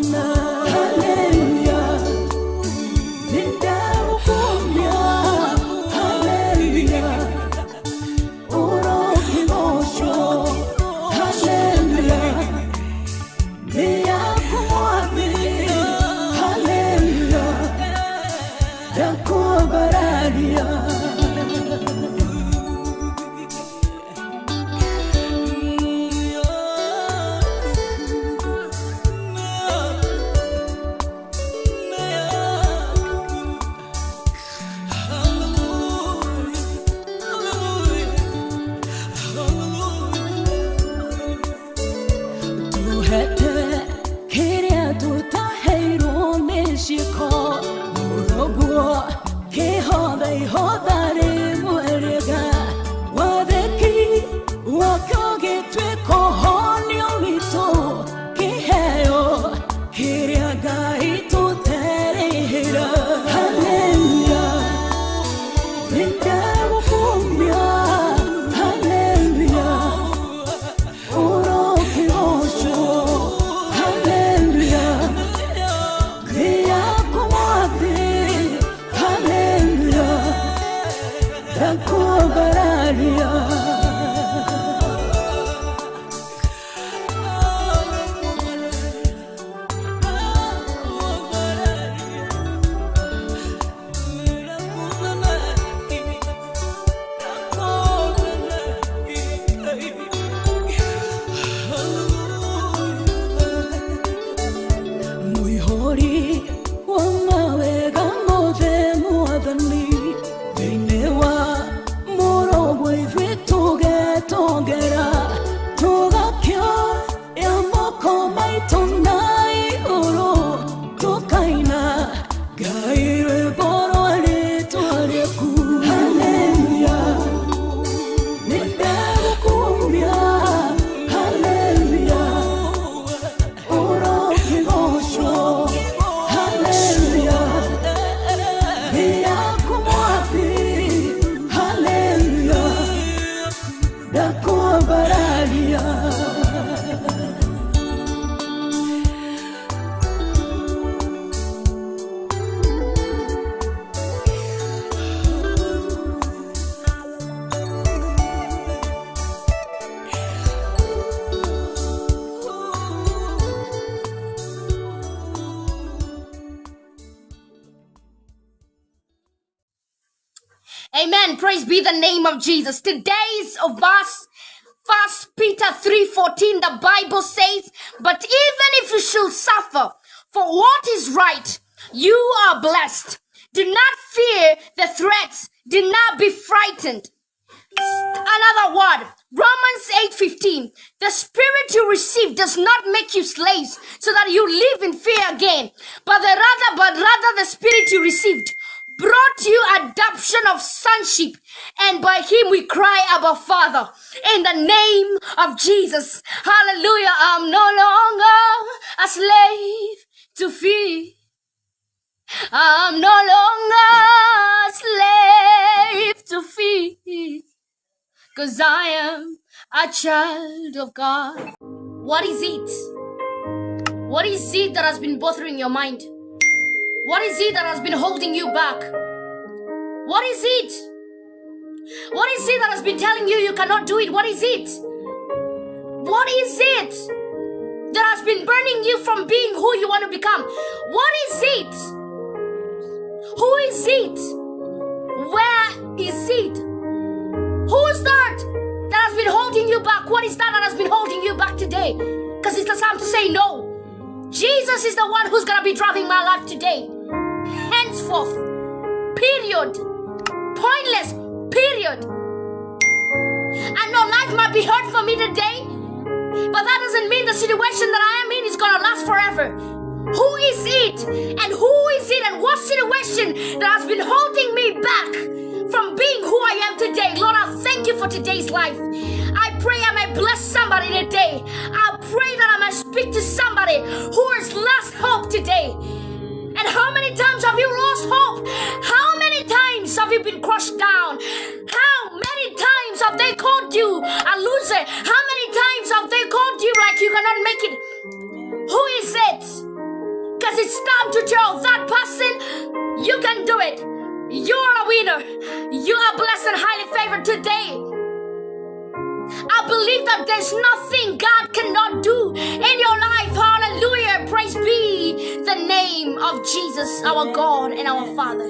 Mwana. Haleluya, nindagũkumia. Haleluya, ũrokĩgocwo. Haleluya, nĩ yaku Mwathi. Haleluya, ndakwambararia. Tuhete kĩrĩa tũtaheirwo nĩ ciĩko, mũrũguo kĩhotha ihotha rĩmwe rĩega, wathĩki wakĩo gĩtuĩka ũhonio witũ, kĩheo kĩrĩa Ngai tũterĩhĩra. Haleluya, nĩndagũkumia. Haleluya, ũrokĩgocwo. Haleluya, nĩ yaku Mwathi. Haleluya, ndakwambararia. Mũihũri wa mawega mothe Mwathani, thĩinĩ wa mũrũguo ithuĩ tũgetongera, tũgakĩoya moko maitũ na igũrũ, tũkaina Ngai rwĩmbo rwa rĩtwa rĩaku. Haleluya, nĩndagũkumia. Haleluya, ũrokĩgocwo. Haleluya, nĩ yaku Mwathi. Haleluya, ndakwambararia. Amen. Praise be the name of Jesus. Today's verse, 1 Peter 3:14, the Bible says, "But even if you should suffer for what is right, you are blessed. Do not fear the threats. Do not be frightened." Another word, Romans 8:15. The spirit you receive does not make you slaves so that you live in fear again, but rather the spirit you received brought you adoption of sonship, and by him we cry, Abba Father, in the name of Jesus. Hallelujah. I'm no longer a slave to fear. I'm no longer a slave to fear, 'cause I am a child of God. What is it? What is it that has been bothering your mind? What is it that has been holding you back? What is it? What is it that has been telling you you cannot do it? What is it? What is it that has been burning you from being who you want to become? What is it? Who is it? Where is it? Who's that that has been holding you back? What is that that has been holding you back today? Because it's the time to say no. Jesus is the one who's going to be driving my life today. Henceforth. Period. Pointless. Period. I know life might be hard for me today, but that doesn't mean the situation that I am in is going to last forever. Who is it? And who is it? And what situation that has been holding me back from being who I am today? Lord, I thank you for today's life. I pray I may bless somebody today. I pray that I may speak to somebody who has lost hope today. And how many times have you lost hope? How many times have you been crushed down? How many times have they called you a loser? How many times have they called you like you cannot make it? Who is it? Because it's time to tell that person, you can do it. You are a winner. You are blessed and highly favored today. I believe that there's nothing God cannot do in your life. Hallelujah. Praise be the name of Jesus, our God and our Father.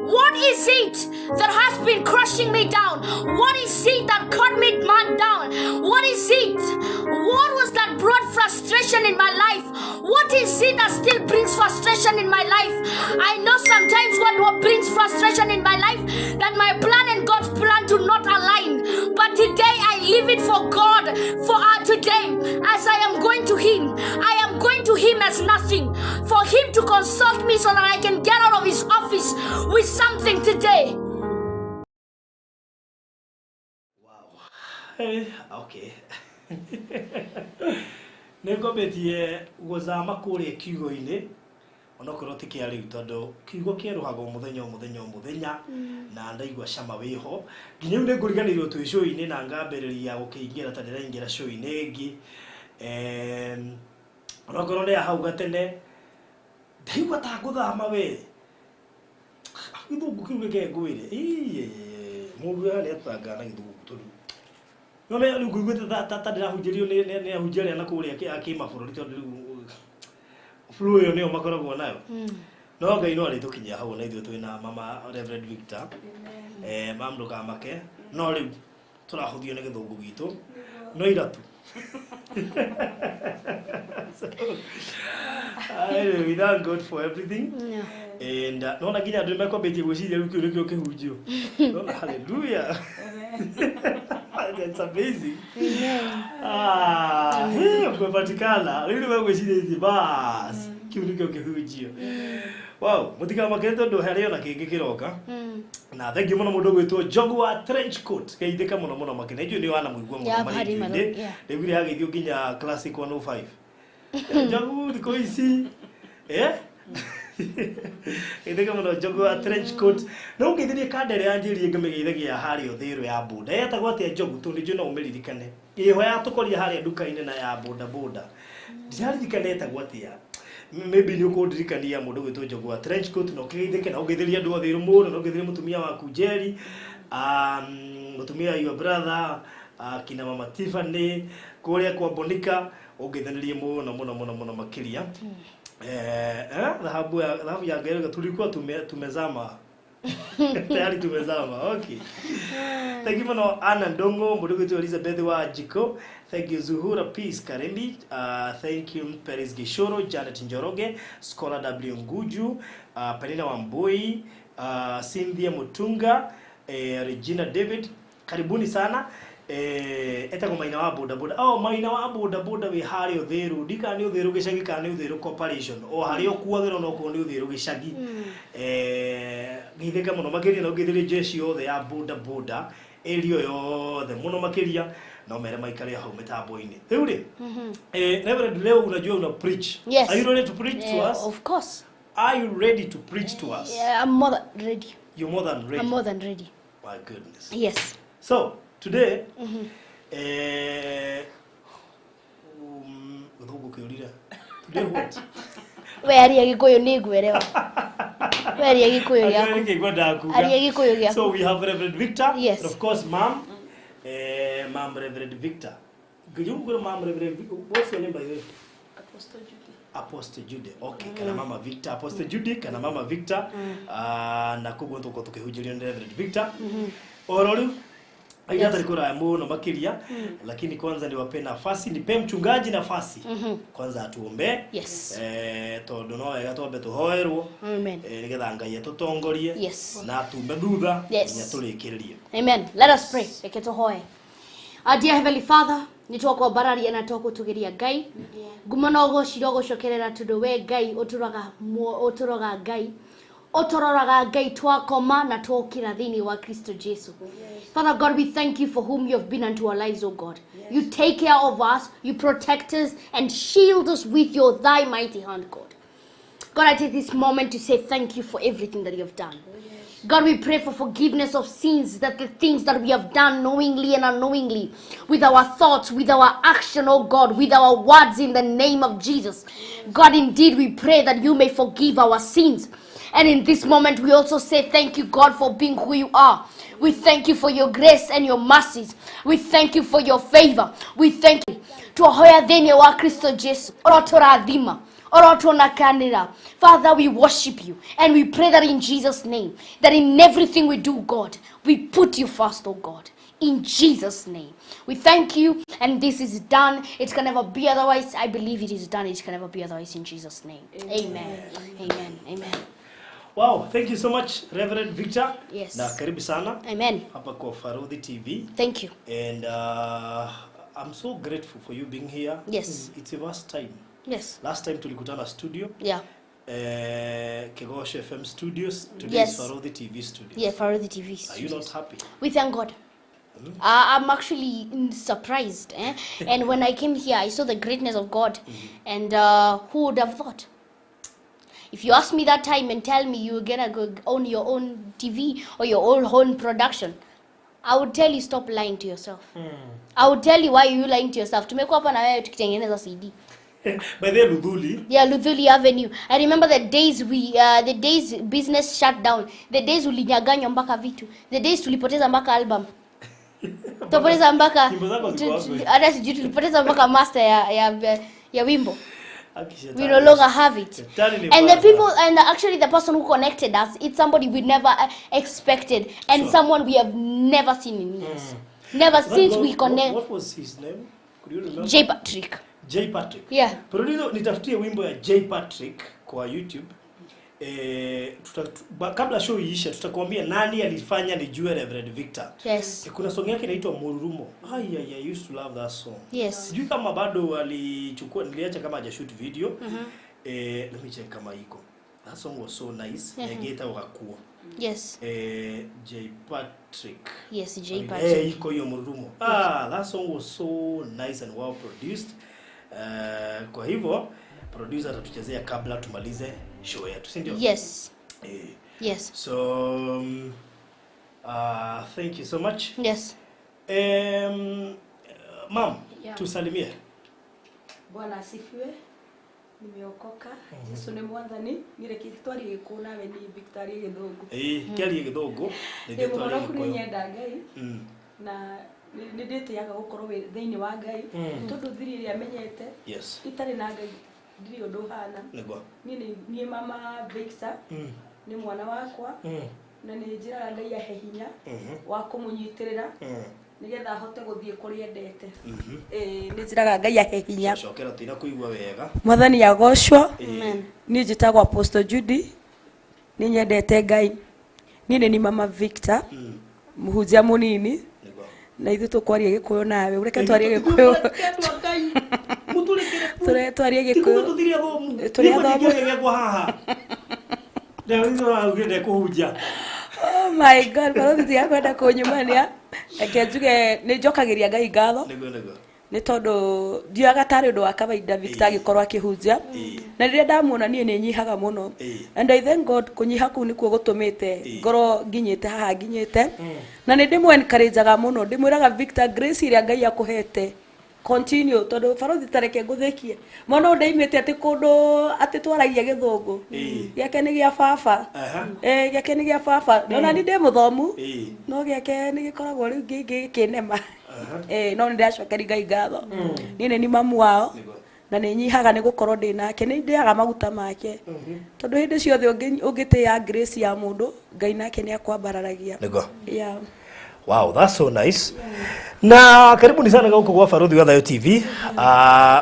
What is it that has been crushing me down? What is it that cut me man down? What is it? What was that brought frustration in my life? What is it that still brings frustration in my life? I know sometimes what brings frustration in my life, that my plan and God's plan do not align. But today I leave it for God. For today, as I am going to Him, I am going to Him as nothing. For Him to consult me so that I can get out of His office with something today. Wow. Okay. Nĩngombetie gũthama kũrĩa kiugo-inĩ onokorwo ti kĩa rĩu tondũ kiugo kĩerũhaga o mũthenya o mũthenya o mũthenya na ndaigua cama wĩho nginya rĩu nĩngũriganĩirwo twĩ show-inĩ na ngambĩrĩria gũkĩingĩra ta ndĩraingĩra show-inĩ ĩngĩ onokorwo nĩ ya hau gatene ndaigua ta ngũthama we gĩthũngũ kĩu reke ngwĩre mũndũ haha nĩatũtangaga na gĩthũngũ tondũ none rĩu ngũiguĩte ta ndĩrahunjĩrio nĩ ahunjia arĩa na kũrĩa a kĩmabũrũri tondũ rĩu flow ĩyo nĩyo makoragwo nayo no Ngai no arĩtũkinyia hau na ithuĩ twĩna mama Reverend Victor mam ndũkamake no rĩu tũrahũthio nĩ gĩthũngũ gitũ no iratu. So, anyway, we thank God for everything. Yeah. And no na nginya andũ nĩmekwambĩtie gwĩciria rĩu kĩu nĩkĩo kĩhunjio. No, hallelujah. That's amazing. Amen. Ah, hey, kupatikana. Rĩu nĩmegwĩciria ici bas kĩu nĩkĩo kĩhunjio. Wow, mũtikamake tondũ harĩ ona kĩngĩ kĩroka. Na thank you mũno mũndũ ũgwĩtwo Njogu wa trench coat geithĩka mũno mũno makĩria njũĩ nĩ wanamũigua mũno Yeah, I've heard him a lot, marĩndio-inĩ yeah. rĩu rĩagĩithio nginya Classic 105 Njogu thikũ ici geithĩka mũno Njogu wa trench coat no ũngeithĩrie kanda ĩrĩa yanjĩrĩrie ngĩmĩgeithagia harĩa Ũthĩrũ ya boda yetagwo atĩa Njogu tondũ nĩ njũĩ no ũmĩririkane ĩho yatũkoria harĩa nduka-inĩ na ya boda boda ndiraririkana yetagwo atĩa maybe nĩ ũkũndirikania mũndũ ũgwĩtwo Njogu wa trench coat na ũkĩgeithĩke na ũngeithĩrie andũ othe mũno na ũngeithĩrie mũtumia waku Njeri mũtumia your brother kina mama Tiffany kũrĩa kwa Bonica ũngeithanĩrie mũno mũno mũno mũno makĩria dhahabu ya Ngai tulikuwa tumezama tayari tumezama. Okay, thank you muno Anna Ndongo mũndũ ũgwĩtwo Elizabeth wa Jiko, thank you Zuhura Peace Karembi, thank you Peris Gishoro, Janet Njoroge, Scholar W Nguju, Penina Wambui, Cynthia Mutunga, Regina David, karibuni sana. Etagwo Maina wa boda boda. Oh, Maina wa boda boda wĩ harĩa Ũthĩrũ ndikana nĩ Ũthĩrũ gĩcagi kana nĩ Ũthĩrũ corporation o harĩa ũkuagĩrwo no korwo nĩ Ũthĩrũ gĩcagi geithĩka mũno makĩria na ũngeithĩrie jeshi yothe ya boda boda area yothe mũno makĩria no mere maikare hau mĩtambo-inĩ rĩu rĩ Reverend leo unajua una preach. Yes. Are you ready to preach to us? Of course. Are you ready to preach to us? Yeah, I'm more than ready. You're more than ready. I'm more than ready. My goodness. Yes. So today, gĩthũngũ kĩũrire. Today what? We aria gĩkũyũ nĩ ngwerewa. We aria gĩkũyũ gĩaku. Nĩkĩ ngwendaga kuga. Aria gĩkũyũ gĩaku. So we have Reverend Victor. Yes. And of course, ma'am. Ma'am Reverend Victor. Could you go ma'am Reverend Victor? What's your name by the way? Apostle Judy. Apostle Judy. Okay, kana mama Victor, Apostle Judy, kana mama Victor. Na koguo tũkorwo tũkĩhunjĩrio nĩ Reverend Victor. Oro rĩu Yes. Hata kura muno makiria lakini kwanza niwape nafasi, nipe mchungaji nafasi kwanza atuombe. Yes. Tondu no wega twambe tuhoerwo Amen. nigetha Ngai atutongorie Yes. na atume thutha Yes. nginya tũrĩkĩrĩrie. Amen. Let us pray. Reke tũhoe. Our dear Heavenly Father, nĩtwakwambararia na twagũtũgĩria Ngai ngumo na ũgocira ũgũcokerera tondũ we Ngai ũtũroga Ngai ũtũroraga Ngai twakoma na twokĩra thĩinĩ wa Kristo Jesu. Father God, we thank you for whom you have been unto our lives, O God. You take care of us, you protect us and shield us with your thy mighty hand, God. God, I take this moment to say thank you for everything that you have done. God, we pray for forgiveness of sins, that the things that we have done knowingly and unknowingly, with our thoughts, with our action, oh God, with our words in the name of Jesus. God, indeed, we pray that you may forgive our sins. And in this moment, we also say thank you, God, for being who you are. We thank you for your grace and your mercies. We thank you for your favor. We thank you. Twahoya thĩinĩ wa Kristo Jesu ũrotũrathima ũrotuonakanĩra. Father, we worship you and we pray that in Jesus' name, that in everything we do, God, we put you first, oh God. In Jesus' name. We thank you, and this is done. It can never be otherwise. I believe it is done. It can never be otherwise in Jesus' name. Amen. Amen. Amen. Wow, thank you so much Reverend Victor. Yes. Na karibu sana Amen. hapa kwa Farodhi TV. Thank you. And I'm so grateful for you being here. Yes. It's the first time. Yes. Last time tulikutana studio. Yeah. Kegosho FM studios. Today Yes. is Farodhi TV studio. Yeah, Farodhi TV. Are you not happy? We thank God. I'm actually surprised. Eh? And when I came here, I saw the greatness of God. And who would have thought? If you ask me that time and tell me you're gonna go own your own TV or your own own production, I would tell you stop lying to yourself. I would tell you why you lying to yourself. Tumekuwa hapa na wewe tukitengeneza CD. By the way, Ludhuli, Yeah, Luthuli Avenue. I remember the days we the days business shut down. The days ulinyaganywa mpaka vitu. The days tulipoteza mpaka album. Tulipoteza mpaka Nyimbo zako ziko wapi? hata sijui tulipoteza mpaka master ya wimbo. Aki shetani. We no longer have it. Shetani ni And the mbaya people sana. and actually the person who connected us, it's somebody we never expected and Sure. someone we have never seen in years. Never That since girl, we connect what was his name? Could you remember? J Patrick. J Patrick. Yeah. Producer, nitafutie wimbo ya J Patrick kwa YouTube. Kabla show iishe tutakwambia nani alifanya nijue Reverend Victor. Yes. Kuna song yake inaitwa Mururumo. Ai ai, I used to love that song. Yes. Sijui kama bado alichukua, niliacha kama hajashoot video. Let me check kama iko. That song was so nice. Mm -hmm. Gakuo. Yes. J Patrick. Yes, J Patrick. Iko hiyo Mururumo. Ah, that song was so nice and well produced. Kwa hivyo producer atatuchezea kabla tumalize show yetu, si ndio? Yes. Yes. So thank you so much. Yes. Ma'am, Yeah. tusalimie. Bwana asifiwe. Nimeokoka. Jesu ni mwathani. Nire kitwari giku nawe ni Victoria Githungu. Kiarie Githungu. Nĩ mũhonoku nĩ nyenda Ngai. Na nĩ ndĩtĩaga gũkorwo wĩ thĩinĩ wa Ngai. Tondũ thiri ĩrĩa menyete. Yes. Itarĩ na Ngai ndirĩ ũndũ hana. Nĩguo. Niĩ niĩ mama Victor. Nĩ mwana wakwa. Na nĩ njĩraga Ngai ahe hinya wa kũmũnyitĩrĩra. Nĩgetha ahote gũthiĩ kũrĩa endete. Nĩ njĩraga Ngai ahe hinya. Cokera tina kũigua wega. Mwathani agocwo. Amen. Niĩ njĩtagwo Apostle Judy. Nĩ nyendete Ngai. Niĩ nĩ ni mama Victor. Mũhunjia mũnini. Nĩguo. Na ithuĩ tũkwaria Gĩkũyũ nawe. Ũreke twarie Gĩkũyũ. Twarie Gĩkũyũ. Tũthirie thomu. Tũrĩ athomu. Gĩkwa haha. Leo hizo ugire kũhunjia. Oh my God, barothi tiga kwenda kũnyumania. Reke njuge nĩ njokagĩria Ngai ngatho. Nĩguo nĩguo. Nĩ tondũ ndioyaga tarĩ ũndũ wa kawaida Victor agĩkorwo akĩhunjia. Na rĩrĩa ndamuona niĩ nĩ nyihaga mũno. And I thank God kũnyiha kũu nĩkuo gũtũmĩte ngorwo nginyĩte haha nginyĩte. Na nĩ ndĩmũ encourageaga mũno, ndĩmwĩraga Victor grace ĩrĩa Ngai akũhete continue tondũ barothi tareke ngũthĩkie. Mwana ũyũ ndaimĩte atĩ kũndũ atĩ twaragia Gĩthũngũ. Gĩake nĩ gĩa baba. Gĩake nĩ gĩa baba. Ona niĩ ndĩ mũthomu. No gĩake nĩ gĩkoragwo rĩu gĩkĩnema. No nĩ ndĩracokeria Ngai ngatho. Niĩ nĩ ni mamu wao. Na nĩ nyihaga nĩ gũkorwo ndĩ nake, nĩ ndĩaga maguta make. Tondũ hĩndĩ ciothe ũngĩtĩĩa grace ya mũndũ, Ngai nake nĩ akwambararagia. Nĩguo. Yeah. Wow, that's so nice. Na karibuni sana huko kwa Farodhi wa Thayo TV.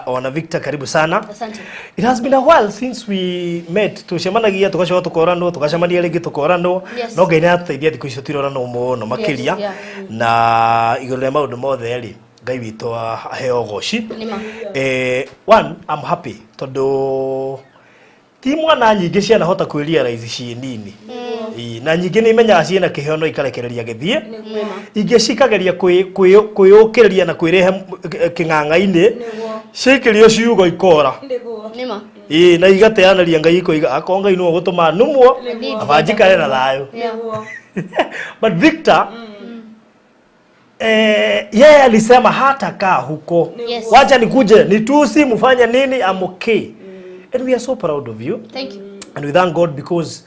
Ona Victor karibu sana. Asante. It has been a while since we met. Tucemanagia tugacoka tukoranwo, tugacemania rĩngĩ tukoranwo. Yes. No Ngai nĩatũteithia thikũ icio tũtiroranwo mũno makĩria. Yes, yeah. Na igũrũ rĩa maũndũ mothe rĩ, Ngai witũ aheo ũgoci. Nĩma. One, I'm happy tondũ ti mwana nyingĩ cianahota kwĩ realize ciĩ nini. Na nyingĩ nĩ imenyaga ciĩna kĩheo no ikarekereria gĩthiĩ. Ingĩ cikageria kwĩyũkĩrĩria na kwĩrehe kĩng'ang'a-inĩ Ciĩkĩrio ciugo ikora. Nĩguo. Nĩma. Ĩĩ, na igateanĩria Ngai ikoiga akorwo Ngai nĩwe ũgũtũma numwo, aba njikare na thayũ. Nĩguo. But Victor, yeye alisema hatakaa huko. Yes. Wacha nikuje nitusi mfanye nini, I'm okay. And we are so proud of you. Thank you. And we thank God because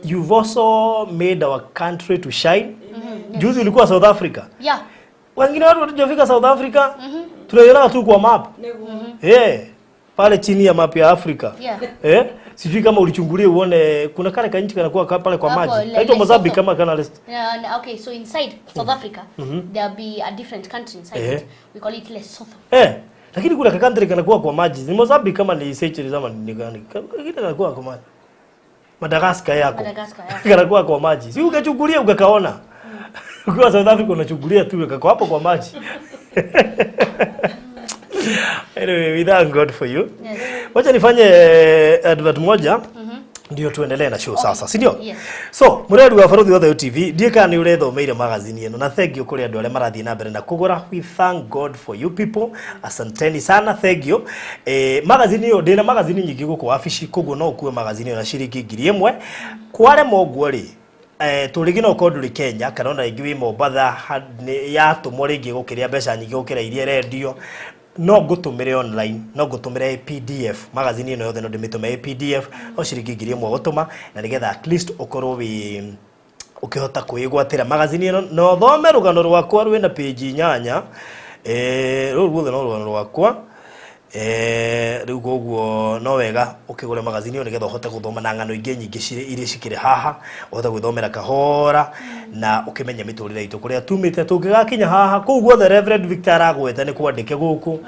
you've also made our country to shine. Juzi ulikuwa South Africa. Yeah. Wengine watu hatujafika South Africa. Tunaiona tu kwa map. Nĩguo. Eh, pale chini ya map ya Afrika. Yeah. Eh, sijui kama ulichungulia uone kuna kale kanchi kanakuwa pale kwa Hapo, maji. Kaitwa Lesotho. Mozambique kama kana Yeah, and okay, so inside South Africa, there'll be a different country inside Eh. it. We call it Lesotho. Eh, lakini kuna kakantri kanakuwa kwa maji. Ni Mozambique kama ni Seychelles ama ni gani? Kile kanakuwa kwa maji. Madagascar yako. Madagascar, yeah. Kanakuwa kwa maji. Si ukachungulia ukakaona. Ukiwa South Africa unachungulia tu kako hapo kwa maji. Anyway, we thank God for you. Yes. Wacha nifanye advert moja ndio tuendelee na show sasa, si ndio? Yes. So, mũrori wa Barothi wa Thayo TV, ndiĩ kana nĩ ũrethomeire magazine ĩno, na thank you kũrĩ andũ arĩa marathiĩ na mbere na kũgũra. We thank God for you people. Asanteni sana, thank you. Magazine ĩyo, ndĩna magazine nyingĩ gũkũ wabici, koguo no ũkue magazine ĩyo na ciringi 1,000. Kwarema ũguo rĩ, tũrĩngĩ no ũkorwo ndũrĩ Kenya kana ona rĩngĩ wĩ Mombatha, yatũmwo rĩngĩ gũkĩrĩa mbeca nyingĩ gũkĩra iria ĩrendio, no ngũtũmĩre online, no ngũtũmĩre PDF. Magazine ĩno yothe no ndĩmĩtũme PDF, no ciringi 1,000 gũtũma, na nĩgetha at least ũkorwo wĩ ũkĩhota kwĩgwatĩra magazine ĩno na ũthome rũgano rwakwa rwĩna page 8. Rũrũ ruothe no rũgano rwakwa. Rĩu koguo no wega ũkĩgũre magazine ĩyo nĩgetha ũhote gũthoma na ng'ano ingĩ nyingĩ iria cikĩrĩ haha, ũhote gwĩthomera kahora na ũkĩmenye mĩtũrĩre itũ kũrĩa tumĩte tũngĩgakinya haha. Kũu guothe Reverend Victor aragweta nĩ kwandĩke gũkũ,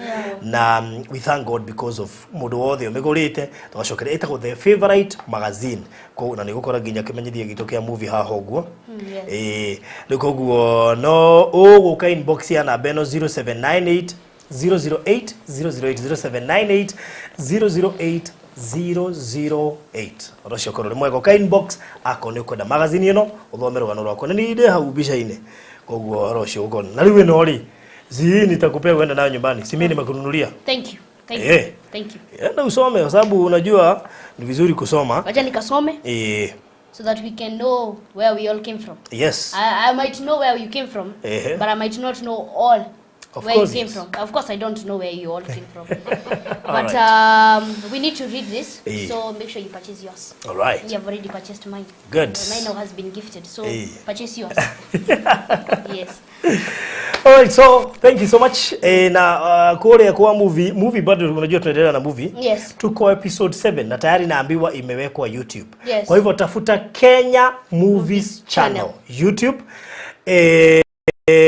na we thank God because of mũndũ wothe ũmĩgũrĩte. Tũgacokeria ĩtagwo The Favorite Magazine koguo, na nĩ gũkora nginya kĩmenyithia gitũ kĩa movie haha ũguo. Ĩĩ, rĩu koguo no ũgũka inbox ya namba ĩno 0798 008 008, 0798 008 008. Ũndũ ũcio ũkorwo ũrĩ mwega. Ũka inbox akorwo nĩ ũkwenda magazine ĩno ũthome rũgano rwakwa, na niĩ ndĩ hau mbica-inĩ, koguo ũhoro ũcio ũkorwo na rĩu ĩno rĩ zii nitakupea uende nayo nyumbani, si mimi nimekununulia. Thank you. Thank Eh. you. Thank you. Enda usome kwa sababu unajua ni vizuri kusoma. Wacha nikasome so that we can know where we all came from. Yes. I might know where you came from, Eh. but I might not know all Of where you course, came yes. from. Of course, I don't know where you all came from. All But right. we need to read this, Eh. so make sure you purchase yours. All right. You have already purchased mine. Good. Mine now has been gifted, so Eh. purchase yours. Yes. All right, so thank you so much. Na kule kwa movie bado unajua tunaendelea na movie. Yes. Tuko episode 7 na tayari naambiwa imewekwa YouTube. Yes. Kwa hivyo tafuta Kenya Movies Channel, Channel. YouTube.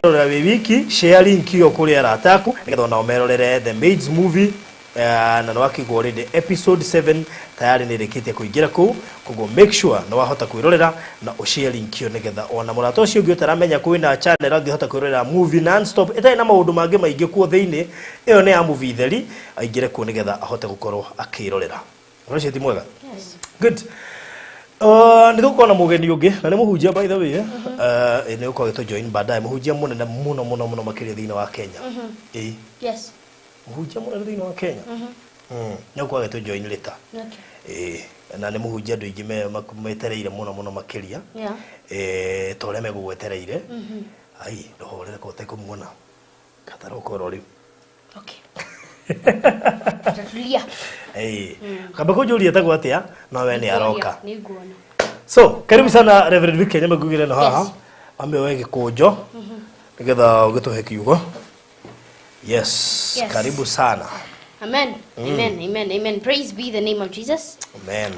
Rora wĩ wiki, share link ĩyo kũrĩ arata aku nĩgetha onao merorere The Maids movie. Na nĩ wakĩigua already episode 7 tayari nĩ ĩrĩkĩtie kũingĩra kũu, koguo make sure nĩ wahota kwĩrorera na ũshare link ĩyo nĩgetha ona mũrata ũcio ũngĩ ũtaramenya kwĩna channel angĩhota kwĩrorera movie non-stop ĩtarĩ na maũndũ mangĩ maingĩ kuo thĩinĩ. Ĩyo nĩ ya movie theri, aingĩre kuo nĩgetha ahote gũkorwo akĩrorera. Ũhoro ũcio ti mwega? Yes. Good. Nĩ tũgũkorwo na mũgeni ũngĩ na nĩ mũhunjia, by the way, eh? Nĩ gũkorwo agĩtũ baadaye, mũhunjia mũnene mũno mũno mũno makĩria thĩinĩ wa Kenya. Ĩĩ, Yes. mũhunjia mũnene thĩinĩ wa Kenya. Nĩ gũkorwo agĩtũ join later. Okay. Ĩĩ, na nĩ mũhunjia andũ aingĩ metereire mũno mũno makĩria. Yeah. Ta ũrĩa megũgwetereire. Ai, ndũhorere ko ũtekũmuona. Katara ũkorwo rĩu. Okay. Tutatulia. Ĩĩ. Kamba kũnjũria etagwo atĩa, no we nĩ aroka. Nĩnguona. So, karibu sana Reverend Vicky Nyamagugire no haha. Yes. Ambe oe gĩkũnjo nĩgetha ũgĩtũhe kiugo. Yes, Yes. karibu sana. Amen. Amen. Amen. Amen. Praise be the name of Jesus. Amen.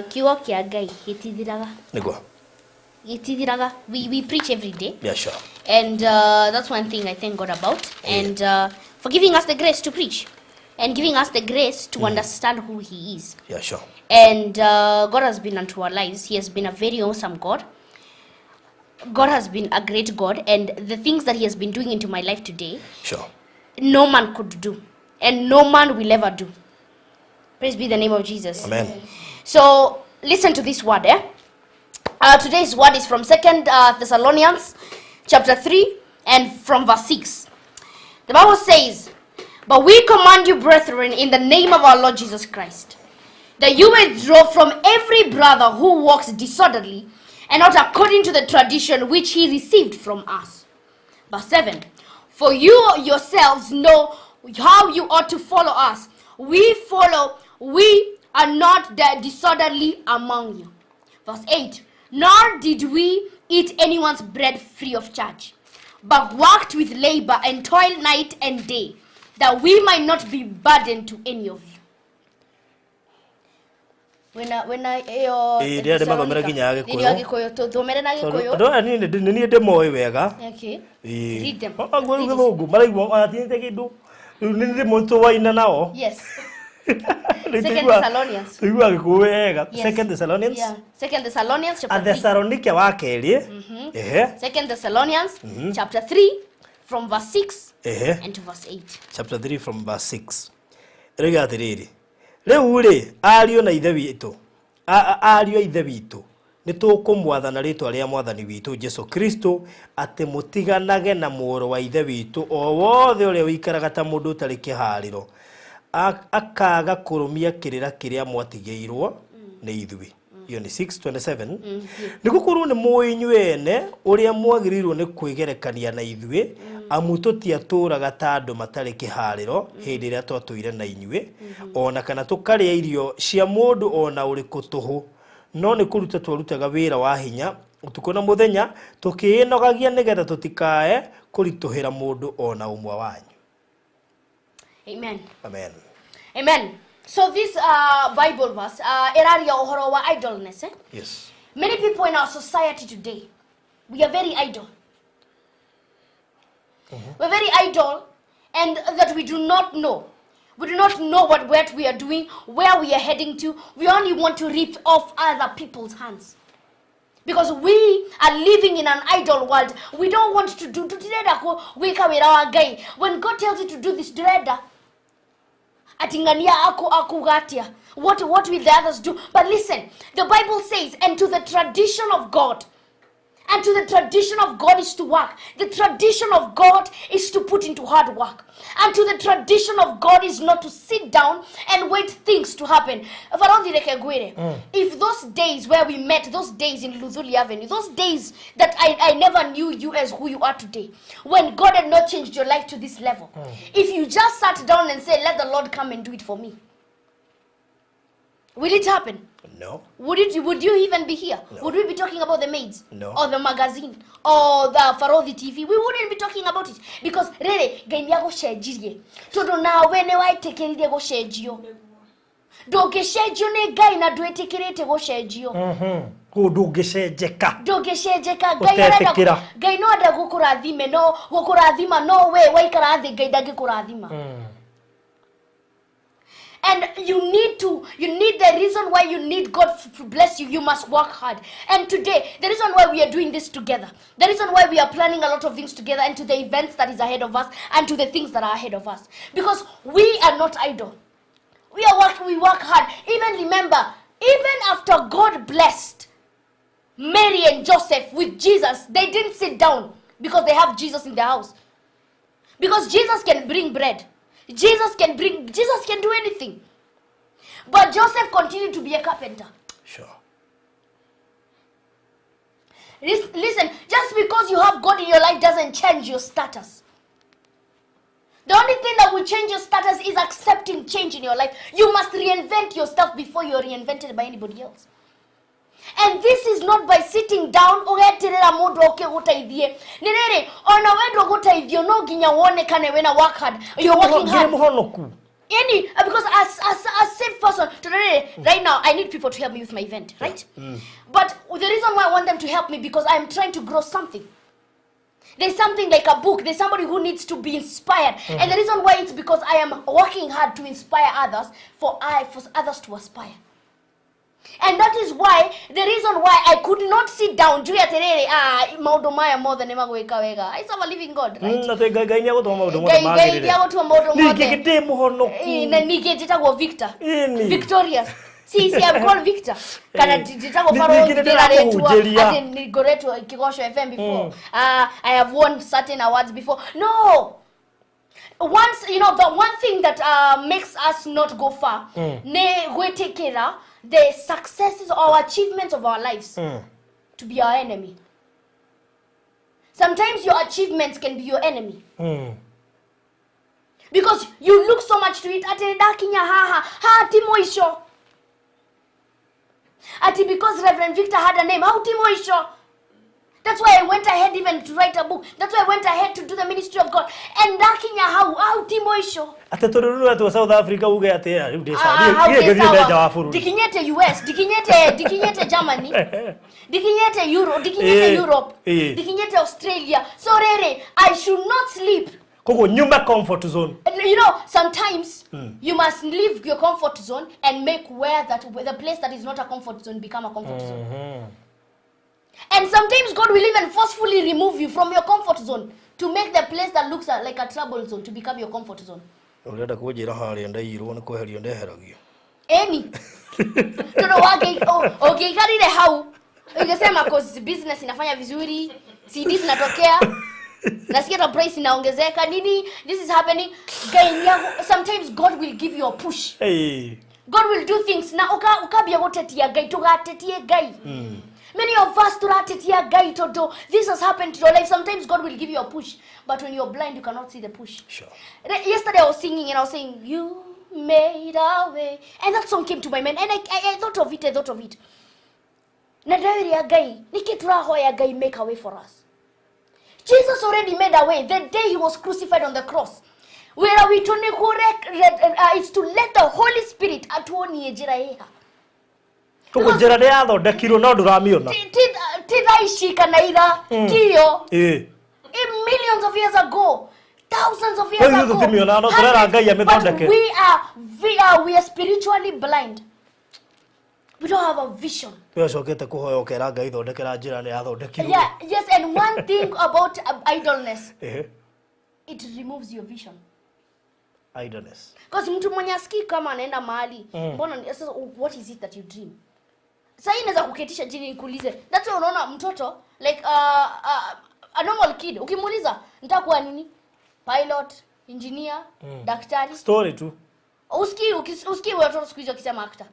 Kiugo kĩa Ngai gĩtithiraga. Nĩguo. Gĩtithiraga. We preach every day. Yeah, sure. And that's one thing I thank God about. And for giving us the grace to preach and giving us the grace to understand who He is. Yeah, sure. And God has been unto our lives. He has been a very awesome God. God has been a great God. And the things that He has been doing into my life today, no man could do. And no man will ever do. Praise be the name of Jesus. Amen. So listen to this word. Eh? Today's word is from Second Thessalonians chapter 3 and from verse 6. The Bible says, But we command you, brethren, in the name of our Lord Jesus Christ, that you withdraw from every brother who walks disorderly and not according to the tradition which he received from us. Verse 7. For you yourselves know how you ought to follow us. We are not the disorderly among you. Verse 8. Nor did we eat anyone's bread free of charge, but worked with labor and toil night and day, that we might not be burdened to any of you. Wena ĩyo. Ĩĩ, ndĩrenda ndĩmathomere nginya Gĩkũyũ. Thĩinĩ wa Gĩkũyũ, tũthomere na Gĩkũyũ. Andũ aya niĩ nĩ niĩ ndĩmoĩ wega. Okay. Ĩĩ. Read them. Aguo rĩu gĩthũngũ maraigua ona kĩndũ rĩu nĩ ndĩmoĩ tũwaina nao. Yes. Rĩu Second Thessalonians. Tũiguaga Gĩkũyũ wega. Yes. Second Thessalonians. Yeah. Second Thessalonians chapter 3. Athesalonike wa kerĩ. Ehe. Second Thessalonians chapter 3 from verse 6 Ehe. and to verse 8. Chapter 3 from verse 6 ĩroiga atĩrĩrĩ, rĩu rĩ, ariũ na ithe witũ, ariũ a ithe witũ, nĩ tũkũmwathana rĩtwa rĩa mwathani witũ Jesu Kristo atĩ mũtiganage na mũrũ wa ithe witũ o wothe ũrĩa ũikaraga ta mũndũ ũtarĩ kĩharĩro, akaaga kũrũmia kĩrĩra kĩrĩa mwatigĩirwo nĩ ithuĩ. Iyo nĩ 627. Nĩ gũkorwo nĩ mũĩ inyuĩ ene ũrĩa mwagĩrĩirwo nĩ kwĩgerekania na ithuĩ, amu tũtiatũũraga ta andũ matarĩ kĩharĩro hĩndĩ ĩrĩa twatũire na inyuĩ, ona kana tũkarĩa irio cia mũndũ ona ũrĩkũ tũhũ, no nĩ kũruta twarutaga wĩra wa hinya ũtukũ na mũthenya, tũkĩĩnogagia nĩgetha tũtikae kũritũhĩra mũndũ ona ũmwe wanyu. Amen. Amen. Amen. So this Bible verse, ĩraria ũhoro wa idleness, eh? Yes. Many people in our society today, we are very idle. We're very idle, and that we do not know. We do not know what we are doing, where we are heading to. We only want to rip off other people's hands. Because we are living in an idle world. We don't want to do. Tutirenda gwĩka wĩra wa Ngai. When God tells you to do this, ndũrenda. Atingania ako akuga atia. What will the others do? But listen, the Bible says, and to the tradition of God. And to the tradition of God is to work. The tradition of God is to put into hard work. And to the tradition of God is not to sit down and wait things to happen. Varondi reke ngwĩre, if those days where we met, those days in Luthuli Avenue, those days that I never knew you as who you are today, when God had not changed your life to this level, if you just sat down and said, let the Lord come and do it for me, will it happen? No. Would you even be here? No. Would we be talking about the maids? No. Or the magazine? Or the Farodhi TV? We wouldn't be talking about it. Because rere, Ngai nĩagũcenjirie. Tondũ nawe nĩ wetĩkĩrire gũcenjio. Ndũngĩcenjio nĩ Ngai na ndwĩtĩkĩrĩte gũcenjio. Kũu ndũngĩcenjeka. Ndũngĩcenjeka. Ngai arenda Ũtetĩkĩra. Ngai no enda gũkũrathime, no gũkũrathima, no we waikara thĩ Ngai ndangĩkũrathima. And you need the reason why you need God to bless you. You must work hard. And today, the reason why we are doing this together, the reason why we are planning a lot of things together, and to the events that is ahead of us, and to the things that are ahead of us. Because we are not idle. We are work, we work hard. Even remember, even after God blessed Mary and Joseph with Jesus, they didn't sit down because they have Jesus in their house. Because Jesus can bring bread. Jesus can do anything. But Joseph continued to be a carpenter. Listen, just because you have God in your life doesn't change your status. The only thing that will change your status is accepting change in your life. You must reinvent yourself before you're reinvented by anybody else. And this is not by sitting down ugeterera mundu oke guteithie. Ni riri, ona wendwo guteithio no nginya wonekane wena work hard. You're working hard. Ngĩrĩ mũhonoku. Any, because as a safe person, today, right now, I need people to help me with my event, right? But the reason why I want them to help me, because I'm trying to grow something. There's something like a book. There's somebody who needs to be inspired. And the reason why it's because I am working hard to inspire others, for others to aspire. And that is why, the reason why I could not sit down, Julia Terere, maundu maya mothe nĩ magwĩka wega. I serve a living God, right? Na twĩ Ngai nĩagũtũma maũndũ mothe Ngai Ngai magĩrĩre. nĩagũtũma maũndũ Ningĩ mothe. ndĩ mũhonoku. Na ningĩ njĩtagwo Victor. Ĩni. Victorious. Si, si, I'm called Victor. Kana njĩtagwo Ningĩ Farothi nĩ ndĩrarĩtwo ndĩramũhunjĩria. atĩ nĩ ngoretwo Kĩgoco FM before. I have won certain awards before. No. Once you know the one thing that makes us not go far, nĩ gwĩtĩkĩra the successes or achievements of our lives to be our enemy. Sometimes your achievements can be your enemy. Because you look so much to it, ati ndakinya haha, ha ti mũico. Ati because Reverend Victor had a name, how ti mũico. That's why I went ahead even to write a book. That's why I went ahead to do the ministry of God. And ndakinya hau, hau ti mũico. Atĩ tondũ rĩu wetwo South Africa uge atĩ rĩu ndĩ sawa. Ah, hau Niĩ ndĩ ngĩthiĩ sawa. nja wa bũrũri. Ndikinyĩte US, ndikinyĩte Germany, ndikinyĩte Euro, ndikinyĩte Europe, ndikinyĩte Australia. So rĩrĩ, I should not sleep. Koguo nyume comfort zone. And you know, sometimes you must leave your comfort zone and make where that the place that is not a comfort zone become a comfort zone. And sometimes God will even forcefully remove you from your comfort zone to make the place that looks like a trouble zone to become your comfort zone. Ũrenda kũnjĩra harĩa ndaiyirwo nĩ kweherio ndeheragio. Eni. Tondũ ũngĩikarire hau ungesema cause business inafanya vizuri, CD zinatokea, nasikia hata price inaongezeka, nini, this is happening. Ngai nĩagu- sometimes God will give you a push. Hey. God will do things na ukambia gutetia Ngai, tugatetie Ngai. Many of us turatetia Ngai tondu this has happened to your life. Sometimes God will give you a push, but when you're blind you cannot see the push. Sure. Yesterday I was singing and I was saying, you made a way, and that song came to my mind, and I thought of it, I thought of it. Na ndĩreria Ngai, nĩkĩ tũrahoya Ngai make a way for us? Jesus already made a way the day he was crucified on the cross. Wĩra witũ nĩ is to let the Holy Spirit atuonie njĩra ĩha. Koguo njĩra nĩ yathondekirwo no ndũramĩona. Ti thaa ici kana ira, tiyo. Ĩĩ. Millions of years ago, thousands of years Well, ago. ithuĩ tũtimĩonaga, no tũrera Ngai amĩthondeke. But we are spiritually blind. We don't have a vision. We ũcokete kũhoya ũkera Ngai thondekera njĩra nĩ yathondekirwo. Yeah, yes, and one thing about idleness, Ehe. it removes your vision. Idleness. Because mtu mwenye asikii kama anaenda mahali, mbona sasa what is it that you dream? Sasa hii inaweza kuketisha chini nikuulize. That's why unaona mtoto like a normal kid ukimuuliza nitakuwa nini? Pilot, engineer, daktari. Story tu. Usikii watoto siku hizi wakisema actor.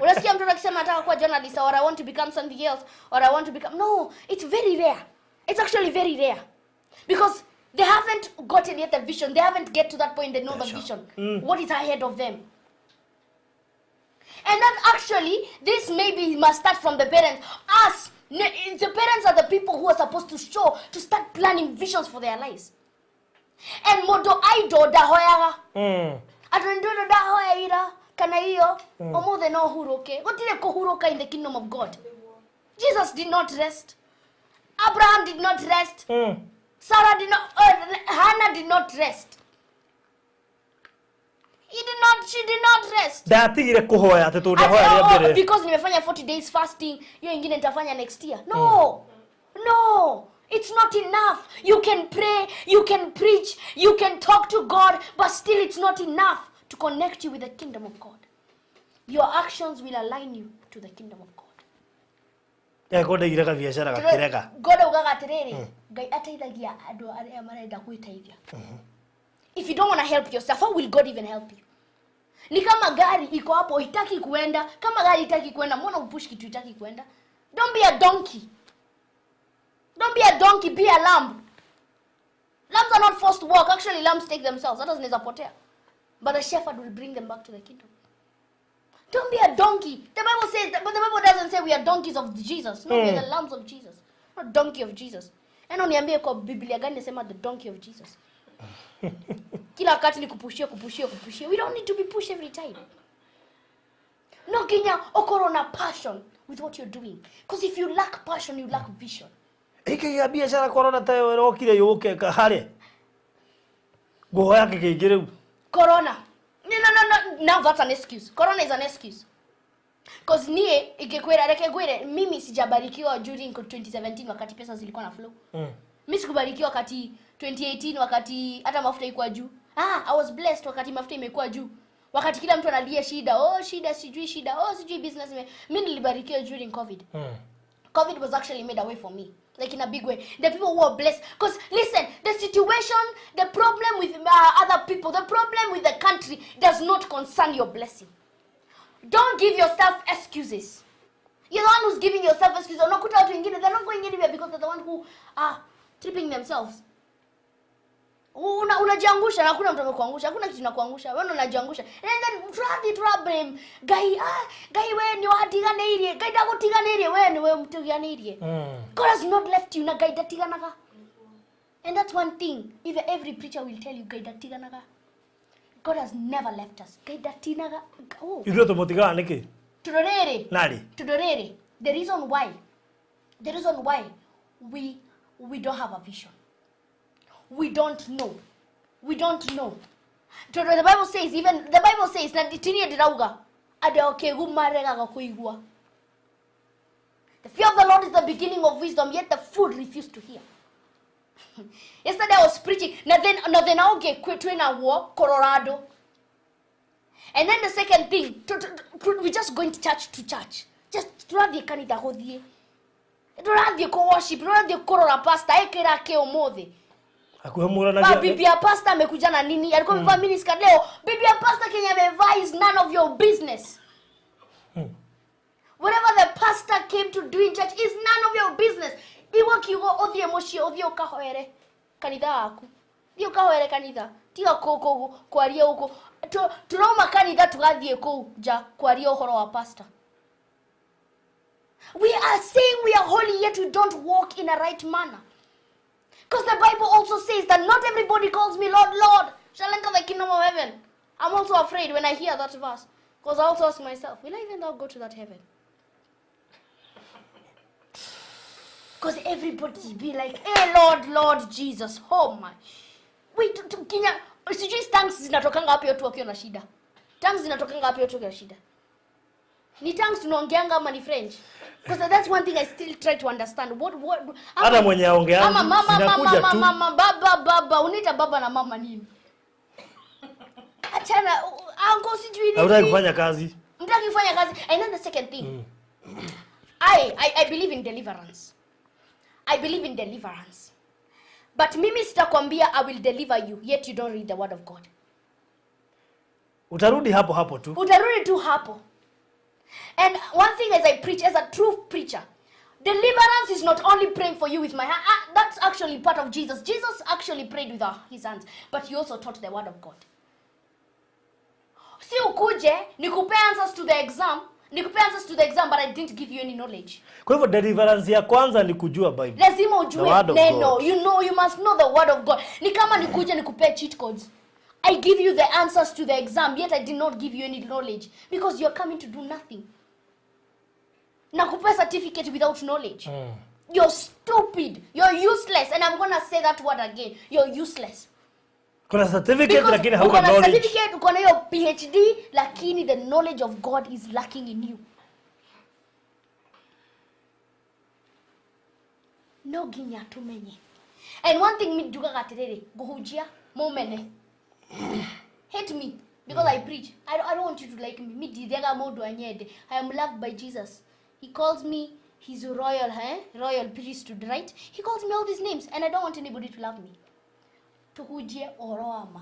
Unasikia mtoto akisema nataka kuwa journalist or I want to become something else or I want to become, no, it's very rare. It's actually very rare. Because they haven't gotten yet the vision. They haven't get to that point they know the vision. What is ahead of them? And that actually, this maybe must start from the parents. Us, the parents are the people who are supposed to show, to start planning visions for their lives. And modo idol dahoyaga. Atondolo dahoya ira kana iyo omothe no huruke. Gutire kuhuruka in the kingdom of God. Jesus did not rest. Abraham did not rest. Sarah did not, Hannah did not rest. He did not, she did not rest. Ndatigire kũhoya atĩ tondũ Ati, ndahoya rĩa oh, mbere. because nimefanya 40 days fasting, hiyo ingine nitafanya next year. No. No. It's not enough. You can pray, you can preach, you can talk to God, but still it's not enough to connect you with the kingdom of God. Your actions will align you to the kingdom of God. Eko ndaigire kabiacara gakĩrega. God augaga atĩrĩrĩ, Ngai ateithagia andũ arĩa marenda gwĩteithia. If you don't want to help yourself, how will God even help you? Ni kama gari iko hapo hitaki kuenda. Kama gari hitaki kuenda, mbona upush kitu hitaki kuenda? Don't be a donkey. Don't be a donkey, be a lamb. Lambs are not forced to walk. Actually, lambs take themselves. Hata zinaweza potea. But the shepherd will bring them back to the kingdom. Don't be a donkey. The Bible says that, but the Bible doesn't say we are donkeys of Jesus. No, we are the lambs of Jesus. Not donkey of Jesus. Eno niambie kwa Biblia gani nasema the donkey of Jesus? Kila wakati ni kupushia, kupushia, kupushia. We don't need to be pushed every time. No kinya okoro na passion with what you're doing. Because if you lack passion, you lack vision. Ĩkĩgĩa biacara corona ta ĩyo ĩrokire yũke harĩa. Ngũhoya kĩngĩ rĩu. Corona. No, no, no, no. Now that's an excuse. Corona is an excuse. Because nie ikikwera reke gwere mimi sijabarikiwa during 2017 wakati pesa zilikuwa na flow. Mimi sikubarikiwa wakati 2018 wakati hata mafuta ilikuwa juu. I was blessed wakati mafuta imekuwa juu. Wakati kila mtu analia shida, oh shida sijui shida, oh sijui business. Mimi nilibarikiwa during COVID. COVID was actually made a way for me, like in a big way. The people who are blessed, because listen, the situation, the problem with other people, the problem with the country does not concern your blessing. Don't give yourself excuses. You're the one who's giving yourself excuses. Unakuta watu wengine, they're not going anywhere because they're the one who are tripping themselves. Unajiangusha na hakuna mtu amekuangusha, hakuna kitu kinakuangusha. Wewe unajiangusha. And then turathi problem. Ngai Ngai we ni watiganĩirie. Ngai ndagũtiganĩirie, we ni we mtiganĩirie. God has not left you na Ngai ndatiganaga. And that's one thing even every preacher will tell you, Ngai ndatiganaga. God has never left us. Ngai ndatinaga. Oh. Ithuĩ tũmũtigaga nĩkĩ? Tondũ rĩrĩ. Narĩ. Tondũ rĩrĩ, the reason why we don't have a vision. We don't know. We don't know. Tondũ the Bible says, even the Bible says na tinie ndĩrauga andũ akĩgu maregaga kũigua. The fear of the Lord is the beginning of wisdom, yet the fool refuse to hear. Yesterday I was preaching na then ũngĩ twĩna guo Colorado. And then the second thing, we just going to church to church. Just tũrathiĩ kanitha gũthiĩ. Tũrathiĩ kũ worship, tũrathiĩ kũrora pastor ekĩra kĩ ũmũthĩ. Hakuhĩ Bibi ya pastor amekuja na nini? Alikuwa amevaa miniskirt leo. Bibi ya pastor kenye amevaa is none of your business. Whatever the pastor came to do in church is none of your business. Iwa kiugo ũthiĩ mũciĩ, ũthiĩ ũkahoere kanitha waku. Thiĩ ũkahoere kanitha. Tiga kwaria ũguo. Tũrauma kanitha tũgathiĩ kũu nja kwaria ũhoro wa pastor. We are saying we are holy, yet we don't walk in a right manner. Because the Bible also says that not everybody calls me Lord, Lord, shall enter the kingdom of heaven. I'm also afraid when I hear that verse. Because I also ask myself, will I even now go to that heaven? Because everybody be like, hey, Lord, Lord Jesus, oh my. Wait, Kenya, sijui tongues zinatokanga wapi watu wakiwa na shida. Tongues zinatokanga wapi watu wakiwa na shida. Ni tongues tunaongeanga ama ni French? Because that's one thing I still try to understand. What hata mwenye aongeanga mama mama mama baba baba unaita baba na mama nini? Achana uncle sijui nini. Hautaki kufanya kazi. Mtaki kufanya kazi. And then the second thing. I believe in deliverance. I believe in deliverance. But mimi sitakwambia I will deliver you, yet you don't read the word of God. Utarudi hapo hapo tu. Utarudi tu hapo. And one thing as I preach, as a true preacher, deliverance is not only praying for you with my hand. That's actually part of Jesus. Jesus actually prayed with his hands, but he also taught the word of God. Si ukuje, nikupe answers to the exam, nikupe answers to the exam, but I didn't give you any knowledge. Kwa hivyo deliverance ya kwanza ni kujua Bible. Lazima ujue neno. You know, you must know the word of God. Ni kama nikuje nikupe cheat codes. I give you the answers to the exam, yet I did not give you any knowledge because you're coming to do nothing. Nakupe certificate without knowledge. You're stupid. You're useless. And I'm gonna say that word again. You're useless. Kuna certificate lakini hauna knowledge. Kuna certificate, uko na hiyo PhD, lakini the knowledge of God is lacking in you. No ginya tumenye. And one thing mi njugaga atiriri, nguhunjia mumene. Hate me because I preach. I don't want you to like me. Mi ndirega mundu anyende. I am loved by Jesus. He calls me his royal, royal priesthood, right? He calls me all these names and I don't want anybody to love me. Tuhujie oroama.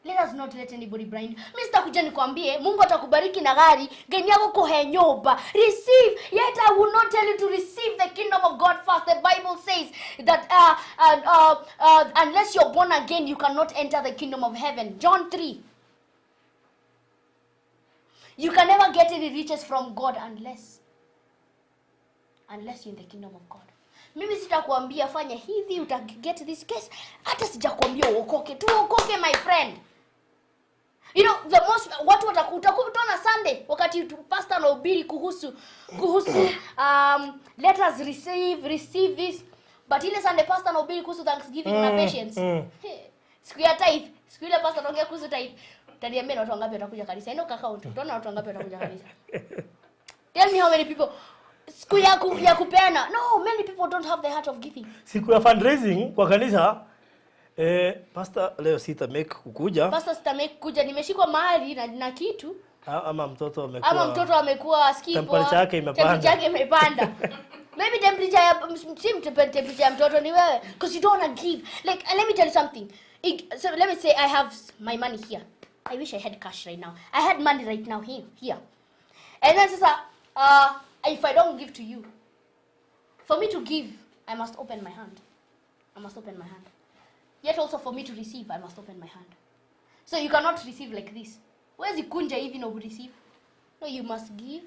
Let us not let anybody blind. Mr. Kuja nikwambie, Mungu atakubariki na gari, geni yako kuhe nyumba. Receive, yet I will not tell you to receive the kingdom of God first. The Bible says that unless you're born again, you cannot enter the kingdom of heaven. John 3. You can never get any riches from God unless you're in the kingdom of God. Mimi sitakuambia fanya hivi uta get this case. Hata sijakuambia uokoke. Tuokoke my friend. You know the most watu watakuta Sunday wakati pastor anahubiri kuhusu let us receive this, but ile Sunday pastor anahubiri kuhusu thanksgiving na patience. Siku ya tithe, siku ile pastor anaongea kuhusu tithe, utaniambia watu wangapi watakuja kanisa? Ino kaka utaona watu wangapi watakuja kanisa? Tell me how many people siku ya kupeana. No, many people don't have the heart of giving. Siku ya fundraising kwa kanisa, pastor leo sita make kukuja. Pastor sita make kukuja, nimeshikwa mahali na kitu. Ama mtoto amekuwa. Ama mtoto amekuwa skip. Temperature yake imepanda. Temperature yake imepanda. Maybe temperature ya si temperature ya mtoto ni wewe, because you don't want to give. Like, and let me tell you something. So let me say I have my money here. I wish I had cash right now. I had money right now here. And then sasa, if I don't give to you, for me to give, I must open my hand. I must open my hand. Yet also for me to receive, I must open my hand. So you cannot receive like this. Where's kunja even of receive? No, you must give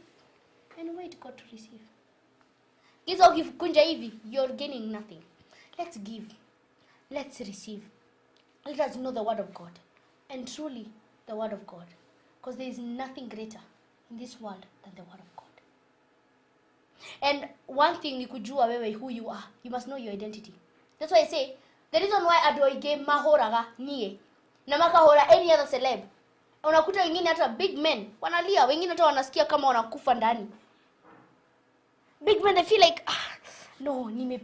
and wait God to receive. Gizo give kunja hivi, you're gaining nothing. Let's give. Let's receive. Let us know the word of God. And truly the word of God. Because there is nothing greater in this world than the word of God. And one thing ni kujua wewe who you are. You must know your identity. That's why I say, the reason why andũ aingĩ mahoraga niĩ na makahora any other celeb. Unakuta wengine hata big men wanalia, wengine hata wanasikia kama wanakufa ndani. Big men, they feel like, ah, no, nime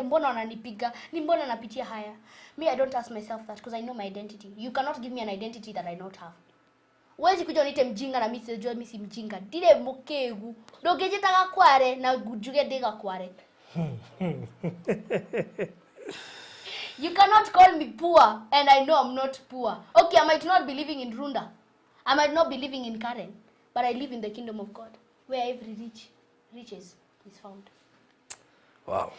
mbona wananipiga, ni mbona napitia haya. Me, I don't ask myself that because I know my identity. You cannot give me an identity that I don't have. Huwezi kuja uniite mjinga na mimi sijua mimi si mjinga. Ndire mukegu. Ndũngĩnjĩta gakware na njuge ndĩ gakware. You cannot call me poor and I know I'm not poor. Okay, I might not be living in Runda. I might not be living in Karen, but I live in the kingdom of God where every riches is found. Wow.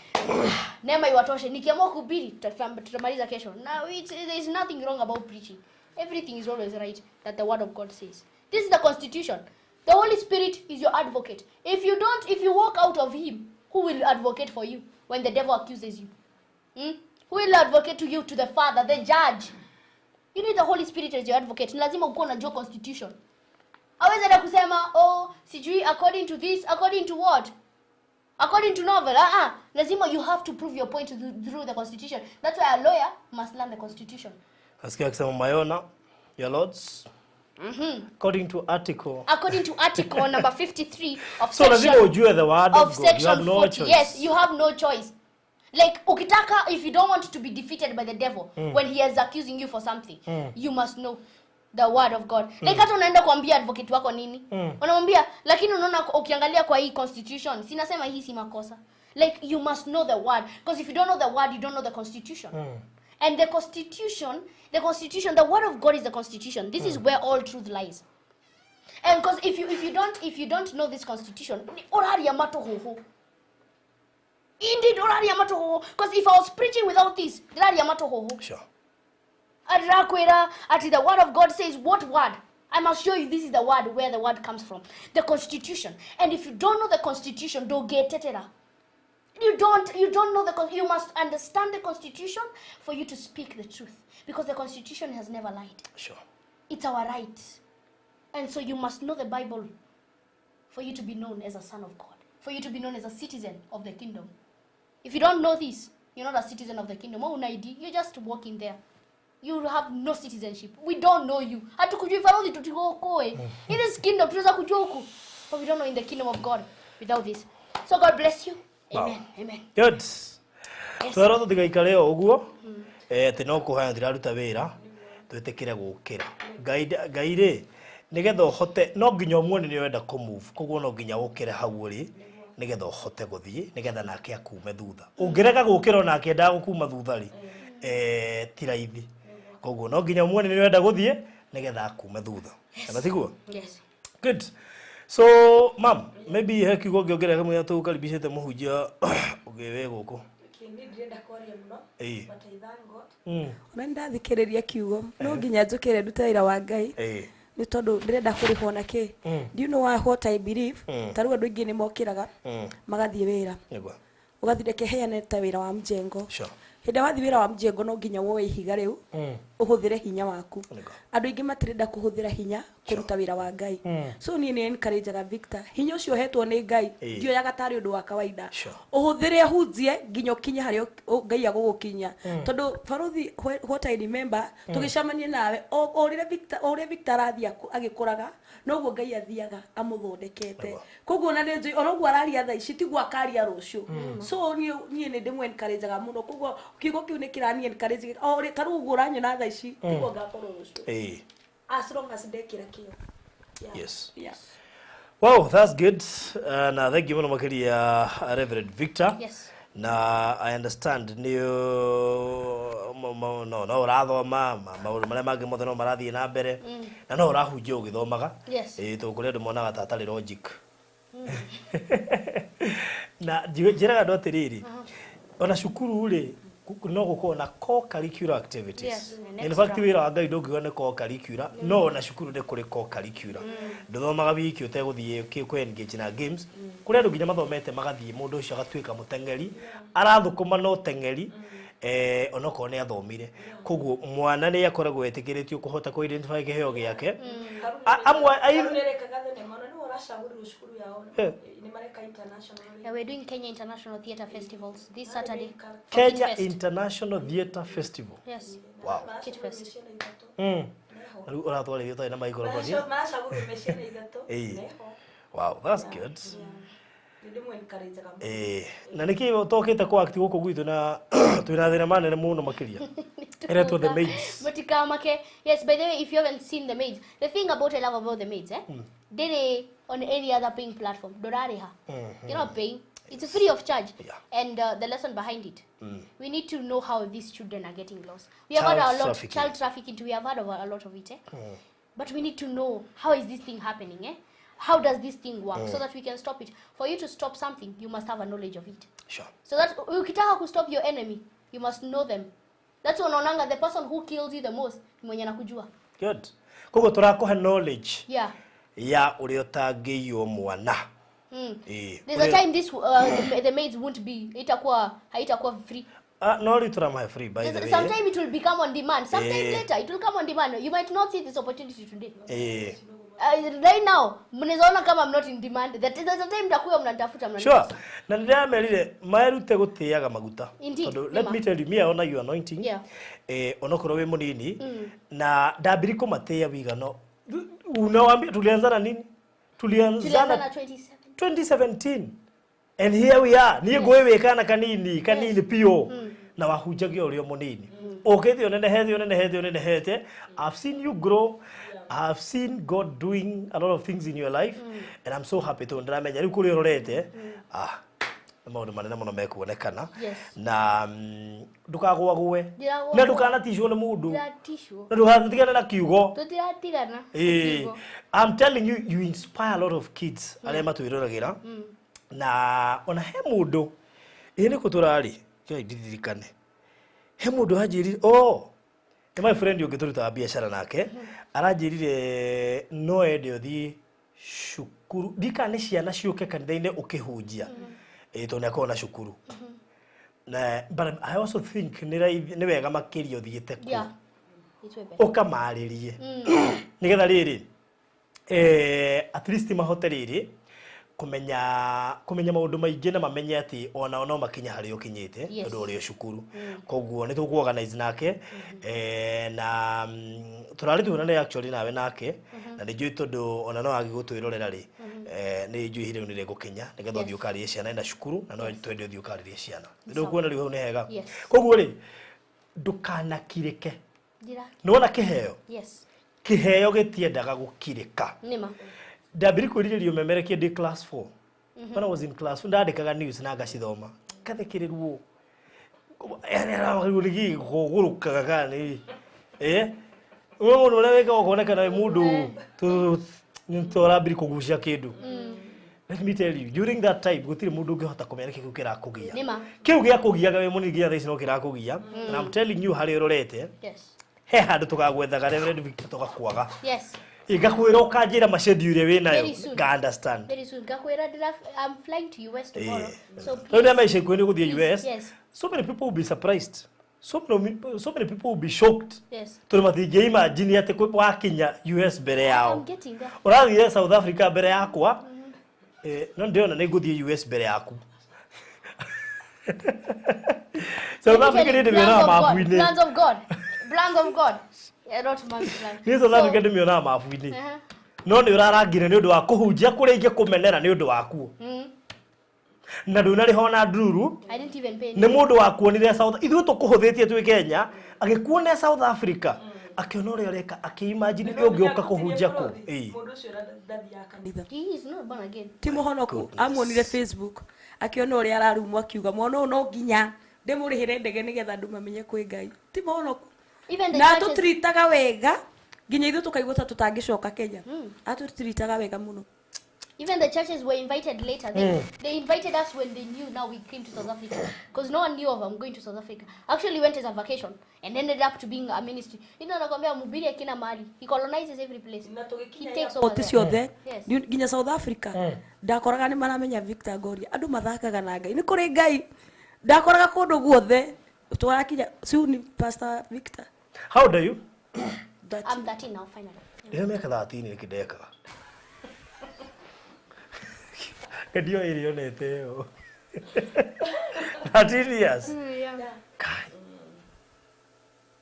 Neema iwatoshe. Nikiamua kuhubiri tutamaliza kesho. Now there is nothing wrong about preaching. Everything is always right that the word of God says. This is the constitution. The Holy Spirit is your advocate. If you don't, if you walk out of him, who will advocate for you when the devil accuses you? Hmm? Who will advocate to you to the Father, the judge? You need the Holy Spirit as your advocate. Ni lazima ukuwe unajua constitution. Hawezi hata kusema, oh, sijui according to this, according to what? According to novel. Lazima you have to prove your point through the constitution. That's why a lawyer must learn the constitution. Nasikia akisema Mayona, your lords. According to article. According to article number 53 of So lazima section ujue the word of of God. You have section no 40. choice. Yes, you have no choice. Like ukitaka, if you don't want to be defeated by the devil when he is accusing you for something, you must know the word of God. Like hata unaenda kuambia advocate wako nini? Unamwambia, lakini unaona ukiangalia kwa hii constitution, sinasema hii si makosa. Like you must know the word, because if you don't know the word, you don't know the constitution. And the constitution, the word of God is the constitution. This is where all truth lies. And because if you don't know this constitution, oraria matohoho. Indeed, oraria matohoho. Because if I was preaching without this, oraria matohoho. Sure. Adrakwera, ati the word of God says what word? I must show you this is the word where the word comes from. The constitution. And if you don't know the constitution, don't get it. You don't know the, you must understand the constitution for you to speak the truth. Because the constitution has never lied. Sure. It's our right. And so you must know the Bible for you to be known as a son of God. For you to be known as a citizen of the kingdom. If you don't know this, you're not a citizen of the kingdom. Oh, ID, you're just walking there. You have no citizenship. We don't know you. Hatukujui farodhi tutikokoe. In this kingdom, tunaweza kujua huku. But we don't know in the kingdom of God without this. So God bless you. Amen. Wow. Amen. Good. Yes. Twero tutigaikare o uguo. Ati no kuhaya ndiraruta wira twitikire gukira. Ngai ri nigetha uhote no nginya umuone ni urenda ku move koguo no nginya ukire hau uri nigetha uhote guthie nigetha nake akume thutha. Ungirega gukira onake endaga gukuma thutha ri ti raithi. Koguo no nginya umuone ni urenda guthie nigetha akume thutha. Kana tiguo? Yes. Good. So, ma'am, maybe he kiugo ngiongerera kamwe tukaribishite muhunjia ungi wi guku. Ona ndathikiriria kiugo no nginya njukire ndute wira wa Ngai ni tondu ndirenda kurihwo na ki. Do you know what I believe? Ta riu andu aingi ni mokiraga magathie wira ugathi reke heane ta wira wa mjengo. Hĩndĩ wathi wira wa mjengo no nginya woe ihiga riu uhuthire hinya waku. Andu aingi matirenda kuhuthira hinya kuruta wira wa Ngai. So niĩ nĩ encourageaga Victor, hinya ũcio ũhetwo nĩ Ngai ndioyaga tarĩ ũndũ wa kawaida. Ũhũthĩre hunjie nginya ũkinye harĩa Ngai agũgũkinya. Tondũ baruthi, what I remember tũgĩcemania nawe o ũrĩa Victor arathiĩ agĩkũraga noguo Ngai athiaga amũthondekete. Koguo na nĩ ona ũguo araria thaa ici tiguo akaria rũciũ. So niĩ nĩ ndĩmũ encourageaga mũno. Koguo kiugo kĩu nĩ kĩrani encourage o ta rĩu ũguo ũranyona thaa ici tiguo ngakorwo rũciũ. As long as ndekĩra kĩo. Yes. Yeah. Wow, that's good. Na thank you mũno makĩria, Reverend Victor. Yes. Na I understand nĩ no ũrathoma maũndũ marĩa mangĩ mothe no marathiĩ na mbere na no ũrahunjia ũgĩthomaga. Yes. Ĩĩ, tondũ kũrĩ andũ monaga ta atarĩ logic. Na njĩraga andũ atĩrĩrĩ, ona cukuru rĩ, no gũkorwo na co-curricular activities. Yes, an In fact, extra. wĩra wa Ngai ndũngiuga nĩ co-curricular, no ona cukuru nĩ kũrĩ co-curricular. Ndũthomaga wiki ũtegũthiĩ kũ engage na games. Kũrĩ andũ nginya mathomete magathiĩ, mũndũ ũcio agatuĩka mũteng'eri, arathũkũma na ũteng'eri, onokorwo nĩ athomire. Koguo mwana nĩ akoragwo etĩkĩrĩtio kũhota kũ identify kĩheo gĩake. Amwe Nĩrekaga thenema ona nĩwe ũracagũrirwo cukuru yao. Nĩ mareka international. Yeah, we're doing Kenya International Theatre Festivals this Saturday for Kenya Kid Fest. International Theatre Festival. Yes. Wow. Kid Fest. Rĩu ũratwarĩrio ũtarĩ na maikroboni. Maracagũrirwo me ciana ithatũ. Neho. Wow, that's good. Nĩ ndĩmũ encourage mũno. Na nĩkĩ tokĩte kwa act gũkũ gwitũ na twĩna thenema nene mũno makĩria ĩretwo The Maids? Mutikamake. Yes, by the way, if you haven't seen The Maids, the thing about I love about The Maids, eh? Did on any other paying platform. Dorariha. You're not paying. It's free of charge. And the lesson behind it. We need to know how these children are getting lost. We have Child had a lot trafficking. Child trafficking too. We have had a lot of it, eh? But we need to know how is this thing happening, eh? How does this thing work, so that we can stop it. For you to stop something, you must have a knowledge of it. So that ukitaka ku stop your enemy, you must know them. That's unaonanga the person who kills you the most ni mwenye anakujua. Good. Koguo tũrakũhe knowledge ya ũrĩa ũtangĩiywo mwana. There's a time this the maids won't be, itakuwa haitakuwa free. Ah, no rĩu tũramahe free, by the way. Sometime it will become on demand. Sometime later it will come on demand. You might not see this opportunity today. Right now mnawezaona kama I'm not in demand. That is a time mtakuwa mnanitafuta mnanitafuta. Sure. Na nĩndĩramerire merute gũtĩaga maguta. Indeed, Tondũ let nĩma. me tell you, me I honor your anointing. Onokorwo wĩ mũnini na ndambiri kũmatĩĩa wigano. Unawambia tulianzana nini? Tulianzana Tulianzana 27. 2017 and here we are. Niĩ ngũĩ kanini kanini piũ na wahunjagia ũrĩ o mũnini, ũkĩte ũnenehete ũnenehete ũnenehete. I've seen you grow. I've seen God doing a lot of things in your life and I'm so happy tondũ ndĩramenya rĩu kũrĩa ũrorete, ah, nĩ maũndũ manene mũno mekuonekana. Na ndũkagũagũe Ndiragũagũa. na ndũkanaticwo nĩ mũndũ. Ndiratishwo. Na ndũganatigane na kiugo. Tutiratigana. Eh, I'm telling you, you inspire a lot of kids arĩa matwĩroragĩra. Na ona he mũndũ, ĩ nĩ kũ tũrarĩ, kĩo ndirikane, he mũndũ anjĩrire, oh, nĩ my friend ũngĩ tũrutaga biacara nake, aranjĩrire no ende ũthiĩ cukuru, ndikana nĩ ciana ciũke kanitha-inĩ ũkĩhunjia, ĩ tondũ nĩ akoragwo na cukuru. Na but I also think nĩ raithi, nĩ wega makĩria ũthiĩte kuo Yeah. It's way better. Ũkamarĩrie nĩgetha rĩrĩ, at least mahote rĩrĩ kũmenya maũndũ maingĩ na mamenye atĩ onao no makinye harĩa ũkinyĩte tondũ ũrĩ o cukuru. Koguo nĩ tũkũ organize nake, na tũrarĩ tuonane actually nawe nake, na nĩ njũĩ tondũ ona no agĩgũtwĩrorera rĩ, nĩ njũĩ ihinda rĩu nĩ rĩgũkinya nĩgetha ũthiĩ ũkarĩrie ciana na cukuru, na no twende ũthiĩ ũkarĩrie ciana. Nĩ ũkuona rĩu hau nĩ hega. Koguo rĩ, ndũkanakirĩke. Ndira. Nĩwona kĩheo, kĩheo gĩtiendaga gũkirĩka. Nĩma. Ndambiri kwĩrirĩria ũmemerekie ndĩ class 4. When I was in class 4, ndandĩkaga news na ngacithoma ngathikĩrĩrwo, yani gũgũrũkaga kana nĩ we mũndũ ũrĩa wĩkaga ũkonekana wĩ mũndũ tũrambiri kũgucia kĩndũ. Let me tell you, during that time gũtirĩ mũndũ ũngĩhota kũmenya nĩkĩ kĩu kĩrakũgia. Nĩma. Kĩu gĩakũgiaga wĩ mũnini nginya thaa ici no kĩrakũgia. And I'm telling you, harĩa ũrorete, he handũ tũgagwethaga Reverend Victor tũgakwaga. Ngakwĩra ũkanjĩra macendi ũrĩa wĩ nayo. Very soon. Nga understand. Very soon. Ngakwĩra I'm flying to US tomorrow. So Rĩu nĩ please. maica ikuhĩ nĩ gũthiĩ Please, US. yes. So many people will be surprised. So many people will be shocked. Tondũ matingĩ imagine atĩ wakinya US mbere yao. I'm getting there. Ũrathire South Africa mbere yakwa. No ndĩrona nĩ ngũthiĩ US mbere yaku. South Let me Africa tell nĩ you, plans ndĩmĩonaga of God. mabu-inĩ. Plans of God. Plans of God. Yeah, not man's plan. Niĩ South Africa ndĩmĩonaga mabu-inĩ. No nĩ ũrarangire nĩ ũndũ wa kũhunjia kũrĩa ingĩkũmenera nĩ ũndũ wakuo. Na ndũnarĩha ona ndururu. I didn't even pay. Nĩ mũndũ wakuonire South, ithuĩ tũkũhũthĩtie twĩ Kenya, agĩkuonia South Africa. Akiona ũrĩa areka akĩimagine ũngĩũka kũhunjia kũ. Ĩĩ. Mũndũ ũcio ndathiaga kanitha. He is not born again. Ti mũhonoku, amuonire Facebook akiona ũrĩa ararumwo akiuga mwana ũyũ no nginya ndĩmũrĩhĩre ndege nĩgetha andũ mamenye kwĩ Ngai. Ti mũhonoku. Even the Na churches, atũtiritaga wega nginya ithuĩ tũkaigua ta tũtangĩcoka Kenya. Atũtiritaga wega mũno. Even the churches were invited later. They invited us when they knew now we came to South Africa. Because no one knew of I'm going to South Africa. Actually went as a vacation and ended up to being a ministry. You know, nakwambia mhubiri akina mali. He colonizes every place. He takes over Oti there. ciothe. Yes. Nginya South Africa ndakoraga nĩ maramenya Victor Ngoria. Andũ mathakaga na Ngai, nĩ kũrĩ Ngai. Ndakoraga kũndũ guothe twarakinya siu ni Pastor Victor. How old are you? That I'm 13 now, finally. Ndĩna mĩaka 13 nĩkĩ ndekaga. Ndio ĩrĩ yonete ĩyo. 13 years. Yeah. Kai.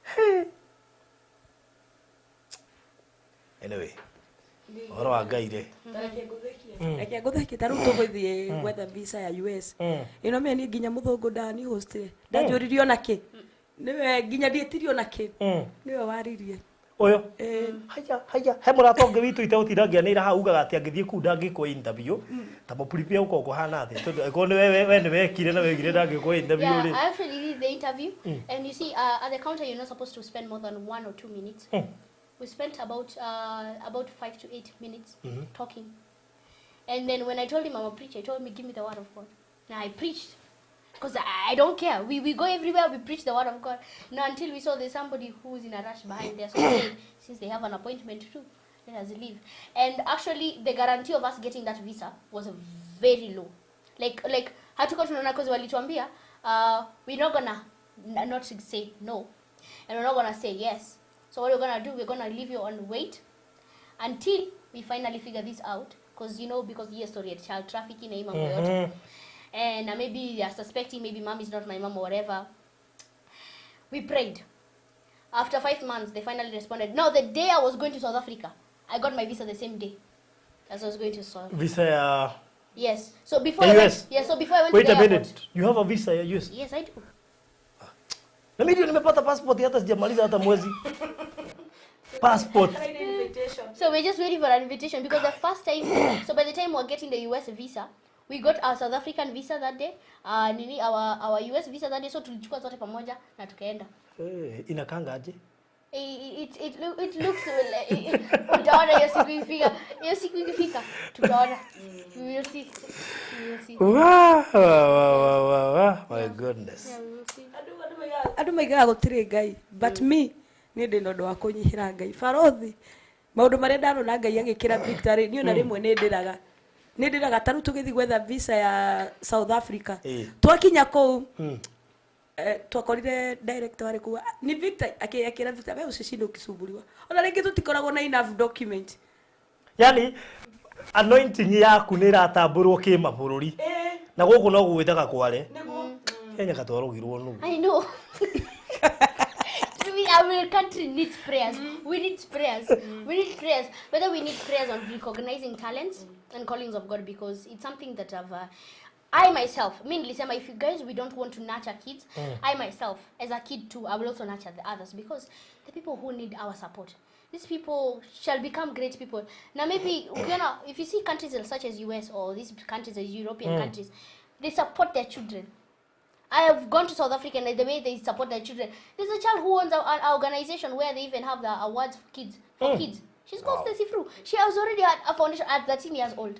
Hey. Anyway, ũhoro wa Ngai rĩ. Reke ngũthekie, ta rĩu tũgũthiĩ gwetha visa ya US. Ĩno mĩa niĩ nginya mũthũngũ ndani hostire ndanjũririe ona kĩ, nĩwe nginya ndiĩtirio ona kĩ, nĩwe waririe. Ũyũ. Eh. Haya haya, he mũrata ũngĩ witũ itegũtinda ngĩanĩra hau ugaga atĩ angĩthiĩ kũu ndangĩkwo interview. Ta mũprepare ũkorwo kũhana atĩa, tondũ angĩkorwo nĩ we nĩ wekire na wegire ndangĩkwo interview Yeah, rĩ. I actually did the interview, and you see, at the counter, you're not supposed to spend more than 1 or 2 minutes. We spent about 5 to 8 minutes talking, and then when I told him I'm a preacher, he told me, "Give me the word of God." Now I preached, because I don't care. We go everywhere. We preach the word of God. Now until we saw there's somebody who's in a rush behind there, so we said, since they have an appointment too, let us leave. And actually, the guarantee of us getting that visa was very low. Like hatuko tunaona, cause walituambia we're not gonna not say no, and we're not gonna say yes. So what we're gonna do, we're gonna leave you on wait until we finally figure this out, because you know, because yes, story ya child trafficking na hii mambo yote, and maybe they are suspecting maybe mom is not my mom or whatever. We prayed. After 5 months, they finally responded. Now the day I was going to South Africa, I got my visa the same day as I was going to South. Visa ya Yes, so before ya I went, US? Yeah, so before I went Wait to a the airport. Minute. You have a visa ya US? Yes, I do. Na mimi ndio nimepata passport hata sijamaliza hata mwezi. Passport. So we're just waiting for an invitation, because the first time, so by the time we're getting the US visa, we got our South African visa that day, nini, our US visa that day, so tulichukua zote pamoja na tukaenda. Eh, inakanga aje? It looks like, utaona hiyo siku ikifika, hiyo siku ikifika, tutaona. We will see. We will see. Wow, wow, wow, wow, wow. My goodness. Yeah, we will see. Andũ maigaga gũtirĩ Ngai, but me niĩ ndĩ na ũndũ wa kũnyihĩra Ngai, barothi. Maũndũ marĩa ndarona Ngai agĩkĩra Victor rĩ, niĩ ona rĩmwe nĩ ndĩraga, nĩ ndĩraga. Ta rĩu tũgĩthiĩ gwetha visa ya South Africa, twakinya kũu, twakorire director warĩ kũu ni Victor, akĩra Victor, "We ucishinde ukisumbuliwa." Ona rĩngĩ tũtikoragwo na enough document. Yani anointing yaku nĩ ĩratambũrwo kĩmabũrũri. Na gũkũ no gwĩtaga kware. Kenya katwarũgirwo nũ. I know. Our country needs prayers. We need prayers. We need prayers. Whether we need prayers on recognizing talents and callings of God, because it's something that I've. I myself, me nilisema, if you guys, we don't want to nurture kids, I myself, as a kid too, I will also nurture the others, because the people who need our support, these people shall become great people. Now maybe ukiona, if you see countries such as US or these countries as European countries, they support their children. I have gone to South Africa and the way they support their children. There's a child who owns an organization where they even have the awards for kids. She's called Stacey Fru. She has already had a foundation at 13 years old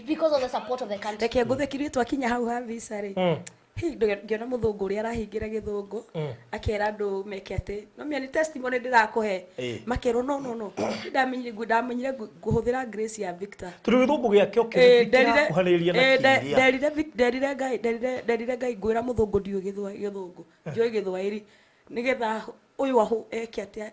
because of the support of the country. Reke ngũthekirie, twakinya hau ha visa rĩ, hi ngĩona mũthũngũ ũrĩa arahingĩra gĩthũngũ, akera andũ meke atĩ no mĩa nĩ testimony ndĩrakũhe. Makerwo no no no, ndamenyire ngũhũthĩra grace ya Victor. Tondũ gĩthũngũ gĩake Eh, kĩrakuhanĩrĩria na kĩrĩa. Nderire Ngai, nderire Ngai, ngwĩra mũthũngũ ndiũĩ gĩthũngũ, ndiũĩ gĩthwaĩri, nĩgetha ũyũ ahũ eke atĩa.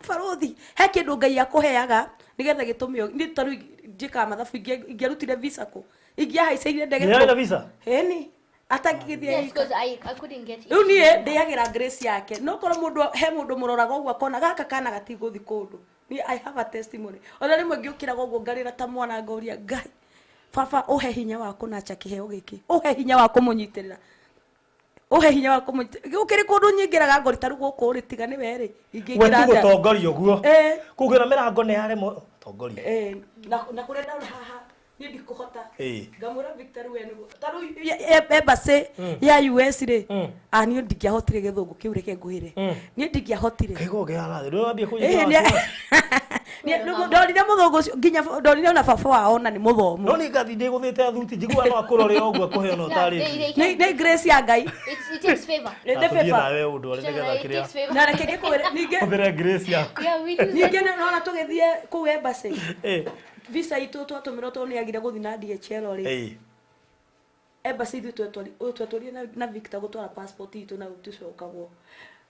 Barothi, he kĩndũ Ngai akũheaga nĩgetha gĩtũme nĩ ta rĩu njĩkaga mathabu, ingĩarutire visa kũ, ingĩahaicĩire ndege Nĩ kũ? na visa? Ĩni atangĩgĩthiĩ. Yes, because I couldn't get it. Rĩu niĩ ndĩagĩra grace yake, no korwo mũndũ, he mũndũ mũroraga ũguo akona gaka kana gatigũthi kũndũ. Niĩ I have a testimony. Ona rĩmwe ngĩũkĩraga ũguo ngarĩra ta mwana, ngoria Ngai, baba, ũhe hinya wa kũnacha kĩheo gĩkĩ, ũhe hinya wa kũmũnyitĩrĩra. Uhe hinya wa kũmũnyita. Gũkĩrĩ kũndũ nyingĩraga ngori ta rĩu gũkũ rĩ tiga nĩ we rĩ. Ingĩingĩra We ti atĩa? gũtongoria ũguo. Eh. Kũngĩona mĩrango nĩ yaremwo tongoria. Eh, na kũrĩa ndaura haha niĩ ndikũhota. Eh. Ngamwĩra Victor we nĩguo. Ta rĩu embassy ya US rĩ. Ah niĩ ndingĩahotire gĩthũngũ kĩu reke ngwĩre. Niĩ ndingĩahotire. Kaigua ũngĩhara thĩ. Rĩu wambie Ĩhĩ, kũnyita nĩ ndonire mũthũngũ ũcio nginya ndonire ona baba wao ona nĩ mũthomu. No nĩ ngathi ndĩgũthĩte thuti njiguaga no akũrore ũguo akũhe ona Yeah, ũtarĩ. they Nĩ can. nĩ grace ya Ngai. It takes favor. Nĩ Tũthiĩ favor. nawe ũndũ ũrĩa nĩgetha It kĩrĩa. takes favor. Na reke ngĩkwĩre ningĩ Hũthĩre grace yaku. Yeah, we do ningĩ that. nĩ nona tũgĩthiĩ kũu embassy. Eh. Visa itũ twatũmĩrwo tondũ nĩ agire gũthiĩ na DHL rĩ. Eh. Embassy ithuĩ twetwarire na Victor gũtwara passport itũ na tũcokagwo.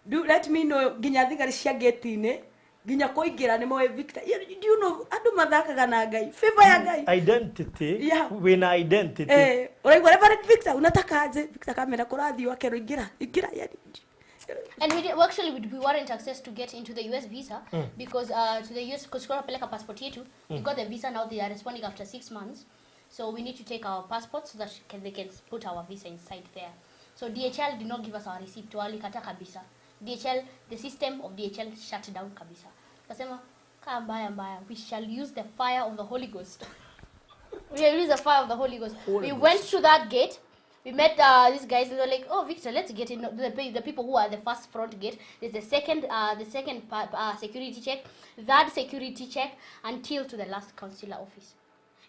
Do let me know nginya thigari cia gate-inĩ nginya kũingĩra nĩ moĩ Victor. Do you know andũ mathakaga na Ngai. Favor ya Ngai. Identity. Yeah. Wĩna identity. Eh, ũraigua Reverend Victor unataka aje? Victor kamera kũrathiĩ akerwo ingĩra ingĩra yani. And we did, well, actually we weren't access to get into the US visa because to the US because peleka passport yetu. We got the visa, now they are responding after 6 months. So we need to take our passport so that they can put our visa inside there. So DHL did not give us our receipt. Walikata kabisa. DHL, the system of DHL shut down kabisa. Kasema kaa mbaya mbaya, we shall use the fire of the Holy Ghost. We shall use the fire of the Holy Ghost. We went to that gate. We met these guys and they were like, "Oh, Victor, let's get in." The people who are the first front gate. There's the second security check, third security check, until to the last consular office.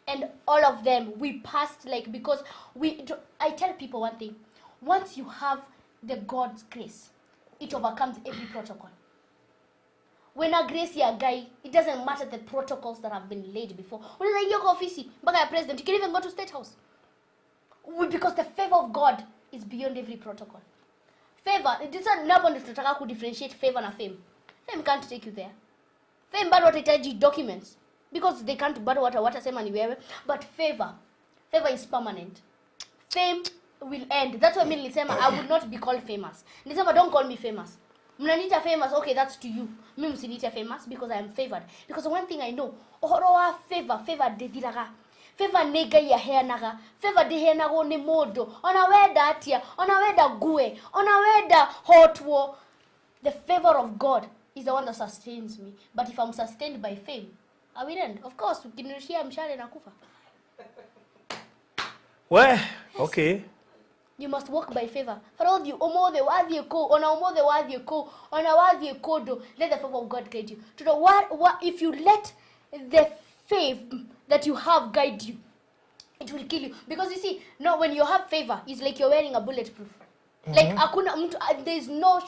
And all of them, we passed, like, because we. I tell people one thing: once you have the God's grace, it overcomes every protocol. When a grace ya guy, it doesn't matter the protocols that have been laid before. Unaweza ingia kwa ofisi mpaka ya president, you can even go to State House. Because the favor of God is beyond every protocol. Favor, it is not tunataka ku differentiate favor na fame. Fame can't take you there. Fame bado watahitaji documents because they can't bado watasema ni wewe, but favor is permanent. Fame will end. That's why mimi nilisema I would not be called famous. Nilisema don't call me famous. Mnaniita famous, okay, that's to you. Mimi msiniite famous because I am favored. Because one thing I know, ũhoro wa favor ndĩthiraga. Favor nĩ Ngai aheanaga. Favor ndĩheanagwo nĩ mũndũ. Ona wenda atia, ona wenda ngue, ona wenda hotwo. The favor of God is the one that sustains me. But if I'm sustained by fame, I will end. Of course, ukinirushia mshale na kufa. We, okay. You must walk by favor. Farodi omothe wathie ko, ona omothe wathie ko, ona wathie kodo. Let the favor of God guide you. To the what if you let the faith that you have guide you, it will kill you. Because you see, no, when you have favor, it's like you're wearing a bulletproof. Like hakuna mtu, there's no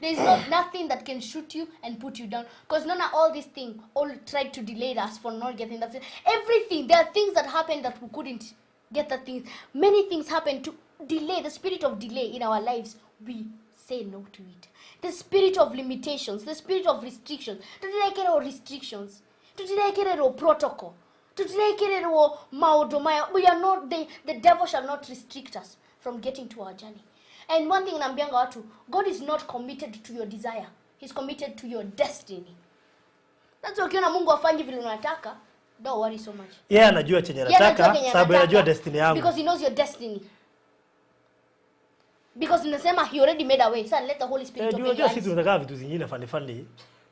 there's no nothing that can shoot you and put you down. Because none of all these things all tried to delay us for not getting that. Everything, there are things that happened that we couldn't get that thing. Many things happen to delay, the spirit of delay in our lives. We say no to it. The spirit of limitations, the spirit of restrictions. Tutirekerwo restrictions. Tutirekerwo protocol. Tutirekerwo maũndũ maya. We are not, the devil shall not restrict us from getting to our journey. And one thing nambianga watu, God is not committed to your desire. He's committed to your destiny. That's why ukiona Mungu afanyi vile unataka, don't worry so much. Yeye anajua chenye anataka, sababu anajua destiny yangu. Because he knows your destiny. Because nasema he already made a way. So let the Holy Spirit open your eyes. Sisi tunataka vitu zingine funny funny.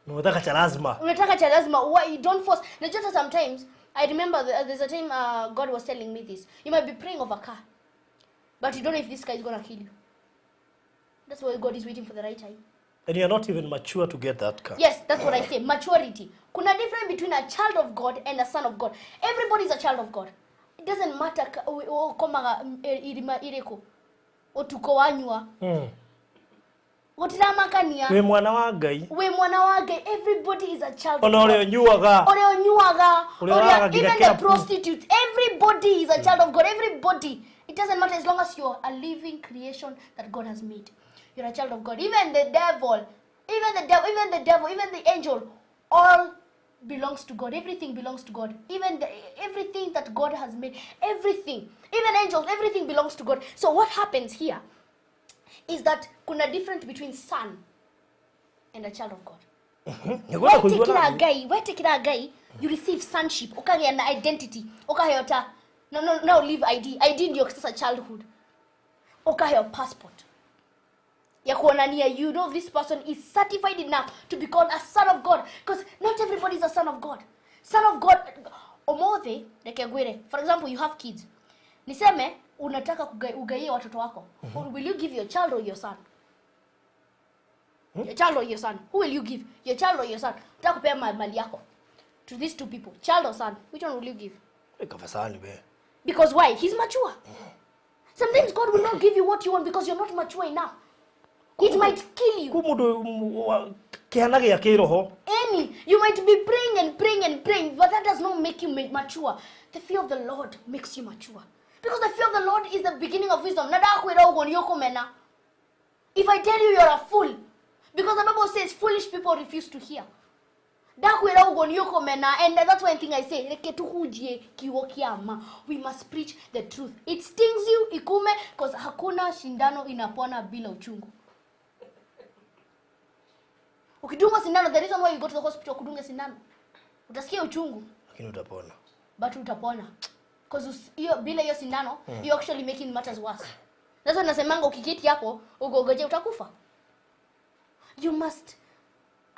Unataka cha lazima. Unataka cha lazima. Why you don't force. Najua sometimes I remember there's a time God was telling me this. You might be praying over a car, but you don't know if this guy is going to kill you. That's why God is waiting for the right time. And you are not even mature to get that car. Yes, that's what I say. Maturity. Kuna difference between a child of God and a son of God. Everybody is a child of God. It doesn't matter koma irima ireko. Otuko wanyua. Otiramakania. We mwana wa Ngai. We mwana wa Ngai. Everybody is a child of God. Ona ore nyuaga. Ore nyuaga. Even the prostitutes. Everybody is a child of God. Everybody. It doesn't matter as long as you're a living creation that God has made. You're a child of God. Even the devil, even the devil, even the angel, all belongs to God. Everything belongs to God. Even everything that God has made, everything, even angels, everything belongs to God. So what happens here is that kuna difference between son and a child of God. Wetekira guy, you receive sonship. Ukagea na identity. Ukaheyota. No, no, now leave ID. ID ndio sasa childhood. Ukaheo passport. Ya kuonania, you know this person is certified enough to be called a son of God, because not everybody is a son of God. Son of God omothe reke ngwire, for example, you have kids, niseme unataka ugaie watoto wako. Or will you give your child or your son? Your child or your son? Who will you give, your child or your son? Unataka kupea mali yako to these two people, child or son, which one will you give? Kafasani we. Because why? He's mature. Sometimes God will not give you what you want because you're not mature enough. It might kill you. Ku kĩhana gĩa kĩroho. Any, you might be praying and praying and praying, but that does not make you mature. The fear of the Lord makes you mature. Because the fear of the Lord is the beginning of wisdom. Na ndakwĩra ũguo nĩ ũkũmena. If I tell you you're a fool, because the Bible says foolish people refuse to hear. Ndakwĩra ũguo nĩ ũkũmena, and that's one thing I say, reke tuhunjie kiugo kĩa ma. We must preach the truth. It stings you, ikume, because hakuna shindano inapona bila uchungu. Ukidungwa sindano, the reason why you go to the hospital kudunga sindano, utasikia uchungu, Lakini utapona. But utapona. Because hiyo bila hiyo sindano, you actually making matters worse. That's why nasemanga ukiketi hapo ugogoje utakufa. You must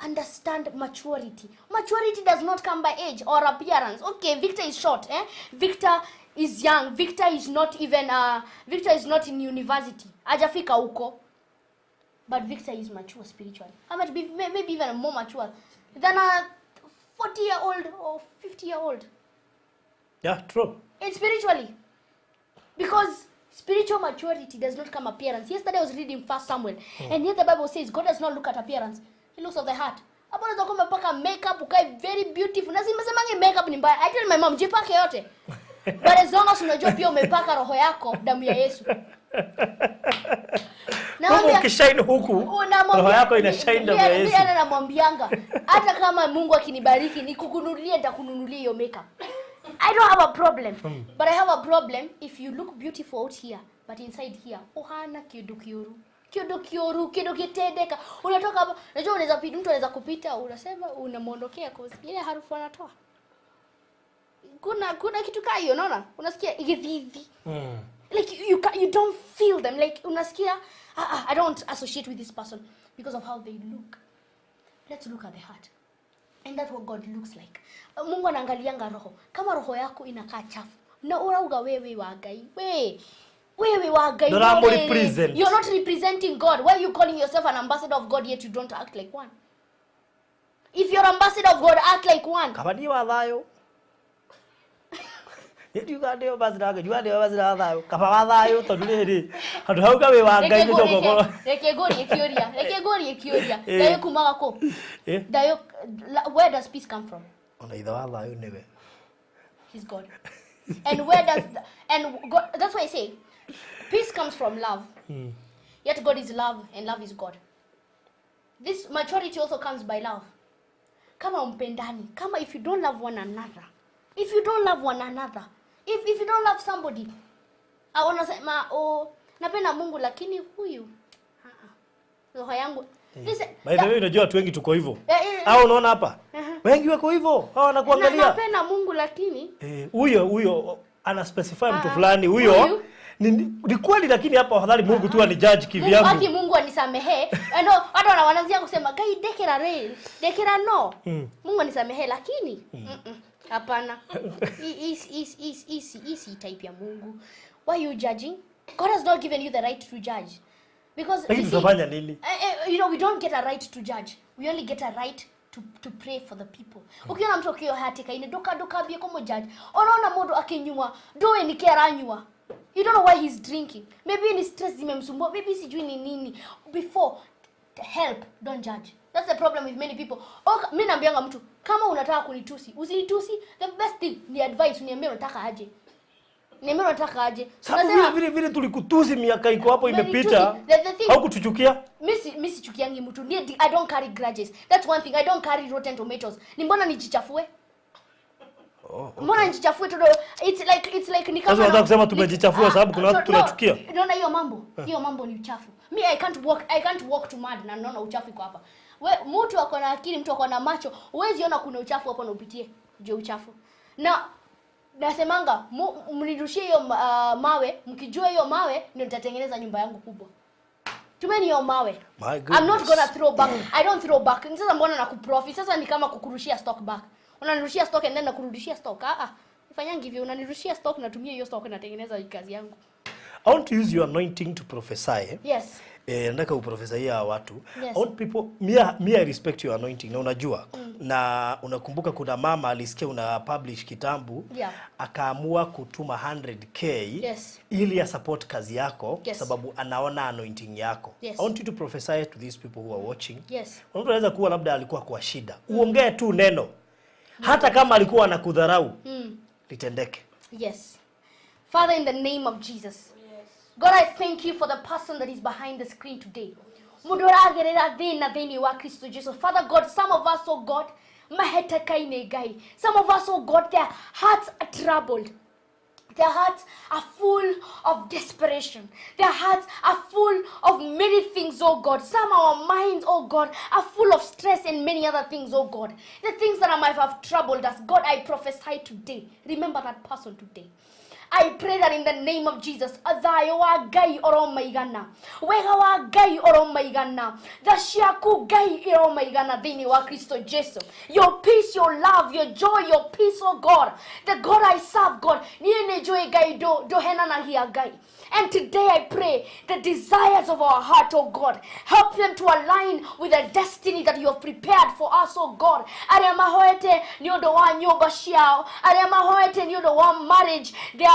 understand maturity. Maturity does not come by age or appearance. Okay, Victor is short, eh? Victor is young. Victor is not even Victor is not in university. Hajafika huko. But Victor is mature spiritually. I might be maybe even more mature than a 40-year-old or 50-year-old. Yeah, true. And spiritually. Because spiritual maturity does not come appearance. Yesterday I was reading 1 Samuel. And here the Bible says God does not look at appearance. He looks at the heart. Hapo unaweza kuwa umepaka makeup ukae very beautiful. Na simesemangi makeup ni mbaya. I tell my mom, jipake yote. But as long as unajua pia umepaka roho yako damu ya Yesu. Kama ukishine huku, roho yako ina shine damu ya Yesu. Mimi namwambianga hata kama Mungu akinibariki nikukununulie, nitakununulia hiyo makeup. I don't have a problem. But I have a problem if you look beautiful out here, but inside here uhana kindu kiuru. Kindu kiuru, kindu kitendeka. Unatoka hapo, unajua unaweza pita, mtu anaweza kupita, unasema unamuondokea cause ile harufu anatoa. Kuna kitu kaa hiyo, unaona? Unasikia igithithi. Like you don't feel them, like unasikia I don't associate with this person because of how they look. Let's look at the heart. And that's what God looks like. Mungu anaangalianga roho. Kama roho yako inakaa chafu, na urauga wewe wa Ngai. Wewe wa Ngai. You're not representing God. Why are you calling yourself an ambassador of God yet you don't act like one? If you're ambassador of God, act like one. Kama ni wa thayo. Ndiuga ndio ambassador, ndiuga ndio ambassador wa thayo. Kaba wa thayo tondu riri. Handu hau ka we wa Ngai ni coko. Reke ngũrie kĩũria. Reke ngũrie kĩũria. Thayo kumaga kũ? Thayo, where does peace come from? Ona ithe wa thayo niwe. He's God. And where does and God, that's why I say peace comes from love. Yet God is love and love is God. This maturity also comes by love. Kama umpendani, kama if you don't love one another. If you don't love one another, if you don't love somebody, unasema oh, napenda Mungu lakini huyu roho yangu. Listen, by the way, unajua watu wengi tuko hivyo. Au unaona hapa? Wengi wako hivyo. Hao wanakuangalia. Napenda Mungu lakini huyo ana specify mtu fulani huyo. Ni kweli, lakini hapa afadhali Mungu tu anijudge kivyangu. Mungu Mungu anisamehe. No, hata wanaanzia kusema gai dekera re, dekera no. Mungu anisamehe lakini hapana. Is type ya Mungu. Why you judging? God has not given you the right to judge. Because you see, you know, we don't get a right to judge. We only get a right to pray for the people. Ukiona mtu akiyo hatika ine doka doka bie komo judge. Unaona mundu akinyua, doe ni keranyua. You don't know why he's drinking. Maybe ni stress zimemsumbua, maybe sijui ni nini. Before help, don't judge. That's the problem with many people. Okay, mimi naambianga mtu kama unataka kunitusi, usinitusi. The best thing ni advice, uniambie unataka aje. Niambie unataka aje. Sababu vile vile tulikutusi miaka iko hapo imepita. Haukutuchukia? Mimi sichukiangi mtu. I don't carry grudges. That's one thing. I don't carry rotten tomatoes. Ni mbona nijichafue? Oh, okay. Mbona nijichafue tu? It's like ni kama sasa unataka kusema tumejichafua sababu kuna watu tunachukia. Unaona hiyo mambo? Hiyo mambo ni uchafu. Me I can't walk to mad na naona uchafu iko hapa. We mtu ako na akili, mtu ako na macho, huwezi ona kuna uchafu hapo na upitie je uchafu. Na nasemanga mnirushie hiyo mawe, mkijua hiyo mawe ndio nitatengeneza nyumba yangu kubwa. Tumeni hiyo mawe. My I'm not goodness. gonna throw back. I don't throw back. Sasa mbona nakuprofit? Sasa ni kama kukurushia stock back. Unanirushia stock and then nakurudishia stock. Ah ah. Fanyangi hivyo, unanirushia stock, natumia hiyo stock natengeneza kazi yangu. I want to use your anointing to prophesy. Yes. Eh, nataka uprofesaia hawa watu. Yes. I want people, me I respect your anointing na unajua na unakumbuka kuna mama alisikia una publish kitambu Yeah. akaamua kutuma 100K Yes. ili ya support kazi yako Yes. sababu anaona anointing yako. Yes. I want you to prophesy to these people who are watching. Yes. Kuna mtu anaweza kuwa labda alikuwa kwa shida, uongee tu neno hata kama alikuwa anakudharau litendeke. Yes. Father, in the name of Jesus. God, I thank you for the person that is behind the screen today. Mundu ũragerera thĩna thĩinĩ wa Kristo Jesus. Father God, some of us, oh God, mahetekaine Ngai. Some of us, oh God, their hearts are troubled. Their hearts are full of desperation. Their hearts are full of many things, oh God. Some of our minds, oh God, are full of stress and many other things, oh God. The things that might have troubled us, God, I prophesy today. Remember that person today. I pray that in the name of Jesus, thayũ wa Ngai oromaigana, wega wa Ngai oromaigana, tha ciaku Ngai iromaigana thĩinĩ wa Kristo Jesu. Your peace, your love, your joy, your peace, oh God, the God I serve, God, niĩ nĩ njũĩ Ngai ndũhenanagia Ngai. And today I pray the desires of our heart, oh God, help them to align with the destiny that you have prepared for us, oh God. Arĩa mahoete nĩ ũndũ wa nyũmba ciao, arĩa mahoete nĩ ũndũ wa marriage,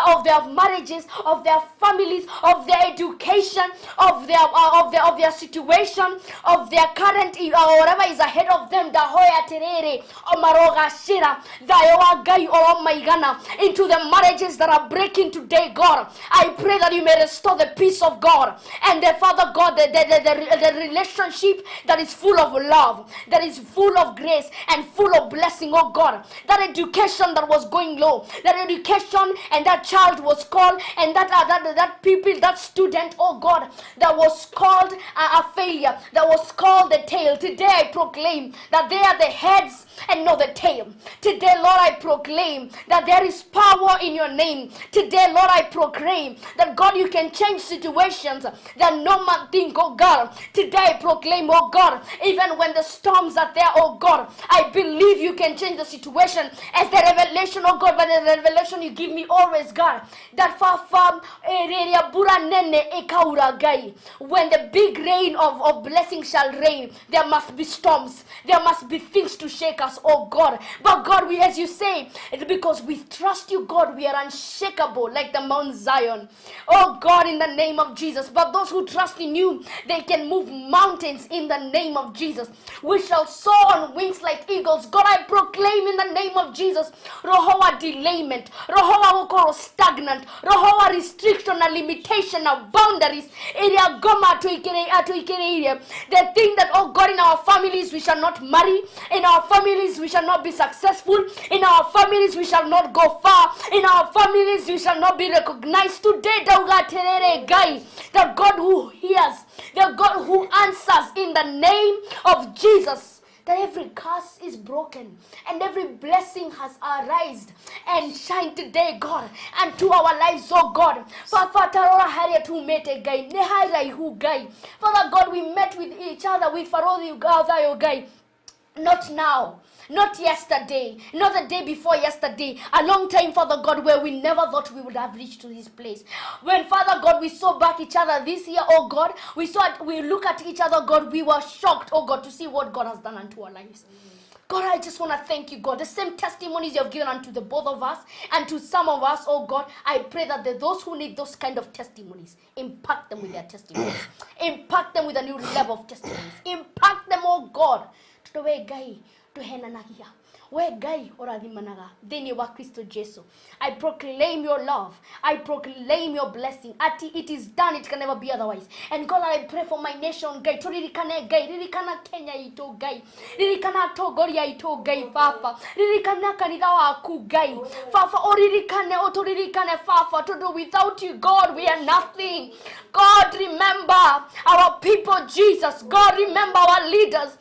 of their marriages, of their families, of their education, of their situation, of their current whatever is ahead of them. Ndahoya atĩrĩrĩ, o marogacĩra thayũ wa Ngai oromaigana into the marriages that are breaking today, God. I pray that you may restore the peace of God and the Father God, the relationship that is full of love, that is full of grace and full of blessing, oh God. That education that was going low, that education and that child was called, and that pupil, that student, oh God, that was called a failure, that was called the tail. Today I proclaim that they are the heads and not the tail. Today, Lord, I proclaim that there is power in your name. Today, Lord, I proclaim that God, you can change situations that no man think, oh God. Today I proclaim, oh God, even when the storms are there, oh God, I believe you can change the situation. As the revelation, oh God, by the revelation you give me always, God, that far from when the big rain of blessing shall rain, there must be storms, there must be things to shake us, oh God. But God, we, as you say, it's because we trust you, God, we are unshakable like the Mount Zion. Oh God, in the name of Jesus. But those who trust in you, they can move mountains in the name of Jesus. We shall soar on wings like eagles. God, I proclaim in the name of Jesus, roho wa delayment, roho wa gũkorwo stagnant, roho wa restriction na limitation na boundaries ĩrĩa ngoma atũikĩrĩirie. The thing that, oh God, in our families we shall not marry, in our families we shall not be successful, in our families we shall not go far, in our families we shall not be recognized. Today, ndauga atĩrĩrĩ Ngai, the God who hears, the God who answers, in the name of Jesus, that every curse is broken and every blessing has arisen and shine today, God, and to our lives, oh God. Baba, tarora harĩa tumĩte Ngai, nĩ haraihu Ngai. Father God, we met with each other with Farothi Gathayo Ngai. Not now, not yesterday, not the day before yesterday, a long time, Father God, where we never thought we would have reached to this place. When, Father God, we saw back each other this year, oh God, we look at each other, God, we were shocked, oh God, to see what God has done unto our lives. God, I just want to thank you, God. The same testimonies you have given unto the both of us and to some of us, oh God, I pray that those who need those kind of testimonies, impact them with their testimonies. Impact them with a new level of testimonies. Impact them, oh God. Tondũ we Ngai ndũhenanagia, we Ngai ũrathimanaga thĩinĩ wa Kristo Jesu. I proclaim your love, I proclaim your blessing. Ati it is done, it can never be otherwise. And God, I pray for my nation, Ngai. Tũririkane Ngai, ririkana Kenya itũ Ngai, ririkana atongoria aitũ Ngai Baba, ririkana kanitha waku Ngai Baba, ũririkane, ũtũririkane Baba, tondũ without you, God, we are nothing. God, remember our people, Jesus. God, remember our leaders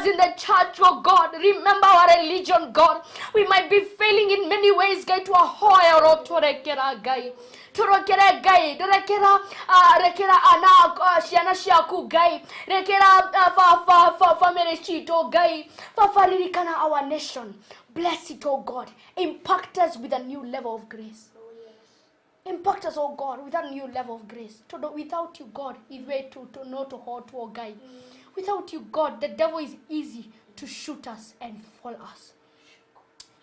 in the church, oh God. Remember our religion, God. We might be failing in many ways, Ngai, twahoya ũrotũrekera Ngai. Tũrokere Ngai, ndũrekera rekera ana ciana ciaku Ngai, rekera family citũ Ngai. Baba, ririkana our nation. Bless it, oh God. Impact us with a new level of grace. Impact us, oh God, with a new level of grace. Tondũ without you, God, ithuĩ to no tũhotwo Ngai. Without you, God, the devil is easy to shoot us and fall us.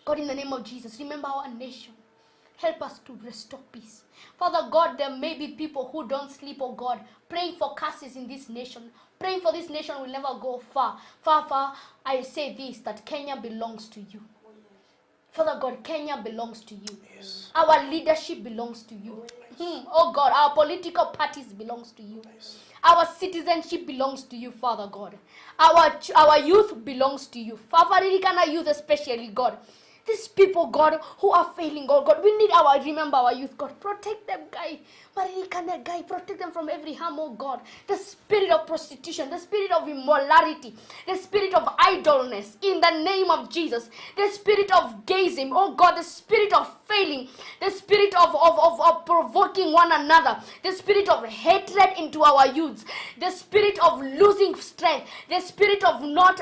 God, in the name of Jesus, remember our nation. Help us to restore peace. Father God, there may be people who don't sleep, oh God, praying for curses in this nation, praying for this nation will never go far. Far, far, I say this, that Kenya belongs to you. Father God, Kenya belongs to you. Yes. Our leadership belongs to you. Oh God, our political parties belongs to you. Our citizenship belongs to you, Father God. Our youth belongs to you. Father, ririkana youth especially, God. These people, God, who are failing, oh God, we need our, remember our youth, God. Protect them, Guy. Maririkane, Guy, protect them from every harm, oh God. The spirit of prostitution, the spirit of immorality, the spirit of idleness, in the name of Jesus. The spirit of gazing, oh God, the spirit of failing, the spirit of provoking one another, the spirit of hatred into our youths, the spirit of losing strength, the spirit of not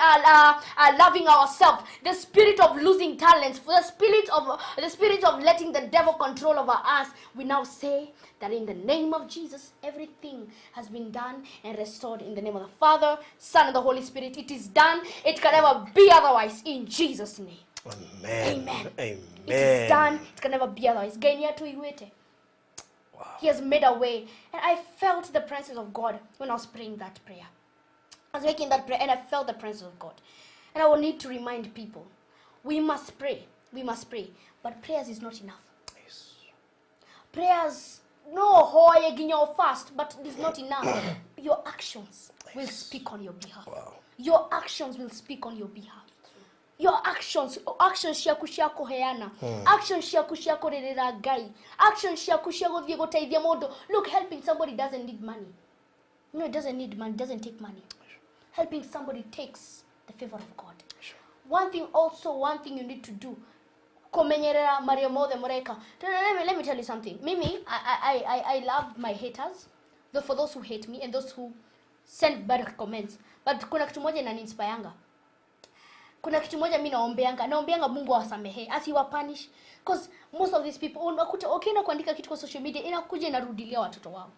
loving ourselves, the spirit of losing talents, the spirit of letting the devil control over us. We now say that in the name of Jesus, everything has been done and restored in the name of the Father, Son, and the Holy Spirit. It is done. It can never be otherwise, in Jesus' name. Amen. Amen. Amen. It is done. It can never be otherwise. Ngai nĩ atũiguĩte. Wow. He has made a way. And I felt the presence of God when I was praying that prayer. I was making that prayer and I felt the presence of God. And I will need to remind people, we must pray. We must pray. But prayers is not enough. Yes. Prayers, no hoye nginya fast, but it is not enough. Your actions will speak on your behalf. Wow. Your actions will speak on your behalf. Your actions, actions ciaku cia kũheana, actions ciaku cia kũrĩrĩra Ngai, actions ciaku cia gũthiĩ gũteithia mũndũ. Look, helping somebody doesn't need money. No, it doesn't need money. It doesn't take money. Helping somebody takes the favor of God. One thing also, one thing you need to do, kũmenyerera maria mothe mũreka. Let me tell you something. Mimi, I love my haters, though for those who hate me and those who send bad comments. But kuna kitu moja inaniinspireanga. Kuna kitu moja mi naombeanga Mungu awasamehe, asiwapunish, because most of these people, unakuta ukienda kuandika kitu kwa social media, inakuja inarudilia watoto wao,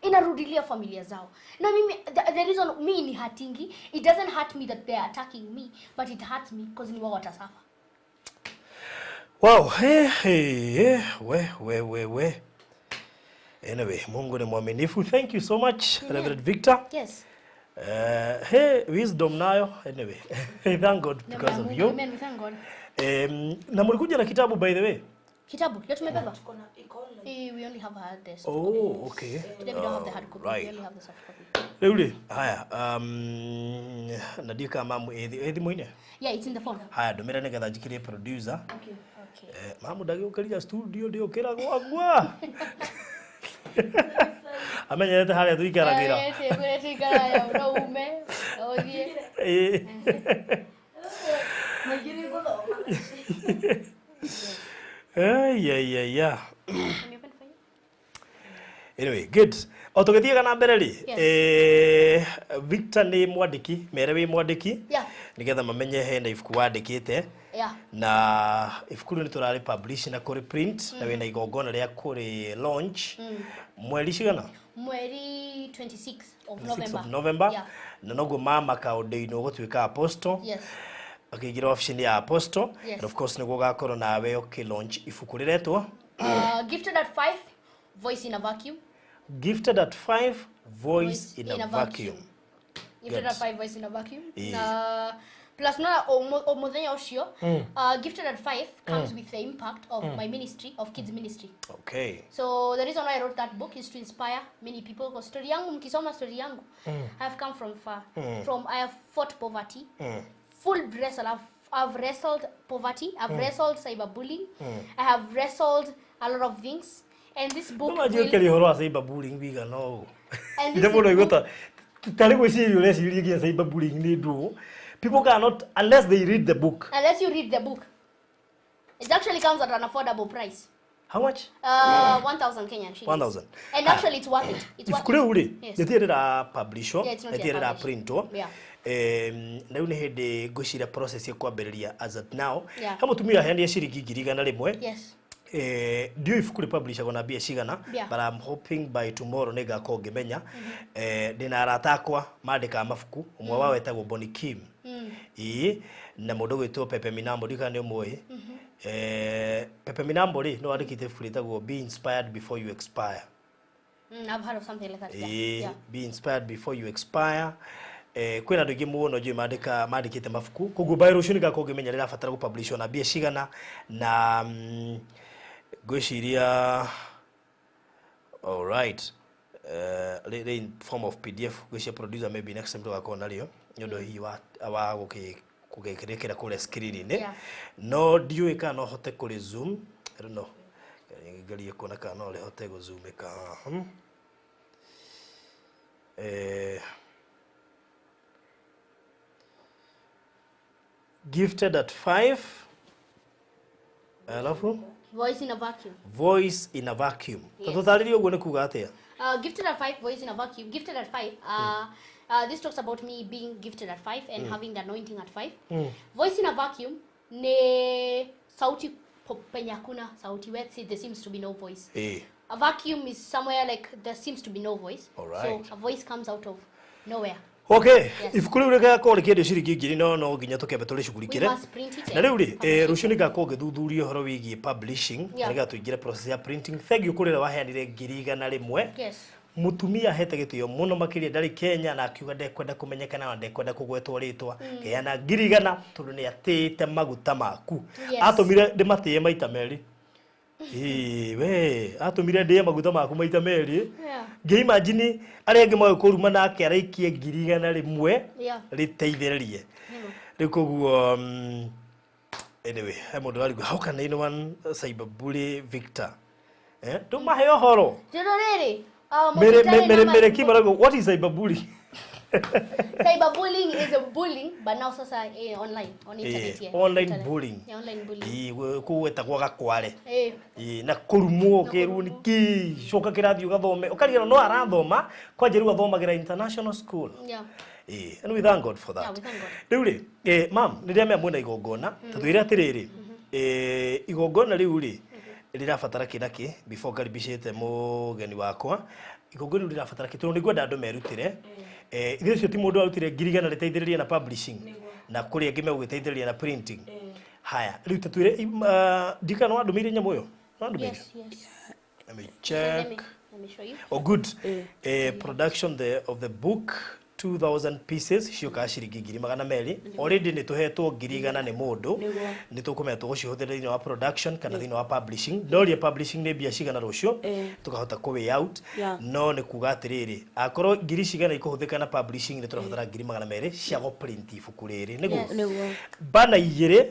inarudilia familia zao. Na mimi, the reason mi ni hatingi, it doesn't hurt me that they are attacking me, but it hurts me because ni wao watasuffer. Wow, hey, hey, hey, we, we, we, we. Anyway, Mungu ni mwaminifu. Thank you so much, Amen. Reverend Victor. Yes. Hey, wisdom nayo. Anyway, thank God because of you. Amen, we thank God. Na mlikuja na kitabu, by the way? Kitabu leo tumebeba. Tuko na iko online. Eh, we only have had the soft Oh, okay. copy. Today we don't have the hard copy. Right. We only have the soft copy. Rĩu rĩ, haya, na ndiũĩ kana mamu ĩ thimũ-inĩ. Yeah, it's in the phone. Haya, ndũmĩre nĩgetha njikĩrie producer. Okay. Okay. Eh, mamu ndagĩũkĩria studio ndĩũkĩragwo agua. Amenyerete harĩa tũikaragĩra. Eh, kũrĩa tũikaraga no ume ũthiĩ. Ĩ. Maingĩ nĩ ngũthoma. Ai, ai, ai, ai. Let me open for you. Anyway, good. O tũgĩthiaga na mbere rĩ, Yes. Victor nĩ mwandĩki, mere wĩ mwandĩki, Yeah. nĩgetha mamenye hena ibuku wandĩkĩte, na ibuku rĩu nĩ tũrarĩ publish na kũrĩ print, na wĩna igongona rĩa kũrĩ launch mweri cigana? Mweri 26 of 26 November. of November. Yeah. Na noguo mama kaũndũ-inĩ ũgũtuĩka apostle, Yes. akĩingĩra obici-inĩ ya apostle. Yes. And of course nĩguo ũgakorwo nawe ũkĩ launch ibuku rĩretwo Gifted at 5, Voice in a Vacuum. Gifted at 5, Voice in a Vacuum. Gifted Good. at 5, Voice in a Vacuum. Ĩĩ. Na plus na o muthenya ũcio, Gifted at 5 comes with the impact of my ministry, of kids ministry. So the reason why I wrote that book is to inspire many people, because story yangu, mkisoma story yangu, I have come from far. From I have fought poverty, full wrestle. I've wrestled poverty. I've wrestled cyberbullying. I have wrestled a lot of things. And this book No will, manjĩũkĩria ũhoro wa cyberbullying wigana ũũ. And this Nĩ mũndũ book, aigua tarĩ gwĩciria ũreciria nginya cyberbullying nĩ ndũ. People cannot unless they read the book. Unless you read the book, it actually comes at an affordable price. How much? 1,000 Kenyan shillings. 1,000. And actually it's worth it. It's worth Ibuku rĩu rĩ, Yes. rĩtirĩ rĩra publishwo, Yeah, it's not yet rĩtirĩ rĩra published. printwo. Yeah. Na rĩu nĩ hĩndĩ ngwĩciria process ĩkwambĩrĩria as at now. Yeah. He mũtumia aheanire ciringi 100,000. Yes. Ndiũĩ ibuku rĩpublishagwo na mbia cigana, Yeah. but I'm hoping by tomorrow nĩ ngakorwo ngĩmenya. Ndĩna arata akwa mandĩkaga mabuku, ũmwe wao etagwo Bonnie Kim. Ĩĩ, na mũndũ ũgwĩtwo Pepe Minambo, ndiũĩ kana nĩ ũmũĩ. Pepe Minambo rĩ, nĩ wandĩkĩte ibuku rĩtagwo Be Inspired Before You Expire. I've heard of something like that. Yeah. Ĩĩ, Yeah. Be Inspired Before You Expire. Kwĩna andũ aingĩ mũno njũĩ mandĩkĩte mabuku, koguo by rũciũ nĩngakorwo ngĩmenya rĩrabatara gũpublishwo na mbia cigana, na ngwĩciria all right, rĩ in form of PDF. Ngwĩciria producer maybe next time tũgakorwo narĩo nĩ ũndũ hihi wa gũgĩkĩra kũrĩa screen-inĩ. Yeah. No ndiũĩ kana no hote kũrĩ zoom. I don't know, ngerie kuona kana no rĩhote gũzoomĩka haha. Gifted at 5, alafu Voice in a Vacuum. Voice in a Vacuum. Yes. Tũtarĩrie ũguo nĩ kuga atĩa? Gifted at 5, Voice in a Vacuum. Gifted at 5. This talks about me being gifted at 5 and having the anointing at 5. Voice in a Vacuum ni sauti penye hakuna sauti, where there seems to be no voice. A vacuum is somewhere like there seems to be no voice. All right. So a voice comes out of nowhere. Okay, Yes. ibuku rĩu rĩgakorwo rĩkĩendio ciringi 1,000, no nginya tũkĩambe tũrĩcugurikĩre. We must print it Na rĩu rĩ, and publish it. rũciũ nĩngakorwo ngĩthuthuria ũhoro wĩgiĩ publishing, na Yeah. nĩgetha tũingĩre process ya printing. Thank you kũrĩ ũrĩa waheanire 100,000. Yes. Mũtumia ahete gĩtĩo mũno makĩria, ndarĩ Kenya, na akiuga ndekwenda kũmenyekana na ndekwenda kũgwetwo rĩtwa, ngeana 100,000 tondũ nĩ atĩĩte maguta maku. Yes. Atũmire ndĩmatĩe maita merĩ. Ĩĩ, we atũmire ndĩe maguta maku maita merĩ. Yeah. Ngĩimagine arĩa angĩ moĩ kũruma nake araikie 100,000 Yeah. rĩteithĩrĩrie rĩu. Koguo anyway, he mũndũ warigwo, how can anyone cyberbully Victor? Ndũmahe ũhoro. Tondũ rĩrĩ, Mere mũndũ mere ũtarĩ na mere kimaragwo, what is cyberbully? Cyberbullying is a bullying, but now sasa online, on internet. Yeah. Online Internet. Bullying. Yeah, online bullying. Ĩĩ, kũu gwetagwo gakware. Ĩĩ, na kũrumwo ũkĩrwo nĩ kĩ coka kĩrathiĩ ũgathome ũkariganĩrwo no arathoma kwanja rĩu athomagĩra international school. Yeah. Ĩĩ, and we thank God for that. Yeah, we thank God. Rĩu rĩ, mam, nĩ ndĩramenya mwĩna igongona, tũtwĩre atĩrĩrĩ, igongona rĩu rĩ rĩrabatara kĩ na kĩ before ngaribicĩte mũgeni wakwa. Igongona rĩu rĩrabatara kĩ? Tondũ nĩngwenda andũ merutĩre. Ithuĩ ũcio ti mũndũ warutire 100,000 rĩteithĩrĩrie na publishing, na kũrĩ angĩ megũgĩteithĩrĩria na printing. Haya, rĩu tũtwĩre, ndikana wandũmĩire nyamũ ĩyo? Wandũmĩire? Yes, yes. Let me So check. let me show you. Oh, good. Production of the book, 2000 pieces, ciokaga ciringi 200,000. Already nĩ tũhetwo 100,000 nĩ mũndũ. Nĩguo. Nĩ tũkũmenya tũgũcihũthĩra thĩinĩ wa production kana thĩinĩ wa publishing. Ndoria publishing nĩ mbia cigana rũciũ, tũkahota kũ weigh out. Yeah. No nĩ kuga atĩrĩrĩ, akorwo ngiri cigana ikũhũthĩka na publishing, nĩ tũrabatara 200,000 cia gũ print ibuku rĩrĩ, nĩguo? Yes. Nĩguo. Bana igĩrĩ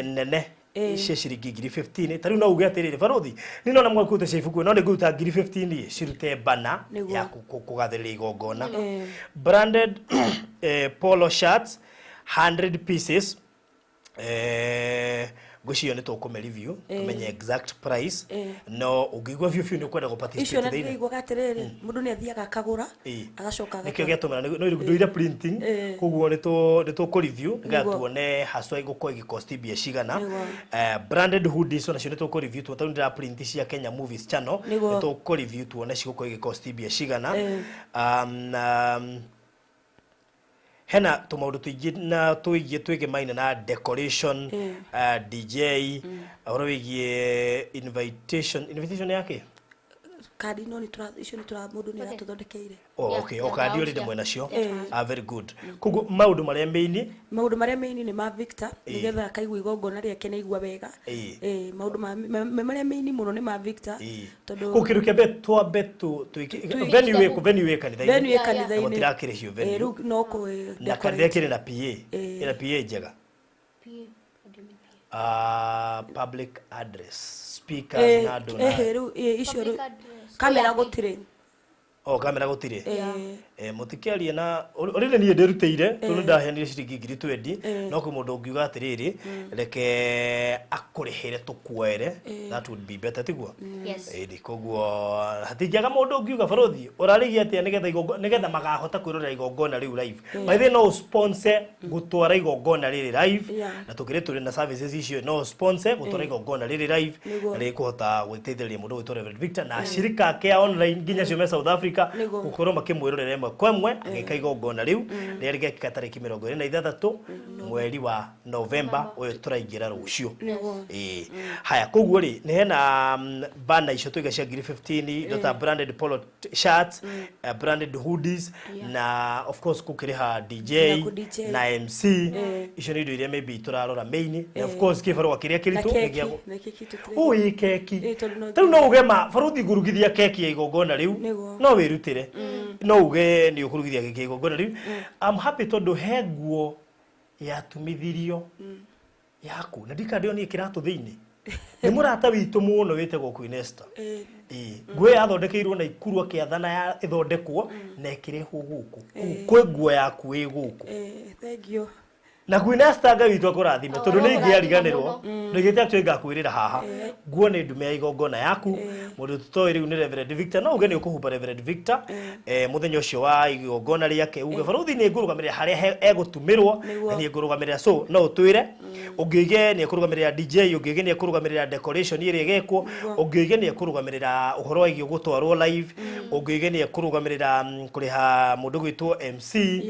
nene cia ciringi 15,000. Ta rĩu no uge atĩrĩrĩ, barothi nĩ nona mwakũruta cia ibuku, no nĩ ngũruta 15,000 cirute bana Nĩguo. ya kũgathĩrĩria igongona. Branded polo shirts 100 pieces, ngwĩciria nĩ tũkũme review tũmenye exact price. No ũngĩigua biũ biũ nĩ ũkwenda gũ Icio participate na thĩinĩ. ndĩraiguaga atĩrĩrĩ, mũndũ nĩ athiaga akagũra, agacoka Nĩkĩo agatwara. gĩatũmĩra no ndũire printing. Koguo nĩ tũkũ review nĩgetha Nĩguo. tuone haswa igũkorwo ĩgĩcost mbia cigana. Nĩguo. Branded hoodies onacio nĩ tũkũ review tuone, tondũ ndĩra print cia Kenya Movies Channel. Nĩguo. Nĩ tũkũ review tuone cigũkorwo igĩcost mbia cigana. Hena tũmaũndũ tũingĩ na tũingĩ twĩgemaine na decoration, DJ, ũhoro wĩgiĩ invitation yake. Kandi no nĩ tũra icio nĩ tũra mũndũ nĩ aratũthondekeire. Oh, Yeah, okay, yeah, o kandi yeah. already mwena cio. Yeah. Ah, very good. Koguo maũndũ marĩa main Maũndũ marĩa main nĩ ma Victor, nĩgetha akaigua igongona rĩake nĩ aigua wega. Maũndũ marĩa main mũno nĩ ma Victor, tondũ Kũu kĩndũ kĩa mbere twambe tu twĩke venue ĩkũ, venue ĩ kanitha-inĩ. Venue ĩ Yeah, yeah. kanitha-inĩ. Na gũtirakĩrĩhio venue. Rĩu no kũ Na kanitha ĩkĩrĩ na PA, ĩna PA njega? PA. What do you mean PA? Public address speakers na andũ na Rĩu icio Public rĩu address. kamera Oh, yeah. gũtirĩ. O kamera gũtirĩ. Mũtikĩarie na ũrĩ niĩ ndĩrutĩire tondũ ndaheanire ciringi ngiri 20 no kwĩ mũndũ ũngiuga atĩrĩrĩ reke akũrĩhĩre tũkuoere, that would be better, tiguo? Yes. Ĩni koguo hatingĩaga mũndũ ũngiuga barothi ũrarĩhia atĩa nĩgetha nĩgetha makahota kwĩrorera igongona rĩu live. By the way, no sponsor gũtwara igongona rĩrĩ live na tũkĩrĩ tũrĩ na services icio, no sponsor gũtwara igongona rĩrĩ live na rĩkũhota gwĩteithĩrĩria mũndũ gwĩtwo Reverend Victor na ashirika ake a online nginya cio me South Africa gũkorwo makĩmwĩrorera ĩmwe kwa ĩmwe agĩka igongona rĩu rĩrĩa rĩgekĩka tarĩki 26 mweri wa November ũyũ tũraingĩra rũciũ. Haya, koguo rĩ nĩ hena bana icio tũiga cia ngiri 15 indo ta branded polo shirts, branded hoodies na of course gũkĩrĩha DJ na MC. Icio nĩ indo iria maybe tũrarora main, na of course kĩbarũa kĩrĩa kĩritũ nĩ keki. Rĩu no uge ma baruthi ngũrugithia keki ya igongona rĩu, no wĩrutĩre, no uge nĩ ũkũrugithia keki ya igongona rĩu. I'm happy tondũ he nguo yatumithirio yaku na ndikandĩonie kĩratũ thĩinĩ nĩ mũrata witũ mũno wĩtagwo Queen Esther. Nguo yathondekeirwo na ikuru akĩathana ya ĩthondekwo na ĩkĩrehwo gũkũ. Kwĩ nguo yaku ĩ gũkũ. Thank you. Na Queen Esther Ngai witũ akũrathime tondũ nĩ ingĩariganĩrwo ndigĩte actually ngakwĩrĩra haha nguo nĩ ndume ya igongona yaku. Mũndũ tũtoĩ rĩu nĩ Reverend Victor, no uge nĩ ũkũhumba Reverend Victor mũthenya ũcio wa igongona rĩake, uge baruthi nĩ ngũrũgamĩrĩra harĩa egũtumĩrwo na nĩ ngũrũgamĩrĩra, so no ũtwĩre ũngĩige nĩ ekũrũgamĩrĩra DJ, ũngĩige nĩ ekũrũgamĩrĩra decoration ĩrĩa ĩgekwo, ũngĩige nĩ ekũrũgamĩrĩra ũhoro wĩgiĩ gũtwarwo live, ũngĩige nĩ ekũrũgamĩrĩra kũrĩha mũndũ gwĩtwo MC,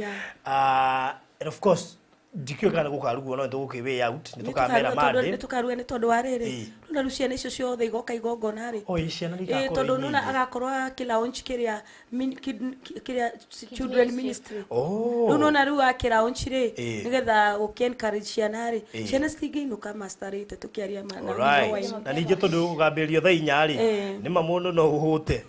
and of course ndikĩũĩ kana gũkarugwo no nĩtũgũkĩ way out nĩ tũkamera mande nĩ tũkaruga nĩ tondũ wa rĩrĩ nuna rĩu ciana icio ciothe igoka igongona rĩ. Oi ciana nĩ tondũ nuna agakorwo akĩ launch kĩrĩa kĩrĩa children ministry. Rĩu nona rĩu akĩ launch rĩ nĩgetha gũkĩ encourage ciana rĩ, ciana citingĩinũka masterĩte tũkĩaria na na ningĩ tondũ ũgambĩrĩrio thaa inya rĩ nĩ ma mũndũ no ũhũte.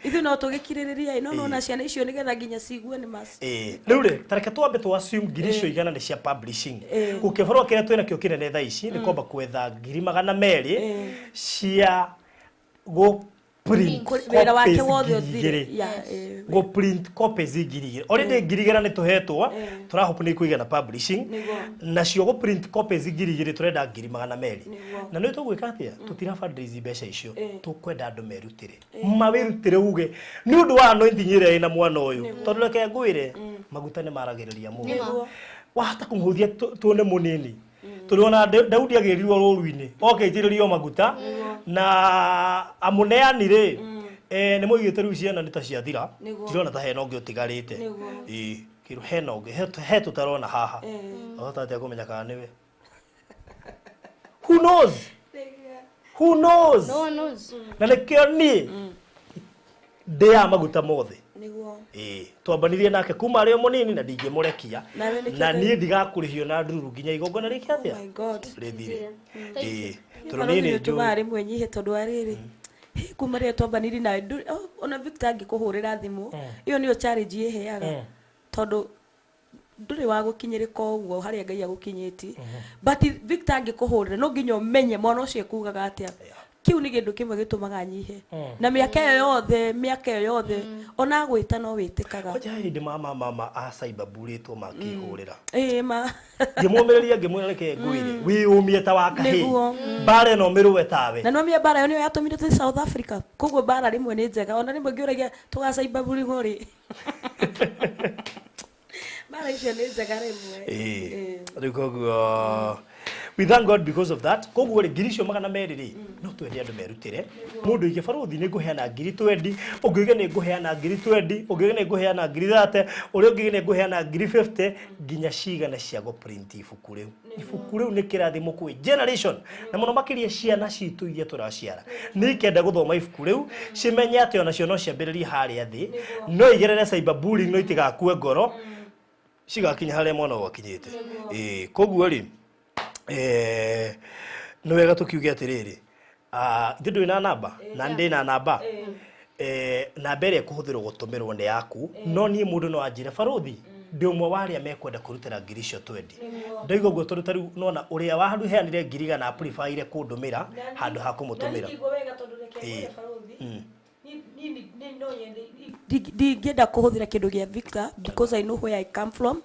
Ithuĩ no tũgĩkirĩrĩria no nona ciana icio nĩgetha nginya cigue nĩ mas. Rĩu rĩ tareke twambe tũ assume ngiri icio igana nĩ cia publishing. Gũkĩbarũa kĩrĩa twĩna kĩo kĩnene thaa ici nĩ kwamba kwetha ngiri 200 cia go print wĩra wake wothe ũthire. Go print copies ngiri igĩrĩ. Already ngiri igana nĩ tũhetwo, tũrahope nĩ kũigana publishing, nacio go print copies ngiri igĩrĩ tũrenda ngiri 200. Na nĩ tũgwĩka atĩa? Tũtira fundraise mbeca icio, tũkwenda andũ merutĩre. Mawĩrutĩre uge nĩ ũndũ wa anointing ĩrĩa ĩna mwana ũyũ, tondũ reke ngwĩre maguta nĩ maragĩrĩria mũndũ. Wahota kũmũhũthia tuone mũnini tondũ ona Daudi agĩrirwo rũru-inĩ oke aitĩrĩrio maguta na amũneani rĩ nĩ moigĩte rĩu ciana nĩ ta ciathira, ndirona ta hena ũngĩ ũtigarĩte. Kĩrũ hena ũngĩ he tũtarona haha, ahota atĩa kũmenya kana nĩwe? Who knows? Who knows? No one knows. Na nĩkĩo niĩ ndĩaga maguta mothe. Twambanirie nake kuma arĩ o mũnini na ndingĩmũrekia na niĩ ndigakũrĩhio na ndururu nginya igongona rĩke atĩa rĩthire. Tondũ niĩ nĩ njũĩ rĩmwe nyihe tondũ wa rĩrĩ kuma rĩrĩa twambanirie nawe ona Victor angĩkũhũrĩra thimũ ĩyo nĩyo challenge ĩheaga tondũ ndũrĩ wa gũkinyĩrĩka ũguo harĩa Ngai agũkinyĩtie, but Victor angĩkũhũrĩra no nginya ũmenye mwana ũcio ekugaga atĩa. Kiu nĩ kĩndũ kĩmwe gĩtũmaga nyihe na mĩaka ĩyo yothe ona gwĩta no wĩtĩkaga. Kwanja hĩndĩ mama a cyberbullytwo makĩhũrĩra ma ngĩmũmĩrĩria ngĩmwĩra reke ngwĩre wĩyũmie ta wa kahĩĩ mbara ĩno mĩrũwe tawe na no mbara ĩyo nĩyo yatũmire tũthiĩ South Africa. Koguo mbara rĩmwe nĩ njega ona rĩmwe ngĩũragia tũga cyberbullying rĩ mbara icio nĩ njega rĩmwe. Rĩu koguo we thank God because of that. Koguo rĩ ngiri icio 200 rĩ no twende andũ merutĩre. Mũndũ oige baruthi nĩ ngũheana ngiri 20, ũngĩ oige nĩ ngũheana ngiri 20, ũngĩ oige nĩ ngũheana ngiri 30, ũrĩa ũngĩ oige nĩ ngũheana ngiri 50 nginya cigana cia gũ print ibuku rĩu. Ibuku rĩu nĩ kĩrathimo kwĩ generation na mũno makĩria ciana citũ iria tũraciara nĩ ikenda gũthoma ibuku rĩu cimenye atĩ onacio no ciambĩrĩrie harĩa thĩ, no igerere cyberbullying no itigakue ngoro cigakinya harĩa mwana ũyũ akinyĩte. Koguo rĩ nĩ wega tũkiuge atĩrĩrĩ ithuĩ ndũrĩ na namba na ndĩ na namba namba ĩrĩa ĩkũhũthĩrwo gũtũmĩrwo nĩ yaku, no niĩ mũndũ no anjĩre baruthi ndĩ ũmwe wa arĩa mekwenda kũrutĩra ngiri icio 20. Ndoiga ũguo tondũ ta rĩu nona ũrĩa waheanire ngiri igana amplifiire kũndũmĩra handũ ha kũmũtũmĩra. Ndingĩenda kũhũthĩra kĩndũ gĩa Victor because I know where I come from,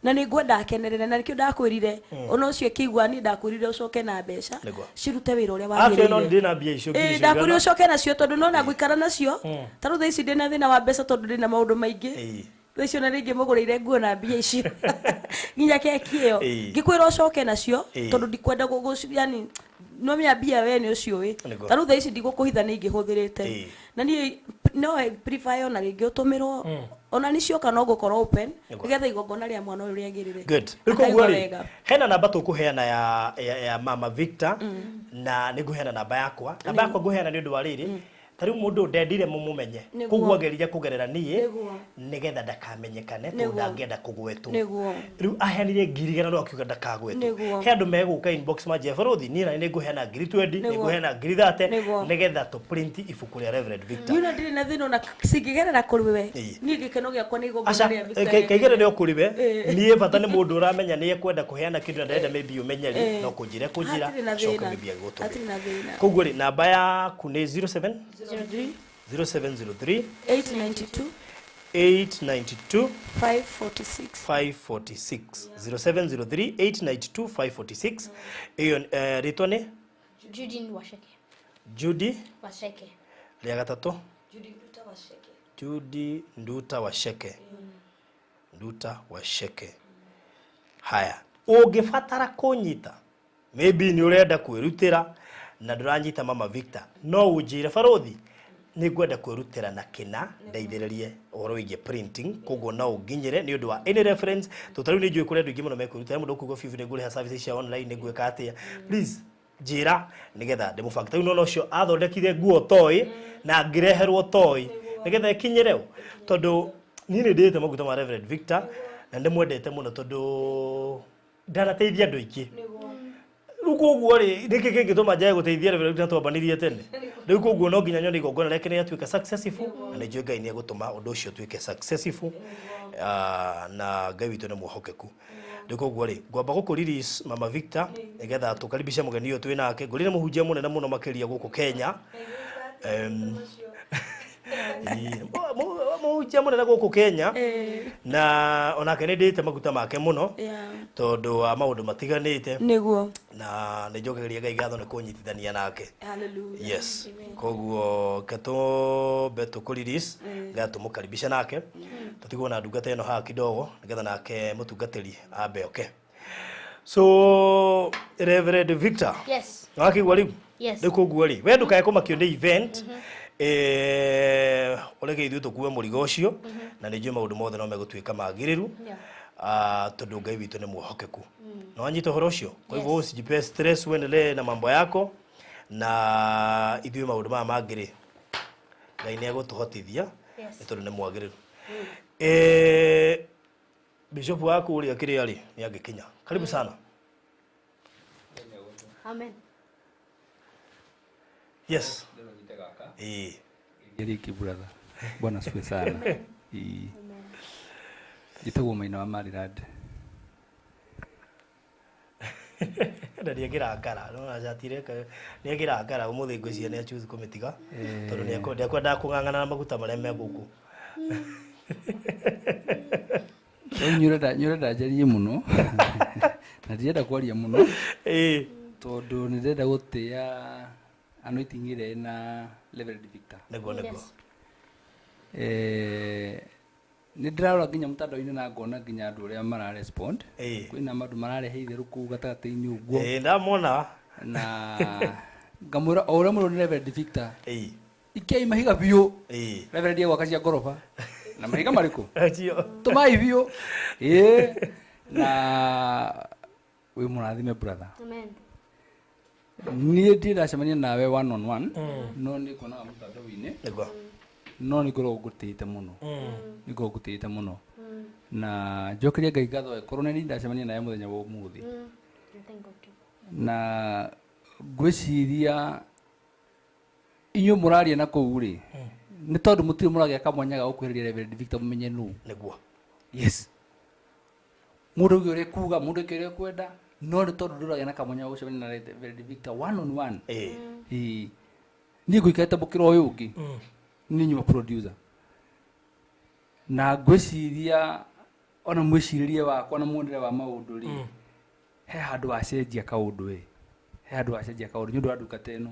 na nĩ ngwenda akenerere, na nĩkĩo ndakwĩrire ona ũcio ĩkĩigua niĩ ndakwĩrire ũcoke na mbeca Nĩguo. cirute wĩra ũrĩa Actually, no wagĩrĩire. ndĩ na mbia icio ngiri Ĩĩ, icio ndakwĩrire igana. ũcoke nacio tondũ nona ngũikara nacio. Ta rĩu thaa ici ndĩna thĩna wa mbeca tondũ ndĩna maũndũ maingĩ. Thaa icio na rĩngĩ mũgũrĩire nguo na mbia icio nginya keki ĩyo. Ngĩkwĩra ũcoke nacio tondũ ndikwenda yani no mĩa mbia we nĩ ũciũĩ. Nĩguo. Ta rĩu thaa ici ndigũkũhitha nĩ ingĩhũthĩrĩte na niĩ no prefer ona rĩngĩ ũtũmĩrwo ona nĩ cioka no ngũkorwo open nĩgetha igongona rĩa mwana ũyũ rĩagĩrĩre. Good. Rĩu Akaigua koguo rĩ, wega. hena namba tũkũheana ya mama Victor, na nĩ ngũheana namba yakwa. Namba yakwa ngũheana nĩ ũndũ wa rĩrĩ, ta rĩu mũndũ ndendire mũmũmenye, koguo agerire kũgerera niĩ nĩgetha ndakamenyekane tondũ ndangĩenda kũgwetwo. Rĩu aheanire 100,000 no akiuga ndakagwetwo. He andũ megũka inbox manjie, "Barothi, niĩ nani nĩngũheana 20,000, nĩngũheana 30,000 nĩgetha tũ print ibuku rĩa Reverend Victor." Niĩ ona ndirĩ na thĩna ona cingĩgerera kũrĩ we. Niĩ gĩkeno gĩakwa nĩ igongona Aca rĩa Victor kaigerere rĩagĩrĩre. o kũrĩ we. Niĩ bata nĩ mũndũ ũramenya nĩ ekwenda kũheana kĩndũ na ndarenda maybe ũmenye rĩ, no kũnjĩra kũnjĩra Hatirĩ na acoke thĩna. maybe agĩgũtũmĩre. Hatirĩ na thĩna. Koguo rĩ, namba yaku nĩ 07 03 0703 892 892 546. 546. 0703 892 546. Ĩyo rĩtwa nĩ Judy Washeke. Judy Washeke. Rĩa gatatũ? Judy Nduta Washeke. Judy Nduta Washeke. Nduta Washeke. Haya, ũngĩbatara kũnyita, maybe nĩ ũrenda kwĩrutĩra na ndũranyita mama Victor, no ũnjĩre, "Barothi, nĩ ngwenda kwĩrutĩra na kĩna ndeithĩrĩrie ũhoro wĩgiĩ printing." Koguo no ũnginyĩre nĩ ũndũ wa any reference, tondũ ta rĩu nĩ njũĩ kũrĩ andũ aingĩ mũno mekwĩrutĩra. Mũndũ ũkũigua biũ nĩ ngũrĩha services cia online, nĩ ngwĩka atĩa, please njĩra nĩgetha ndĩmũbange. Ta rĩu nona ũcio athondekire nguo toĩ na ngĩreherwo toĩ nĩgetha ĩkinyĩre ũ, tondũ niĩ nĩ ndĩĩte maguta ma Reverend Victor na ndĩmwendete mũno tondũ ndanateithia andũ aingĩ. Rĩu koguo rĩ, nĩkĩ kĩngĩtũma njage gũteithia Reverend Victor twambanĩrie tene? Rĩu koguo no nginya nyone igongona rĩake nĩ rĩatuĩka successful, na nĩ njũĩ Ngai nĩ egũtũma ũndũ ũcio ũtuĩke successful. Ah, na Ngai witũ nĩ mwĩhokeku. Rĩu koguo rĩ, ngwamba gũkũ release mama Victor nĩgetha tũkaribishe mũgeni ũyũ twĩ nake. Ngũrire mũhunjia mũnene mũno makĩria gũkũ Kenya. Ĩĩ, mũhunjia mũnene gũkũ Kenya, na onake nĩ ndĩte maguta make mũno tondũ wa maũndũ matiganĩte, na nĩ njokagĩria Ngai ngatho nĩ kũnyitithania nake. Hallelujah. Yes, koguo ke tũmbe tũkũ release nĩgetha tũmũkaribishe nake, tũtigwo na ndungata ĩno haha kidogo nĩgetha nake mũtungatĩri ambe oke. So Reverend Victor, Yes. wakĩigua rĩu? Yes. Rĩu koguo rĩ, we ndũkae kũmakio nĩ event, ũreke ithuĩ tũkue mũrigo ũcio, na nĩ njũĩ maũndũ mothe no megũtuĩka magĩrĩru. Ah, tondũ Ngai witũ nĩ mwĩhokeku. Na wanyita ũhoro ũcio, kwa hivyo usijipe stress, uendelee na mambo yako, na ithuĩ maũndũ maya mangĩ rĩ, Ngai nĩ egũtũhotithia nĩ tondũ nĩ mwagĩrĩru. Bishop wa kũrĩa kĩrĩa rĩ, nĩ angĩkinya. Karibu sana. Amen. Yes. Ĩĩ. Rĩngĩ brother. Bwana asifiwe sana. Ĩĩ. Njĩtagwo Maina wa Maryland. Na nĩekĩra nona cati reka nĩekĩra ngara ũmũthĩ, ngwĩciria nĩ choose kũmĩtiga tondũ nĩekwendaga kũng'ang'ana na maguta marĩa me gũkũ. Rĩu nĩ ũrenda njarie mũno na ndirenda kwaria mũno tondũ nĩ ndĩrenda gũtĩa anointing ĩrĩa ĩna Reverend Victor. Nĩguo. Nĩ ndĩrarora nginya mũtandao-inĩ na ngona nginya andũ ũrĩa mara respond. Kwĩna andũ mararehe itherũ kũu gatagatĩ-inĩ ũguo. Ĩĩ, ndamona. Na ngamwĩra o ũrĩa mũrũ nĩ Reverend Victor, ikiai mahiga biũ. Reverend egwaka cia ngoroba na mahiga marĩkũ? Acio. Tũmai biũ. Ĩĩ, na wĩ mũrathime, brother. Amen. Niĩ ndirĩ ndacemania nawe one on one, no nĩ nguonaga mũtandao-inĩ. No nĩ ngoragwo ngũtĩĩte mũno, nĩ ngoragwo ngũtĩĩte mũno, na njokerie Ngai ngatho ĩkorwo nĩ niĩ ndacemania nawe mũthenya wa ũmũthĩ. Thank God too. Na ngwĩciria inyuĩ mũraria na kũu rĩ, nĩ tondũ mũtirĩ mũragĩa kamwanya ga gũkuhĩrĩria Reverend Victor mũmenye nũ. Yes, mũndũ ũngĩ ũrĩa kuga, mũndũ ũngĩ ũrĩa kwenda, no nĩ tondũ ndũragĩa na kamwanya ga gũcemania na Reverend Victor one on one. Ĩĩ, niĩ ngũikarĩte mũkĩra ũyũ ũngĩ. Nĩ nyuma producer. Na ngwĩciria ona mwĩcirĩrie wakwa na muonere wa maũndũ rĩ, he handũ wacenjia kaũndũ ĩ. He handũ wacenjia kaũndũ nĩ ũndũ wa ndungata ĩno.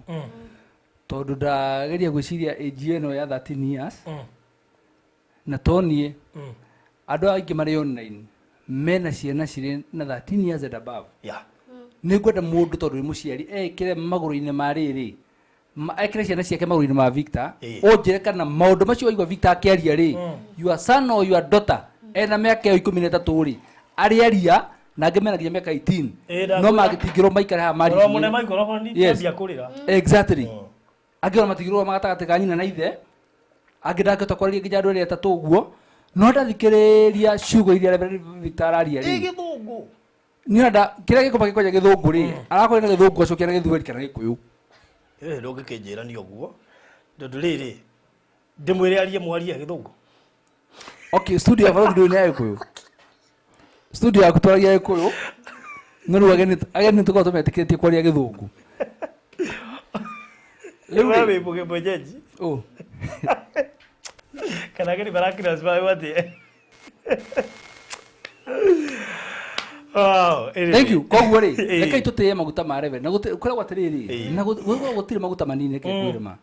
Tondũ ndageria gwĩciria age ĩno ya 13 years na to niĩ andũ aingĩ marĩ online mena ciana cirĩ na 13 years and above. Nĩ ngwenda mũndũ tondũ nĩ mũciari ekĩre magũrũ-inĩ ma rĩrĩ, ekĩre ciana ciake magũrũ-inĩ ma Victor, ũnjĩre kana maũndũ macio waigua Victor akĩaria rĩ, your son or your daughter ena mĩaka ĩyo 13 rĩ, arĩaria na angĩ mena nginya mĩaka 18 no mangĩtingĩrwo maikare haha marĩ mũne. Exactly. Angĩ ona matingĩrwo gatagatĩ ka nyina na ithe, angĩ ndangĩhota kwaria nginya andũ erĩ atatũ ũguo, no ndathikĩrĩria ciugo iria Reverend Victor araria rĩ, gĩthũngũ niĩ ona kĩrĩa gĩkũma gĩkonya gĩthũngũ rĩ, arakoria na gĩthũngũ acokia na gĩthweri kana gĩkũyũ. Ndũngĩkĩnjĩra nĩ ũguo tondũ rĩrĩ ndĩmwĩre arie mwarie gĩthũngũ. Okay, studio ya Barũthi ndũĩ nĩ ya gĩkũyũ. Studio yaku twaragia gĩkũyũ, no rĩu ageni tũkoragwo tũmetĩkĩrĩtie kwaria gĩthũngũ. Rĩu wĩ mwenyeji. Oh. Kana ageni marakira atĩ. Wow, thank you. Koguo rĩ, rekei tũtĩe maguta ma Reverend. Na gũkoragwo atĩrĩrĩ, na gũkoragwo gũtirĩ maguta manini reke ngwĩre ma.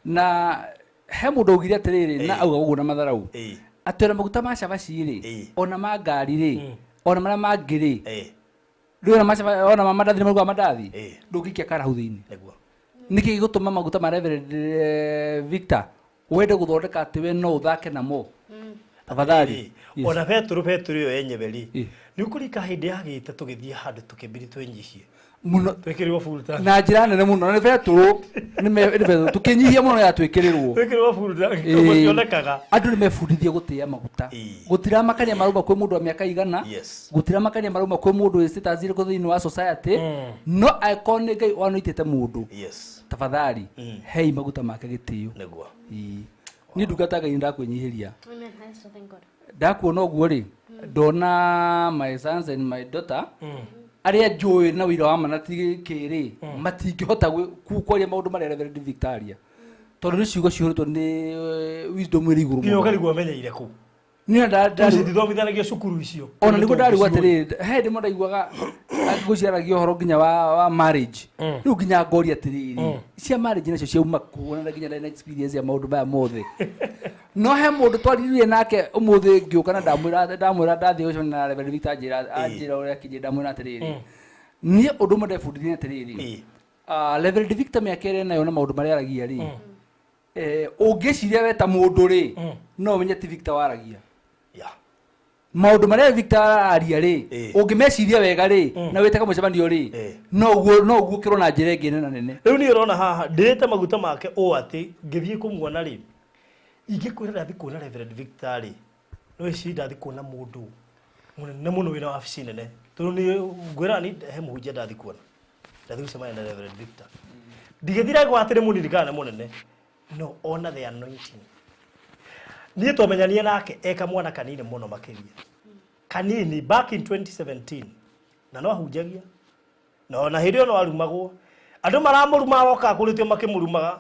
Na he mũndũ augire atĩrĩrĩ, na auga ũguo na matharau. Atĩ ona maguta ma cabaci rĩ, ona ma ngari rĩ, ona marĩa mangĩ rĩ, rĩu ona ma cabaci, ona ma mandathi nĩ marugaga mandathi, ndũngĩikia kara hau thĩinĩ. Nĩkĩ gĩgũtũma maguta ma Reverend Victor wende gũthondeka atĩ we no ũthake namo? Tafadhali. Ona Petero ĩyo yenyewe rĩ, nĩ ũkũrika hĩndĩ ya gĩte tũgĩthiĩ handũ tũkĩmbiri twĩnyihie mũno, twĩkĩrĩrwo full tank na njĩra nene mũno, na nĩ Petero, nĩ Petero tũkĩnyihia mũno yatwĩkĩrĩrwo. Twĩkĩrĩrwo full tank gũtionekaga. Andũ nĩ mebundithie gũtĩĩa maguta. Gũtiramakania marauma kwĩ mũndũ wa mĩaka igana, gũtiramakania marauma kwĩ mũndũ wĩ status irĩkũ thĩinĩ wa society, no angĩkorwo nĩ Ngai wanoitĩte mũndũ, tafadhali hei maguta make gĩtĩo. Nĩguo. Niĩ ndungata Ngai nĩndakwĩnyihĩria. Ndakuona ũguo rĩ, ndona my sons and my daughter arĩa njũĩ na wĩira wa ma na ti kĩrĩ, matingĩhota kwaria maũndũ marĩa Reverend Victor aria, tondũ nĩ ciugo cihũrĩtwo nĩ wisdom ĩrĩ igũrũ mũno. Nginya ũkarigwo amenyeire kũ. Niĩ ndithomithanagia cukuru icio. Ona nĩguo ndarigwo atĩrĩrĩ, he hĩndĩ ĩmwe ndaiguaga gũciaragia ũhoro nginya wa marriage. Rĩu nginya ngoria atĩrĩrĩ, cia marriage nacio ciauma kũ, na nginya ndarĩ na experience ya maũndũ maya mothe. No he mũndũ twaririe nake ũmũthĩ ngĩũka na ndamwĩra ndathiĩ gũcemania na Reverend Victor anjĩra ũrĩa akĩnjĩra, ndamwĩra atĩrĩrĩ, niĩ ũndũ ũmwe ndebundithirie atĩrĩrĩ, Reverend Victor mĩaka ĩrĩa enayo na maũndũ marĩa aragia rĩ, ũngĩciria we ta mũndũ rĩ, no ũmenye ti Victor waragia. Maũndũ marĩa Victor araria rĩ, ũngĩmeciria wega rĩ, na wĩte kamũcemanio rĩ, no ũguo ũkĩrwo na njĩra ĩngĩ nene nene. Rĩu niĩ ũrona haha ndĩrĩte maguta make ũũ atĩ ngĩthiĩ kũmuona rĩ, ingĩkwĩra ndathiĩ kuona Reverend Victor rĩ, no ĩcirie ndathiĩ kuona mũndũ mũnene mũno wĩna wabici nene, tondũ nĩ ngwĩra ni he mũhunjia ndathiĩ kuona, ndathiĩ gũcemania na Reverend Victor, ndigĩthira gwa atĩ nĩ mũnini kana nĩ mũnene, no ona the anointing. Niĩ twamenyanie nake eka mwana kanini mũno makĩria, kanini back in 2017, na no ahunjagia, na ona hĩndĩ ĩyo no arumagwo, andũ maramũruma aroka akũrĩtio makĩmũrumaga,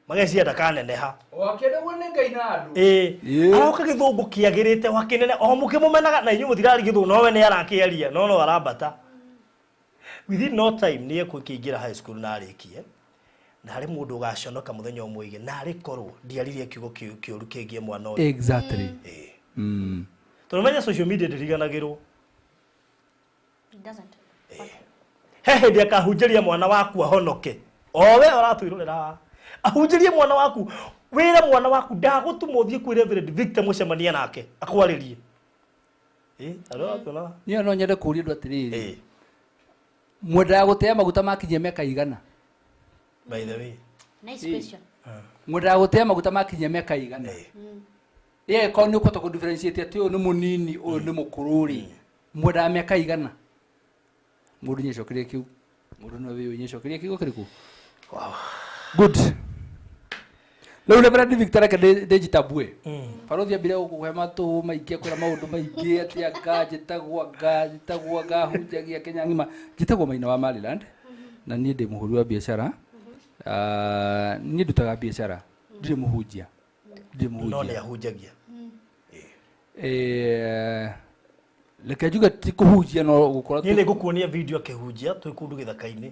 magecia ndakaneneha. Wakĩendagwo nĩ Ngai na andũ. Aroka gĩthũngũ kĩagĩrĩte wakĩnene, o mũkĩmũmenaga na inyuĩ mũtirari gĩthũngũ, no we nĩ arakĩaria, no arambata. Within no time nĩ ekũingĩra high school na arĩkie, na harĩ mũndũ ũgaconoka mũthenya ũmwe oige, na arĩ korwo ndiaririe kiugo kĩũru kĩgiĩ mwana ũyũ. Exactly. Tondũ menya social media ndĩriganagĩrwo. It doesn't. He hĩndĩ akahunjĩria mwana waku ahonoke. O we ũratwĩrorera haha. Ahunjĩrie mwana waku, wĩre mwana waku ndagũtũma ũthiĩ kwĩ Reverend Victor mũcemanie nake akwarĩrie. Niĩ no nyende kũũria andũ atĩrĩrĩ, mwendaga gũtĩa maguta makinyia mĩaka igana? By the way. Nice question. Mwendaga gũtĩa maguta makinyia mĩaka igana? Ye korwo nĩ ũkũhota kũ differentiate atĩ ũyũ nĩ mũnini, ũyũ nĩ mũkũrũ rĩ, mwendaga mĩaka igana? Mũndũ nĩacokerie kĩu. Mũndũ no wĩyũrie nĩacokerie kiugo kĩrĩkũ? Wow. Good. Rĩu Reverend Victor reke ndĩnjitambue. Barũthi ambire gũkũhe matũ maingĩ akwĩra maũndũ maingĩ atĩ anga njĩtagwo anga hunjagia Kenya ng'ima. Njĩtagwo Maina wa Maryland na niĩ ndĩ mũhũri wa biacara. Niĩ ndutaga biacara, ndirĩ mũhunjia. Ndirĩ mũhunjia. No nĩ ahunjagia. Reke njuge ti kũhunjia no gũkorwo Niĩ nĩ ngũkuonia video akĩhunjia twĩ kũndũ gĩthaka-inĩ.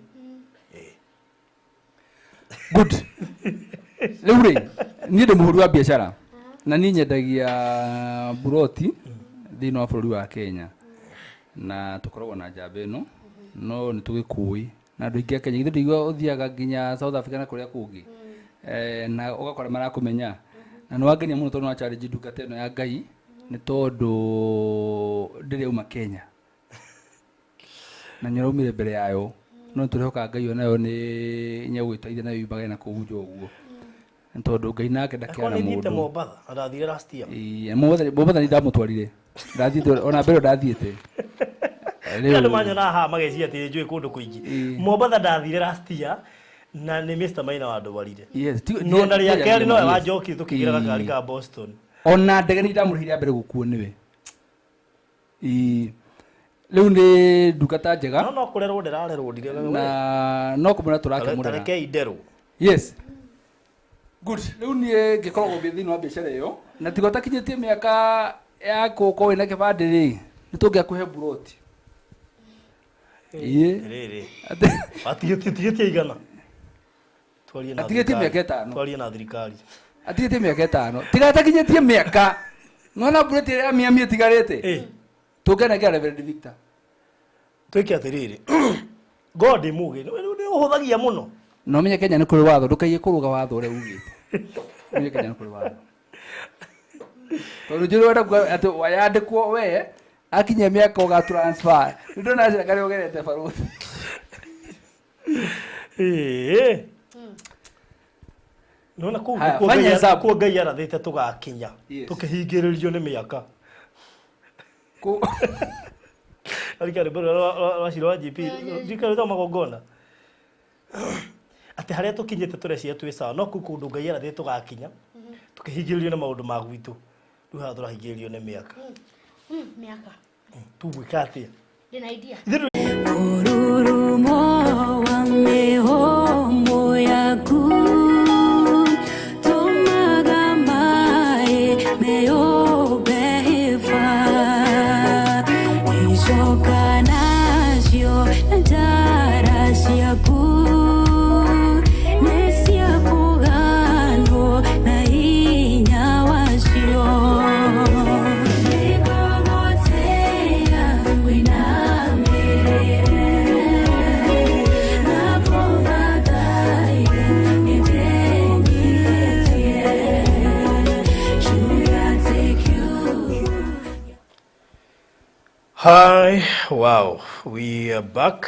Good. Rĩu rĩ, niĩ ndĩ mũhũri wa biacara na niĩ nyendagia buroti thĩinĩ wa bũrũri wa Kenya, na tũkoragwo na njamba ĩno no nĩ tũgĩkũĩ na andũ aingĩ a Kenya. Githĩ ndũigua ũthiaga nginya South Africa na kũrĩa kũngĩ, na ũgakora marakũmenya, na nĩ wangenia mũno tondũ nĩ wa challenge ndungata ĩno ya Ngai, nĩ tondũ ndĩrĩ yauma Kenya na nĩ ũraumire mbere yayo, no nĩ tũrehoka Ngai onayo nĩ nĩegũgĩteithia nayo yumage na kũu nja ũguo, nĩ tondũ Ngai nake ndakĩana Akorwo nĩ thiĩte mũndũ. Mombatha na ndathire last year. Ĩĩ, Mombatha nĩ ndamũtwarire, ndathiĩte ona mbere ndathiĩte. Andũ manyonaga haha mageciria atĩ njũĩ kũndũ kũingĩ. Mombatha ndathire last year na nĩ Mr. Maina wandwarire. Yes, No na rĩa kerĩ nowe yes. wanjokire tũkĩgĩra gakari ka Boston. Ona ndege nĩ ndamũrĩhire ya mbere gũkuo nĩwe. Ĩĩ. Rĩu nĩ ndungata njega. No no kũrerwo ndĩrarerwo ndirerwo. Na no kũmwĩra tũrakĩmũrera. Tarekei nderwo. Yes. Good. Rĩu niĩ ngĩkoragwo ngĩ thĩinĩ wa biacara ĩyo na tiga ũtakinyĩtie mĩaka ya gũkorwo wĩna kĩbandĩ rĩ, nĩ tũngĩakũhe buroti. Ĩĩ. Rĩrĩ. Atigĩtie igana. Twarie na Atigĩtie thirikari. mĩaka ĩtano. Twarie na thirikari. Atigĩtie mĩaka ĩtano. Tiga atakinyĩtie mĩaka. Nona buroti ĩrĩa ya Miami ĩtigarĩte. Tũngĩanengera Reverend Victor. Twĩke atĩrĩrĩ. God nĩ mũgĩ. Nĩ ũhũthagia mũno. Na ũmenye Kenya nĩ kũrĩ watho, ndũkaiye kũrũga watho ũrĩa ugĩte. Ũmenye Kenya nĩ kũrĩ watho. Tondũ njũĩ wenda kuga atĩ wayandĩkwo we akinyia mĩaka ũga transfer. Nĩ ndona njĩra karĩa ũgerete barũthi. Ĩĩ. Nona kũu Haya, nĩkuo fanya Ngai hesabu. kuo Ngai arathĩte tũgakinya. Yes. Tũkĩhingĩrĩrio nĩ mĩaka. Kũ Arika rwĩmbo rũrĩa rwa Cira wa GP, ndirikana rwĩtagwo magongona. Atĩ harĩa tũkinyĩte tũreciria twĩ sawa, no kũu kũndũ Ngai arathĩte tũgakinya, tũkĩhingĩrĩrio nĩ maũndũ ma gwitũ. Rĩu haha tũrahingĩrĩrio nĩ mĩaka. Mĩaka. Tũgwĩka atĩa? Ndĩna idea. Ururumo wa mĩhũmũ yaku tũmaga maĩ meyũmbe hĩba, icoka nacio na njara ciaku nĩ cia kũganwo na hinya wacio. Nĩngũgũtĩĩa wĩinamĩrĩre na kũthathaiya nĩndĩnyihĩtie. Should I take you? Hi, wow, we are back.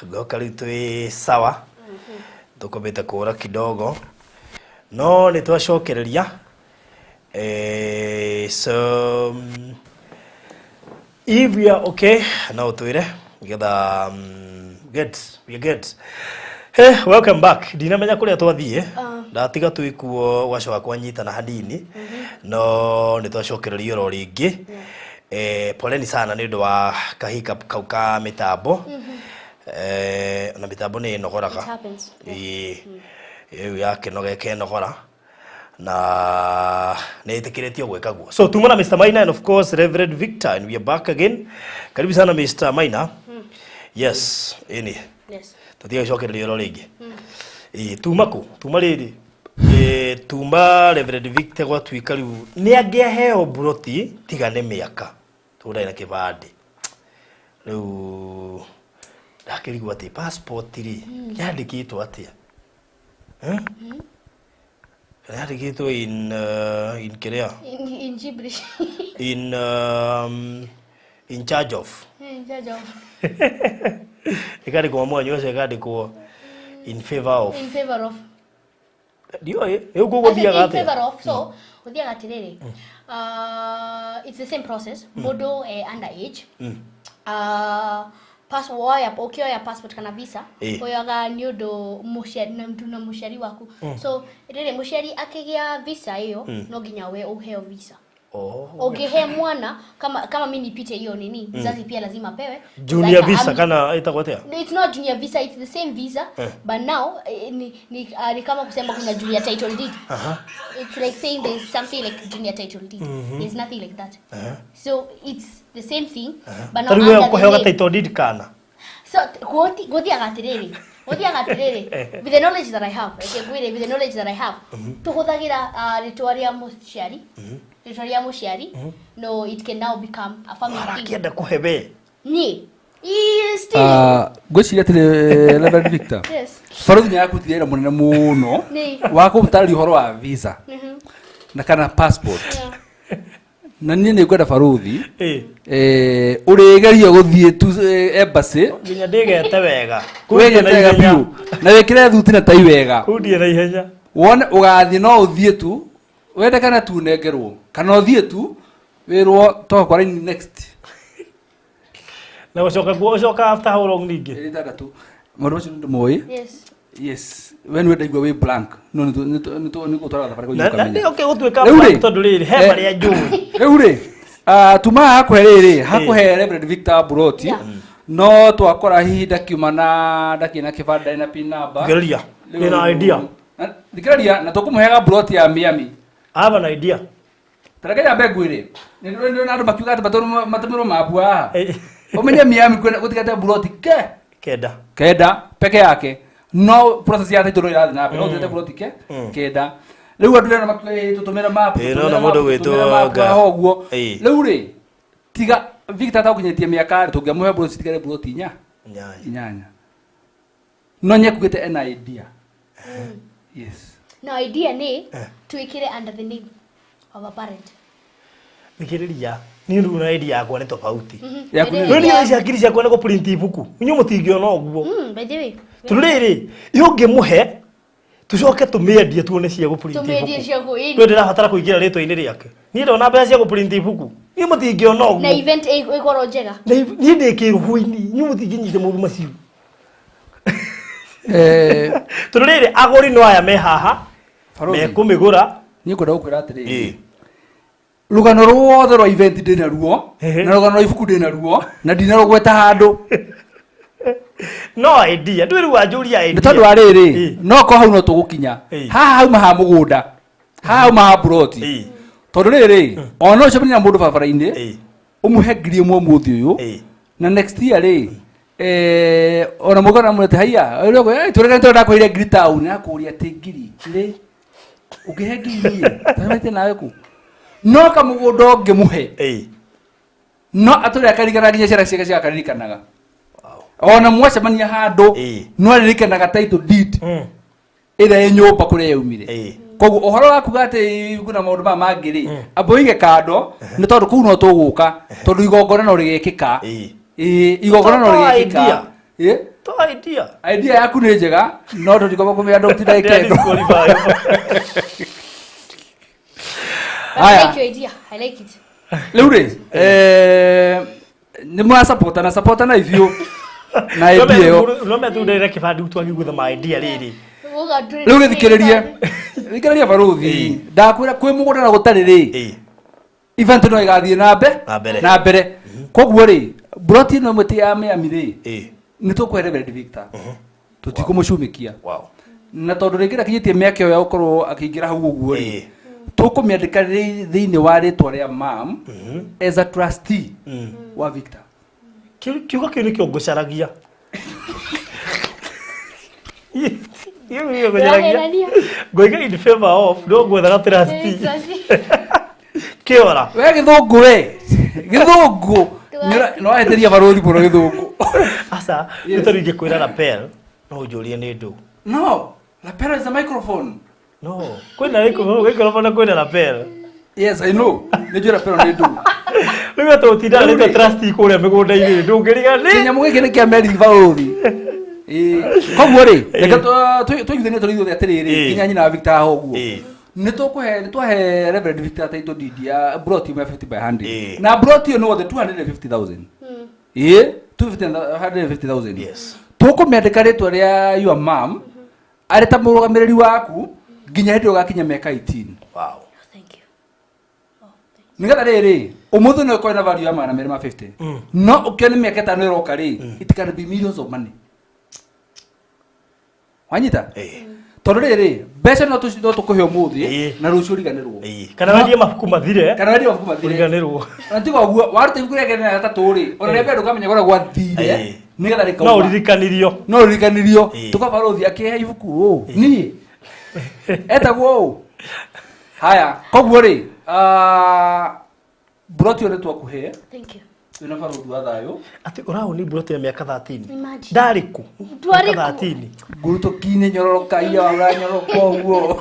Ngoka rĩu twĩ sawa, tũkomete kũra kidogo, no nĩ twacokereria. So if we are okay, no ũtwĩre nĩgetha good, we are good. Hey, welcome back. Ndinamenya kũrĩa twathiĩ, ndatiga twĩ kuo gwacoka kwanyitana hanini, no nĩ twacokereria oro rĩngĩ. Poleni sana nĩ ũndũ wa kahika kau ka mĩtambo. Na mĩtambo nĩ ĩnogoraga. It happens. Ĩĩ, ĩyo yakĩnoga ĩkenogora na nĩ ĩtĩkĩrĩtio gwĩka guo. So tuma na Mr. Maina and of course Reverend Victor, and we are back again. Karibu sana Mr. Maina. Yes, ĩni. Yes. Tũtige gũcokereria oro rĩngĩ. Ĩĩ, tuma kũ? Tuma rĩrĩ. Ĩĩ, tuma Reverend Victor gwatuĩka rĩu nĩ angĩaheo buroti tiga nĩ mĩaka tondũ ndarĩ na kĩbandĩ. Rĩu ndakĩrigwo atĩ passport rĩ yandĩkĩtwo atĩa? Yandĩkĩtwo in kĩrĩa? In gibberish. In charge of. In charge of. Ĩkandĩkwo mwanyu ũcio ĩkandĩkwo in favor of. In favor of. Ndiũĩ rĩu gũgũthiaga In favor atĩa? of. So, ũthiaga atĩrĩrĩ. It's the same process. Mũndũ under age. Passport ũkĩoya passport kana visa oyaga nĩ ũndũ mũciari na mtu na mũciari waku. So rĩrĩ mũciari akĩgĩa visa ĩyo no nginya we ũheo visa. Oh. Ũngĩhe mwana kama mi nipite hiyo nini, mzazi pia lazima apewe. Junior Like, visa kana ĩtagwo atĩa? No, it's not junior visa, it's the same visa, but now ni kama kusema kuna junior title deed. It's like saying there's something like junior title deed. There's nothing like that. So it's the same thing, but now Ta rĩu we under the ũkũheo name. title deed kana? So gũthiaga atĩrĩrĩ, gũthiaga atĩrĩrĩ, with the knowledge that I have, reke ngwĩre, with the knowledge that I have, tũhũthagĩra rĩtwa rĩa mũciari, rĩtwa rĩa mũciari, no, it can now become a family thing. Arakĩenda kũhe we. Niĩ still Ngwĩciria atĩrĩ, Reverend Victor, Yes. barothi nĩ yakũrutire wĩra mũnene mũno Nĩ. wa kũmũtarĩria ũhoro wa visa na kana passport, na niĩ nĩ ngwenda barothi ũrĩgeria gũthiĩ tu embassy. Nginya ndĩgete wega. Wĩgete wega biũ na wĩkĩre thuti na tai wega. Kũu ndiĩ na ihenya. Wone ũgathiĩ, no ũthiĩ tu wende kana tu ũnengerwo kana ũthiĩ tu wĩrwo toka kwa line next. Na gũcoka kuo ũcoka after how long ningĩ? Ĩrĩ ĩtandatũ. Maũndũ macio nĩ ndĩmoĩ. Yes. Yes, we nĩwe ndaigua wĩ blank, no nĩ gũtwara thabarĩ. Na nĩ okay gũtuĩka Rĩu rĩ, blank tondũ rĩrĩ he marĩa njũĩ. Rĩu rĩ, tuma hakũhe rĩrĩ hakũhe Reverend Victor Buroti, no twakora hihi ndakiuma na ndakĩ na kĩbandĩ ndarĩ na pin number. Thikĩrĩria. Ndĩna idea. Thikĩrĩria, na tũkũmũheaga buroti ya Miami. I have an idea. Tareke nyambe ngwĩre, nĩ andũ makiuga atĩ matũmĩrwo mabu haha, ũmenye Miami kwĩna gũtigate buroti ke 9. 9 peke yake, no process ya title ĩrathiĩ na mbere, no gũtigate buroti ke 9. Rĩu andũ rĩo makiuga, "Ĩ, tũtũmĩre map." Ĩ, Tũtũmĩre no na map, mũndũ gwĩtwo tũtũmĩre map Nga. haha ũguo. Ĩ. Rĩu rĩ, tiga Victor atagũkinyĩtie mĩaka rĩ, tũngĩamũhe buroti citigare buroti 8. 8. 8, no nyekugĩte ena idea, yes. Now idea nĩ twĩkĩre under the name of a parent. Thikĩrĩria, niĩ rĩu na idea yakwa nĩ tofauti. Yaku nĩ Rĩu niĩ ici hakiri ciakwa nĩ gũprint ibuku, inyuĩ mũtingĩona ũguo. By the way, Tondũ rĩrĩ, iyo ũngĩmũhe tũcoke tũmĩendie tuone cia gũprint tũmĩendie ibuku. cia kũ Rĩu ndĩrabatara kũingĩra rĩtwa-inĩ rĩake. Niĩ ndona mbeca cia gũprint ibuku, niĩ mũtingĩona na ũguo. Event ĩkorwo njega. Na niĩ ndĩ kĩrũhũ-inĩ, inyuĩ mũtingĩnyita maũndũ macio. Tondũ rĩrĩ, agũri no aya me haha Barothi. mekũmĩgũra. Niĩ ngwenda gũkwĩra atĩrĩrĩ, rũgano ruothe rwa event ndĩ naruo, na rũgano rwa ibuku ndĩ naruo, na ndinarũgweta handũ. No idea ndwĩ rĩu wanjũria idea. Nĩ tondũ wa rĩrĩ, no ko hau no tũgũkinya. Haha hauma ha mũgũnda, haha hauma ha buroti, tondũ rĩrĩ, ona no ũcemanie na mũndũ barabara-inĩ, ũmũhe 1,000 ũmũthĩ ũyũ, na next year rĩ, ona mũgana mũrete haiya tũrega tũrenda kwĩre ngiri taũni akũria atĩ ngiri rĩ ũngĩhe ngiri niĩ tũrete nawe kũ, no kamũgũnda ũngĩmũhe, no atũrĩ akaririkanaga nginya ciana ciake cigakaririkanaga, ona mwacemania handũ, no aririkanaga title deed ĩrĩa ĩ nyũmba kũrĩa yaumire. Koguo ũhoro wa kuga atĩ kuna maũndũ maya mangĩ rĩ, amba ũige kando, nĩ tondũ kũu no tũgũka, tondũ igongona no rĩgekĩka. Ĩĩ, igongona no To rĩgekĩka. Idea. Ĩ? To idea. Idea yaku nĩ njega, no tũtikorwo kũmĩa andũ gũtinda ĩkendo. Disqualify. I Haya. like your idea. I like it. Rĩu rĩ, nĩ mũrasapotana sapotana biũ na idea ĩyo. No metundĩre kĩbandi twagĩgutha ma idea rĩrĩ. Uga ndũrĩ- Rĩu gĩthikĩrĩrie, thikĩrĩria baruthi, ndakwĩra kwĩ mũgũnda na gũtarĩ rĩ, event no ĩgathiĩ na mbe Na mbere. Na mbere. Koguo rĩ, broti ĩno ĩmwe ti ya Miami rĩ, nĩ tũkũhe Reverend Victor, tũtikũmũcumikia, na tondũ rĩngĩ ndakinyĩtie mĩaka ĩyo ya gũkorwo akĩingĩra hau ũguo rĩ, tũkũmĩandĩka thĩinĩ wa rĩtwa rĩa mam as a trustee wa Victor. Kiugo kĩu nĩkĩo ngũcaragia. Kĩu nĩkĩo ngũcaragia. Ndĩraherania. Ngoiga in favor of, no ngwethaga trustee. Trustee. Kĩora. We gĩthũngũ, we gĩthũngũ nĩ wahĩtĩria barũthi mũno gĩthũngũ. Aca, nĩ tondũ ingĩkwĩra lapel no ũnjũrie nĩ ndũ. No lapel is a microphone. No kwĩna gĩkorobona na kwĩna lapel. Yes, I know, nĩ njũĩ lapel nĩ ndũ. Rĩu atũtinda rĩtwa trustee kũrĩa mĩgũnda-inĩ ndũngĩriga nĩ Kĩnyamũ gĩkĩ nĩ kĩa meri barũthi. Ĩĩ, koguo rĩ, reke tũiguithanie tũrĩ ithuothe atĩrĩrĩ, nginya nyina wa Victor haha ũguo, nĩ tũkũhe, nĩ twahe Reverend Victor title deed ya broti ĩmwe ya 50 by 100, na broti ĩyo nĩ wothe 250,000. Ĩĩ, 250,000. Yes. Tũkũmĩandĩka rĩtwa rĩa your mom arĩ ta mũrũgamĩrĩri waku nginya hĩndĩ ĩyo ũgakinya mĩaka 18. Wow. Thank you. Oh, thank Nigetha rĩrĩ ũmũthĩ no ĩkorwo na value ya 250 no ũkĩone mĩaka ĩtano ĩroka rĩ it can be millions of money. Wanyita? Tondũ rĩrĩ mbeca no tũkũhe ũmũthĩ na rũciũ ũriganĩrwo. Kana wendie mabuku mathire. Kana wendie mabuku mathire. Ũriganĩrwo. Na tiga ũguo waruta ibuku rĩa kerĩ na gatatũ rĩ ona rĩa mbere ndũkamenya kũrĩa gwathire nĩgetha rĩkauma. No ũririkanirio. No ũririkanirio. Tũkabarũthi akĩhe ibuku ũũ niĩ etagwo ũũ. Haya koguo rĩ broti ĩyo nĩ twakũhe. Thank you. Wĩna barũthi wa thayũ. Atĩ ũraũni broti ya mĩaka 13. Imagine. Ndarĩ kũ? Ndwarĩ kũ? 13. Ngurutũki-inĩ nyororoka iya ũranyoroka ũguo.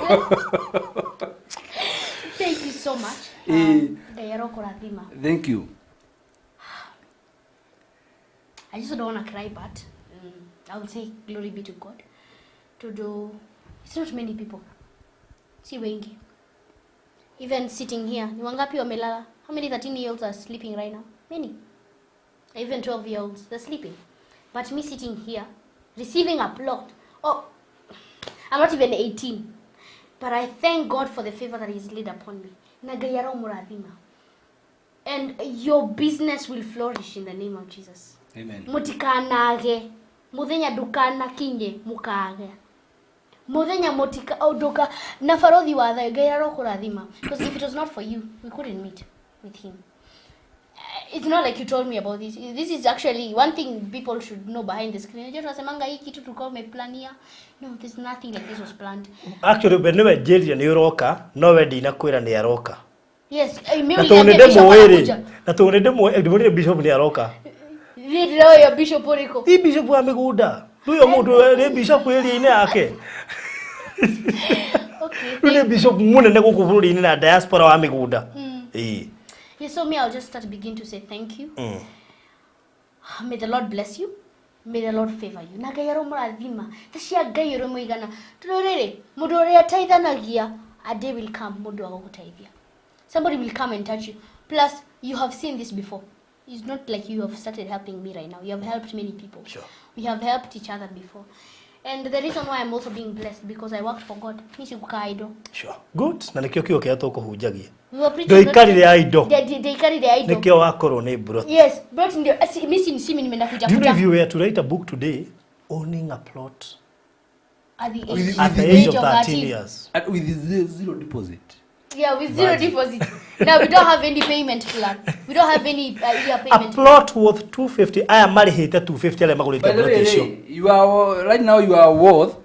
Thank you so much. Ngai arokũrathima. Thank you. I just don't want to cry, but I will say glory be to God. To do, it's not many people. Si wengi. Even sitting here, ni wangapi wamelala? How many 13-year-olds are sleeping right now? Many. Even 12-year-olds, they're sleeping. But me sitting here, receiving a plot. Oh, I'm not even 18. But I thank God for the favor that He's laid upon me. Na Ngai aromurathima. And your business will flourish in the name of Jesus. Amen. Mutikanage. Muthenya ndukanakinye mukage. Muthenya mutika nduka na barothi wa thayo Ngai arokurathima. Because if it was not for you, we couldn't meet with him. It's not like you told me about this. This is actually one thing people should know behind the screen. Unajua tunasemanga hii kitu tulikuwa tumeplania. No, there's nothing like this was planned. Actually we niwe njĩrire nĩ ũroka no we ndinakwĩra nĩ aroka. Yes, mimi Na tondũ nĩ ndĩmũĩ na tondũ nĩ ndĩmũĩ ndĩmũrire bishop nĩ aroka. Niĩ ndĩroĩ bishop ũrĩkũ? Ti bishop wa mĩgũnda. Rĩu mũndũ nĩ bishop area-inĩ yake. Okay. Rĩu nĩ bishop mũnene gũkũ bũrũri-inĩ na diaspora wa mĩgũnda. Ĩĩ. Yeah, so me, I'll just start begin to say thank you. May the Lord bless you. May the Lord favor you. Na Ngai aromũrathima. Ta cia Ngai ũrĩmũigana. Tondũ rĩrĩ, mũndũ ũrĩa ateithanagia, a day will come mũndũ wa gũgũteithia. Somebody will come and touch you. Plus, you have seen this before. It's not like you have started helping me right now. You have helped many people. Sure. We have helped each other before. And the reason why I'm also being blessed because I worked for God. Ni sikukaa idle. Sure. Good. Na nĩkĩo kiugo kĩrĩa tũkũhunjagia. We were preaching. Ndũikarire idle. Ndaikarire idle. Nĩkĩo wakorwo nĩ broti. Yes, broti ndio. Mimi si nimeenda kuja. Do you know if you were to write a book today owning a plot at the age, at the age of 13 years and with zero deposit. Yeah, with zero deposit. Now we don't have any payment plan. We don't have any year payment. A plot worth 250. I am married 250. I am By the way, you are right now you are worth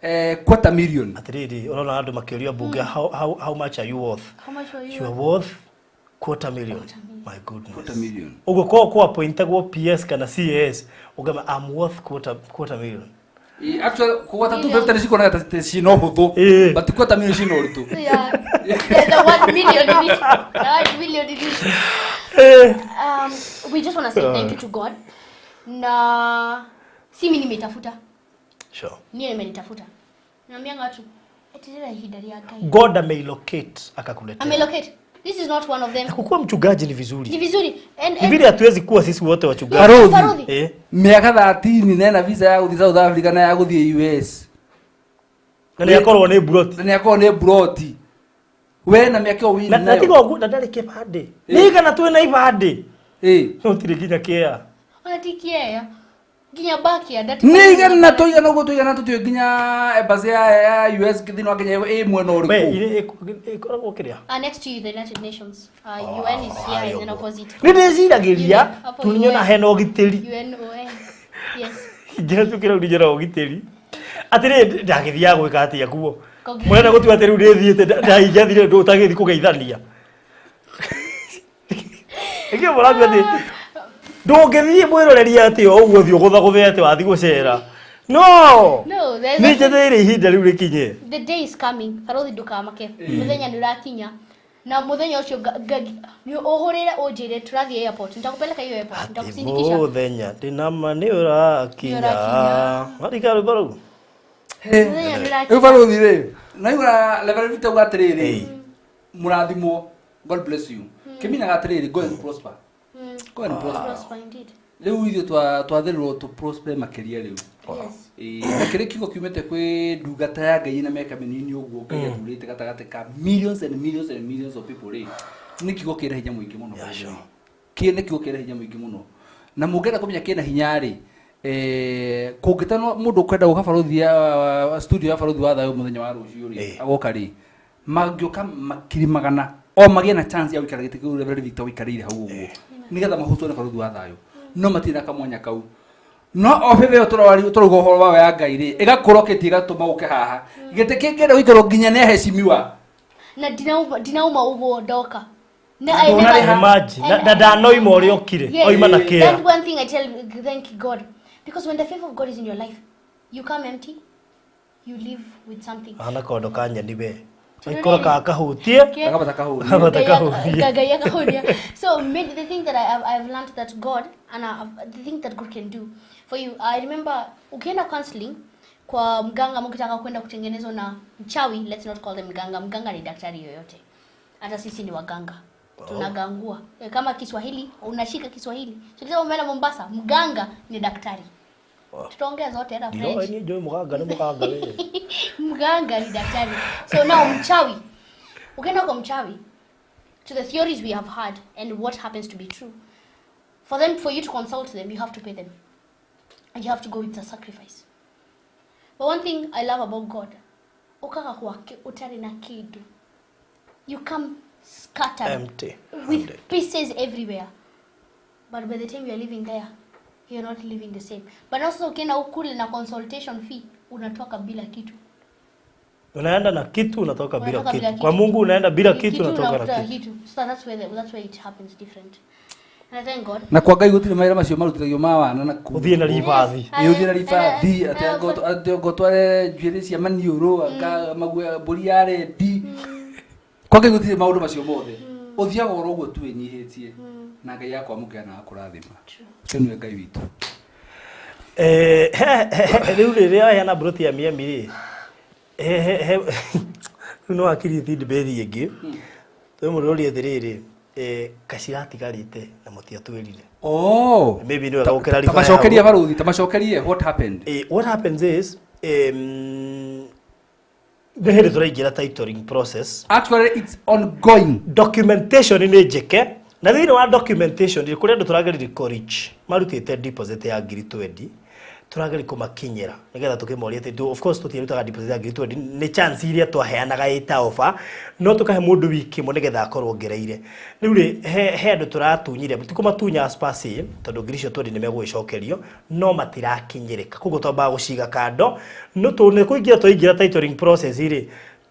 $250,000. Atiriri, urona andu makiuria bunge how much are you worth? How much are you? You are worth $250,000. My goodness. $250,000. Ugo kwa kwa appointagwo PS kana CAS, ugama I'm worth $250,000. Actually, quarter 250 ni cikona ta cina huthu, but $250,000 cina uritu. Yeah. The 1 million in it. The 1 million in it. We just want to say thank you to God. Na si mimi nimetafuta. Sure. Niye nimenitafuta. Naambianga watu etirira ihinda ria Ngai. God amelocate akakuletea. Amelocate. This is not one of them. Kukuwa mchungaji ni vizuri. Ni vizuri. And vile hatuwezi kuwa sisi wote wachungaji. Barothi. Miaka 13 nena visa ya gũthiĩ South Africa na ya gũthiĩ US. Na nĩ akorwo nĩ broti. Na nĩ akorwo nĩ broti. We na miaka ĩyo wĩna. Na tiga ũguo na ndarĩ kĩbandĩ. Nĩ igana twĩ na ibandĩ. No tirĩ nginya kĩa. Ona ti kĩa. Nginya backyard. Nĩ igana tũigana ũguo tũigana tũtiũĩ nginya embassy ya US thĩinĩ wa Kenya ĩ mwena ũrĩkũ. We ĩkoragwo kĩrĩa? Next to you, the United Nations. UN is here and then opposite. Nĩ ndĩciragĩria tũnyona hena ũgitĩri. UNON. Yes. Njĩra tukĩra rĩu njĩra ũgitĩri. Atĩrĩ ndagĩthiaga gwĩka atĩa kuo. Mũrenda gũtua atĩ rĩu ndĩthiĩte ndaingĩathire ndũ ũtagĩthiĩ kũgeithania. Ĩkĩo mũratua atĩ ndũngĩthiĩ mwĩroreria atĩ o ũguo thiĩ ũgũthagũthe atĩ wathiĩ gũcera. No. No, there's Nĩ njetereire ihinda rĩu rĩkinye. The day is coming. Barothi ndũkamake. Mũthenya nĩ ũrakinya. Na mũthenya ũcio nĩ ũhũrĩre ũnjĩre tũrathiĩ airport. Nitakupeleka hiyo airport. Nitakusindikisha. Mũthenya ndĩnama nĩ ũrakinya. Marika rwĩmbo rũu. Mũthenya nĩ ũrakinya. Rĩu barothi rĩ, naigua Reverend Victor auga atĩrĩrĩ, mũrathimwo, God bless you. Kĩminaga atĩrĩrĩ, go and prosper. Go and prosper. Prosper indeed. Rĩu ithuĩ twathĩrĩrwo tũ prosper makĩria rĩu. Yes. Na kĩrĩ kiugo kiumĩte kwĩ ndungata ya Ngai na mĩaka mĩnini ũguo Ngai athurĩte gatagatĩ ka millions and millions and millions of people rĩ. Nĩ kiugo kĩna hinya mũingĩ mũno. Yeah, by the sure. way. Kĩ nĩ kiugo kĩna hinya mũingĩ mũno, na mũngĩenda kũmenya kĩna hinya rĩ, kũngĩtanwo mũndũ ũkwenda gũka barothi ya studio ya Barothi wa Thayũ mũthenya wa rũciũ rĩ, agoka rĩ, mangĩũka makiri magana o magĩe na chance ya gũikara gĩtĩ kĩu Reverend Victor ũikarĩire hau ũguo, nĩgetha mahutwo nĩ barothi wa thayũ, no matirĩ na kamwanya kau. No o bebe ĩyo tũrauga ũhoro wayo ya Ngai rĩ, ĩgakũra ũkĩtie, ĩgatũma ũke haha gĩtĩ kĩngĩenda gũikarwo nginya nĩ aheshimiwa. Na ndinauma ũguo ndoka. Na Na I never- Imagine. Na ndanoima ũrĩa okire. Yes. Oima na kĩea. That's one thing I tell, thank God. Because when the favor of God is in your life, you come empty, you live with something. Ahana kondo ka nyeni we. Tũrĩrĩ. Aikora ka kahutie. Gakabata kahũni. Gakabata kahutie. Ngai akahunia. So maybe the thing that I've learned that God and the thing that God can do for you. I remember ukienda counseling kwa mganga, mkitaka kwenda kutengenezwa na mchawi, let's not call them mganga. Mganga ni daktari yoyote. Hata sisi ni waganga. Tunagangua. Kama Kiswahili, unashika Kiswahili. Tukisema umeenda Mombasa, mganga ni daktari. Tutaongea zote hata Ndiroĩ French. niĩ njũĩ mũganga nĩ mũganga we. Mganga ni daktari. So now mchawi, ukienda kwa mchawi, to the theories we have had and what happens to be true, for them, for you to consult them, you have to pay them and you have to go with a sacrifice. But one thing I love about God, ukaga kwake utari na kidu, you come scattered, Empty. with pieces everywhere, but by the time you are living there, you're not living the same. But also ukienda ukule na consultation fee, unatoka bila kitu. Unaenda na kitu, unatoka bila Unatoka bila kitu. Kwa Mungu unaenda bila kitu, unatoka na unakuta kitu. So that's where it happens different, and I thank God. Na kwa Ngai gũtirĩ mawĩra macio marutithagio ma wana na kũu. Ũthiĩ na ribathi. Ĩ, ũthiĩ na ribathi atĩ anga ũtware njuĩrĩ cia maniũrũ, anga maguoya mbũri ya rendi. Kwa Ngai gũtirĩ maũndũ macio mothe. Ũthiaga oro ũguo tu wĩnyihĩtie na Ngai akwamũkĩra na akũrathima. Ũcio nĩwe Ngai witũ. Rĩu rĩrĩa aheana mburoti ya Miami rĩ, rĩu no hakiri debate ĩngĩ. Twĩ mũrũri atĩrĩrĩ, kaciratigarĩte na mũtiatwĩrire. Oh. Maybe nĩ wega gũkĩra Ta macokerie baruthi, ta macokerie what happened. What happens is, nĩ hĩndĩ tũraingĩra titling process. Actually, it's ongoing. Documentation nĩ njĩke, na thĩinĩ wa documentation rĩ, kũrĩ andũ tũrageria college marutĩte deposit ya ngiri 20, tũrageria kũmakinyĩra nĩgetha tũkĩmoria atĩ of course tũtiarutaga deposit ya ngiri 20, nĩ chance iria twaheanaga ĩta offer, no tũkahe mũndũ wiki ĩmwe nĩgetha akorwo ongereire. Rĩu rĩ, he andũ tũratunyire, ti kũmatunya as per se, tondũ ngiri icio 20 nĩ megũgĩcokerio, no matirakinyĩrĩka, koguo twambaga gũciga kando. No tondũ nĩ kũingĩra twaingĩra titling process rĩ,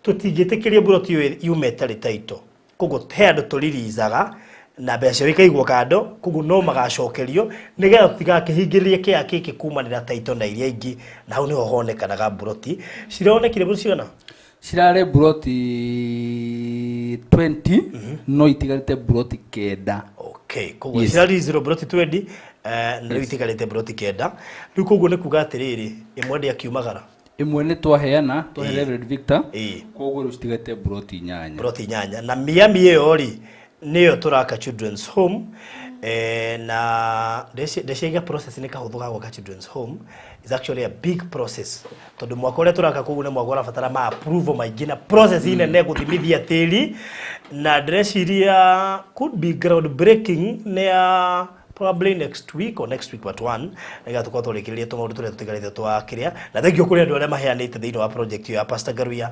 tũtingĩtĩkĩria mburoti ĩyo yume ĩtarĩ title, koguo he andũ tũririzaga na mbeca ciao ikaigwo kando, koguo no magacokerio nĩgetha tũtigakĩhingĩrĩrie kĩa gĩkĩ kumanĩra title na iria ingĩ. Na hau nĩho honekanaga mburoti cironekire mbũri cigana? Cirarĩ mburoti 20, no itigarĩte mburoti 9. Okay, koguo cirari mburoti 20, na rĩu itigarĩte mburoti 9. Rĩu koguo nĩ kuga atĩrĩrĩ, ĩmwe ndĩakiumagara. Ĩmwe nĩ twaheana, twahe Reverend Victor. Koguo rĩu citigarĩte mburoti 8. Mburoti 8, na Miami ĩyo rĩ, nĩyo tũraka children's home. Na ndeciria process nĩ kahũthũ ga gwaka children's home is actually a big process, tondũ mwaka ũrĩa tũraka kũu nĩ mwaka ũrabatara ma approval maingĩ na process nene gũthimithia tĩri, na ndĩreciria could be ground breaking nĩ ya probably next week or next week but one, nĩgetha tũkorwo tũrĩkĩrĩria tũmaũndũ tũrĩa tũtigarĩte twa kĩrĩa. Na thank you kũrĩ andũ arĩa maheanĩte thĩinĩ wa project ĩyo ya Pastor Ngaruiya,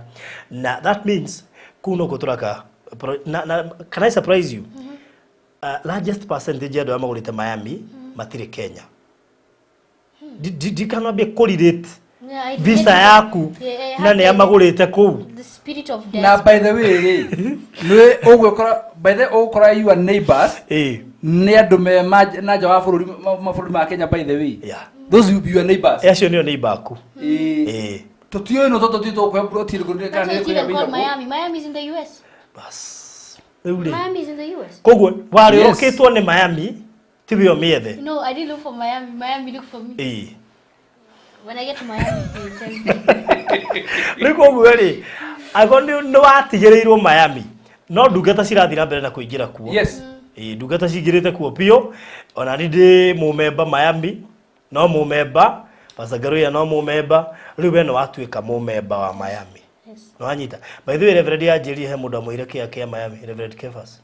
na that means kũu nokuo tũraka na can I surprise you? Largest percentage ya andũ arĩa magũrĩte Miami matirĩ Kenya. Ndikanambie kũrelate Yeah, visa yaku na nĩ amagũrĩte kũu. The spirit of Na death. by the way rĩ, nĩ ũgwĩkora, by the way, ũgũkora your neighbors nĩ andũ me na nja wa bũrũri, mabũrũri ma Kenya, by the way. Those will be your neighbors. Acio nĩo neighbor aku. Ĩĩ. Tũtiũĩ no tondũ tũkũhe mburoti ĩrĩkũ That's kana why nĩ it's even ĩrĩkũ. called Miami. Miami is in the US. Bas rĩu rĩ, Miami is in the US. koguo warĩ ũkĩtwo nĩ Miami, tiwe ũmĩethe. No, I didn't look for Miami. Miami looked for me. When I get to Miami, they tell me. Rĩu koguo rĩ, angĩkorwo nĩ watigĩrĩirwo Miami, no ndungata cirathiĩ na mbere na kũingĩra kuo. Ĩĩ, ndungata cingĩrĩte kuo biũ. Ona niĩ ndĩ mũmemba Miami, no mũmemba Pastor Ngaruiya, no mũmemba. Rĩu we nĩ watuĩka mũmemba wa Miami. Yes. Nĩ wanyita? By the way, Reverend yanjĩrire he mũndũ amwĩre kĩa Miami, Reverend Kefas.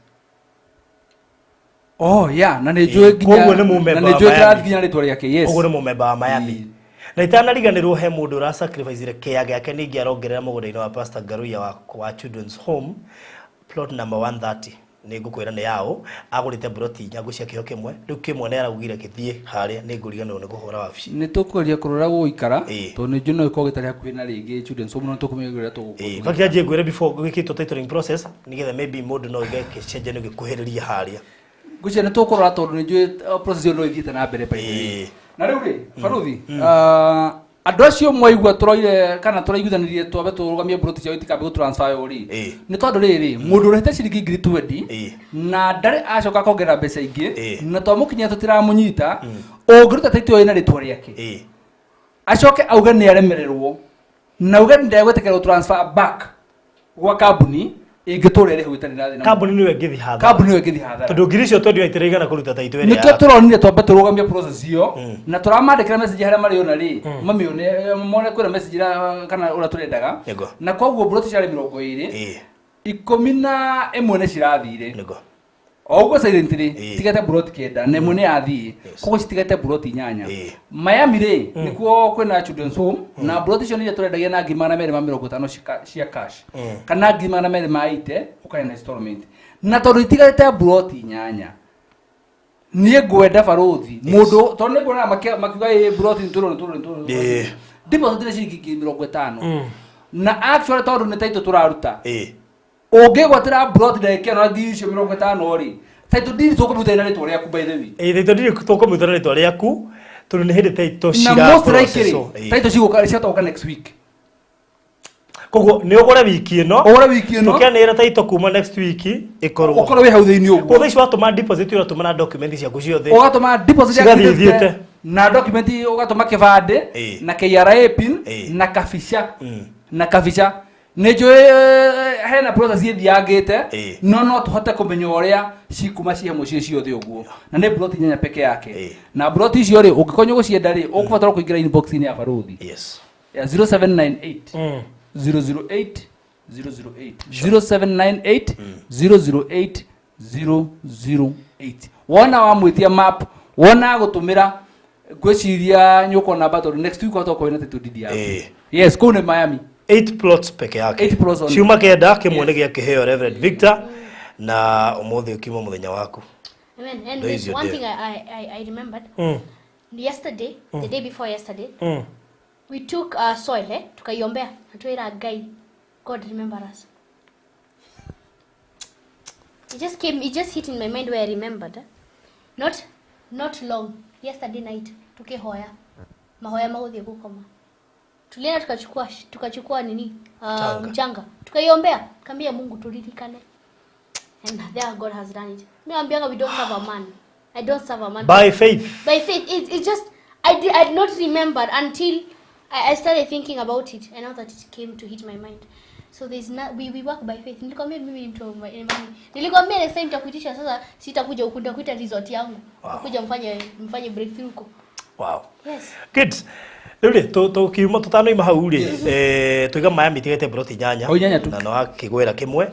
Oh yeah, na nĩ njũĩ nginya, Koguo nĩ mũmemba na nĩ wa njũĩ Miami. kĩrathi nginya rĩtwa rĩake. Yes. Koguo nĩ mũmemba wa Miami. Na itanariganĩrwo, he mũndũ ũra sacrifice kĩea gĩake, ningĩ arongerera mũgũnda-inĩ wa Pastor Ngaruiya wa Children's Home, plot number 130. Nĩ ngũkwĩra nĩ yaũ. Agũrĩte mburoti inya, ngũcia kĩho kĩmwe, rĩu kĩmwe nĩ araugire gĩthiĩ harĩa. Nĩ ngũriganĩrwo nĩ kũhũra wabici. Nĩ tũkũgeria kũrora gũgũikara, Ĩĩ. tondũ nĩ njũĩ no ĩkorwo gĩtarĩ hakuhĩ na rĩngĩ Children's Home, no tũkũmenya ũrĩa tũgũkorwo. Fact, anjie ngwĩre before gwĩkĩtwo titling process, nĩgetha maybe mũndũ no oige gĩcenjia nĩ gĩkuhĩrĩria harĩa. Ngwĩciria nĩ tũkũrora, tondũ nĩ njũĩ process ĩyo no ĩthiĩte na mbere, by the way. Ĩĩ. Na rĩu rĩ, baruthi, andũ acio mwaigua tũroire kana tũraiguithanirie twambe tũrũgamie mburoti ciao itikambe gũtransfer rĩ, Ĩĩ. nĩ tondũ rĩrĩ, mũndũ ũrehete ciringi 20,000 Ĩĩ. na ndarĩ acoka akongerera mbeca ingĩ, Ĩĩ. na twamũkinyia tũtiramũnyita. Ũngĩruta title ĩyo ĩna rĩtwa rĩake, acoke auge nĩ aremererwo na auge ndegwĩtĩkĩra gũtransfer back gwa kambuni ĩngĩtũra ĩrĩhwo ĩtarĩ na thĩna. Kambuni nĩyo ĩngĩthiĩ hathara. Kambuni nĩyo ĩngĩthiĩ hathara. Tondũ ngiri icio 20 itiraigana kũruta title ĩrĩa Nĩkĩo yaku. tũronire twambe tũrũgamie process ĩyo, na tũramandĩkĩra message harĩa marĩona rĩ, mamĩone, mone kwĩna message kana ũrĩa tũrendaga. Na koguo mburoti ciarĩ 20, 11 nĩ cirathire. O ũguo silently. Tigete mburoti 9 na ĩmwe nĩ yathiĩ. Koguo citigete mburoti 8. Miami rĩ, nĩkuo kwĩna Children's Home, na mburoti icio nĩ iria tũrendagia na 250,000 cia cash, kana 280,000 ũkarĩa na installment. Na tondũ itigarĩte mburoti 8, niĩ ngwenda barũthi mũndũ, tondũ nĩ nguona makiuga ĩ mburoti nĩ tũrũ nĩ tũrũ. Deposit nĩ ciringi 50,000, na actually tondũ nĩ title tũraruta, ũngĩgwatĩra mburoti ndagĩka ĩno na ngiri icio 50 rĩ, title deed tũkũmĩruta na rĩtwa rĩaku, by the way. Ĩĩ, title deed tũkũmĩruta na rĩtwa rĩaku, tondũ nĩ hĩndĩ title Na cira most likely processwo. Title cigũka ciatoka next week. Koguo nĩ ũgũre wiki ĩno. Ũgũre wiki ĩno. Tũkĩanĩrĩra title kuma next week ĩkorwo ũkorwo wĩ hau thĩinĩ ũguo. Koguo thaa ici watũma deposit, ũratũma na document ciaku ciothe. Ũgatũma deposit ya Cigathiĩ 50 ithiĩte. Na document, ũgatũma kĩbandĩ na KRA pin na kabica. Na kabica nĩ njũĩ hena process ĩthiangĩte, no tũhote kũmenya ũrĩa cikuma ciĩ hamwe ciĩ ciothe ũguo, na nĩ plot 8 peke yake. Na plot icio rĩ, ũngĩkorwo nĩ ũgũcienda rĩ, ũkũbatara kũingĩra inbox-inĩ ya barũthi ya 0798 008 008, 0798 008 008. Wona wamwĩtia map, wona agũtũmĩra, ngwĩciria nĩ ũkona namba, tondũ next week watoka wĩna title deed yaku. Yes, kũu nĩ Miami. 8 plots peke yake. 8 plots only. Ciuma 9, kĩmwe nĩ gĩakĩheo Reverend Victor, na ũmũthĩ ũkiuma mũthenya waku. Amen. And That there's is your one day. thing I remembered. Yesterday, the day before yesterday, we took soil, eh? Tukaiombea. Na twĩra Ngai, God remember us. It just came, it just hit in my mind where I remembered. Eh? Not long. Yesterday night, tukihoya. Mahoya magũthiĩ gũkoma. Tulienda tukachukua nini? Mchanga. Mchanga. Tukaiombea. Tukaambia Mungu turirikane. And there God has done it. Niambianga we don't serve a man. I don't serve a man. By faith. By faith. It just I did not remember until I started thinking about it, and now that it came to hit my mind. So there's not we work by faith. Nilikwambia mimi ni mtu wa imani. Nilikwambia next time nitakuitisha, sasa sitakuja huku, nitakuita resort yangu. Kuja mfanye breakthrough huko. Yes. Good. Rĩu rĩ, tũkiuma tũtanoima hau rĩ, tuiga Miami tigete mburoti 8. O 8 tu. Na no akĩgwĩra kĩmwe.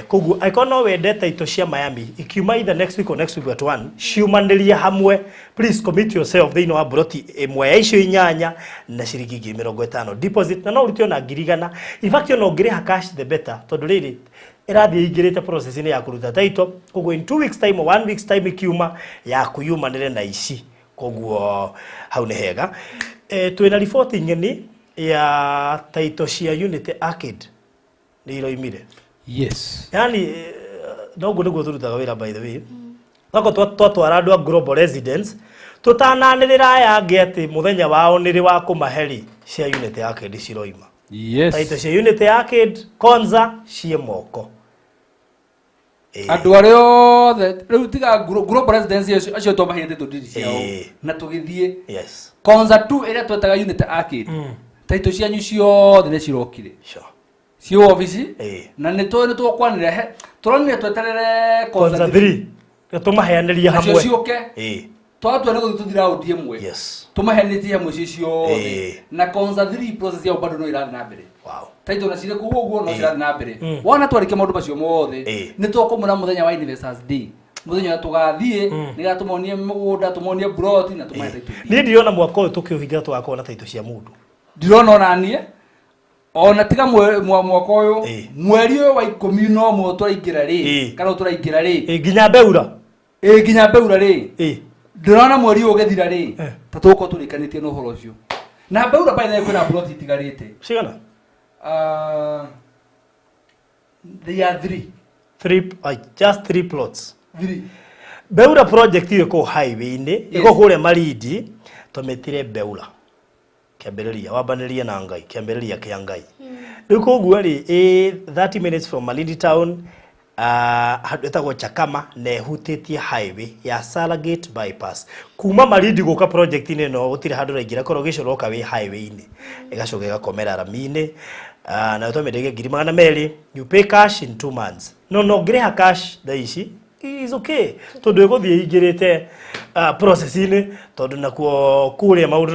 Koguo angĩkorwo no wende title cia Miami ikiuma either next week or next week at one, ciumanĩrie hamwe, please commit yourself thĩinĩ wa mburoti ĩmwe ya icio 8 na ciringi 50,000 deposit, na no ũrute ona 100,000. In fact, ona ũngĩrĩha cash the better, tondũ rĩrĩ ĩrathiĩ ĩingĩrĩte process-inĩ ya kũruta title. Koguo in 2 weeks time or 1 weeks time ikiuma yaku yumanĩre na ici. Koguo hau nĩ hega. Twĩna riboti ng'eni ya title cia Unity Arcade nĩ iroimire. Yes. Yani noguo nĩguo tũrutaga wĩra, by the way. Twako twatwara andũ a Global Residence, tũtananĩrĩra aya angĩ atĩ mũthenya wao nĩ rĩ wa kũmahe, cia Unity Arcade ciroima. Title cia Unity Arcade Konza ciĩ moko. Andũ arĩa othe rĩu tiga Global Residence, acio twamaheete tũndiri ciao na tũgĩthiĩ Konza 2 ĩrĩa twetaga Unity Arcade, title cianyu ciothe nĩ cirokire, ciĩ obici, na nĩ tũĩ nĩ tũkwanĩrĩra tũronire tweterere Konza Konza 3 tũmaheanĩrie nacio hamwe. ciũke. Twatua nĩ gũthiĩ tũthi raundi ĩmwe, tũmaheanĩtie hamwe ciĩ ciothe. Na Konza 3 process yao bado no ĩrathiĩ na mbere. Title na cirĩ kũu ũguo no cirathiĩ na mbere. Wona twarĩkia maũndũ macio mothe, nĩ tũkũmwĩra mũthenya wa Investors Day. Mũthenya ũrĩa tũgathiĩ nĩgetha tũmonie mũgũnda, tũmonie plot na tũmahe title deed. Niĩ ndirona mwaka ũyũ tũkĩũhingira tũgakorwo na taito cia mũndũ. Ndirona ona niĩ ona tiga mwaka ũyũ, Ĩĩ. mweri ũyũ wa 11 tũraingĩra rĩ, kana tũraingĩra rĩ. Ĩ, nginya Beura. Ĩ, nginya Beura rĩ. Ndĩrona mweri ũyũ ũgĩthira rĩ, ta tũgũkorwo tũrĩkanĩtie na ũhoro ũcio. Na Beura, by the way, kwĩna plot itigarĩte. Cigana? They are three. Three, just three plots. Three. Beura project ĩyo ĩkoragwo highway-inĩ, ĩkoragwo kũrĩa Malindi, tũmĩtire Beura. Kĩambĩrĩria, wambanĩrie na Ngai, kĩambĩrĩria kĩa Ngai. Rĩu koguo rĩ, ĩ 30 minutes from Malindi town, handũ ĩtagwo Chakama na ĩhutĩtie highway ya Salagate bypass. Kuma Malindi gũka project-inĩ ĩno gũtirĩ handũ ũraingĩra, korwo ũgĩcoroka wĩ highway-inĩ. Ĩgacoka ĩgakomera rami-inĩ, nayo twamĩendagia 200,000, you pay cash in 2 months. No ũngĩrĩha cash thaa ici is okay, tondũ ĩgũthiĩ ĩingĩrĩte process-inĩ, tondũ nakuo kũrĩa maũndũ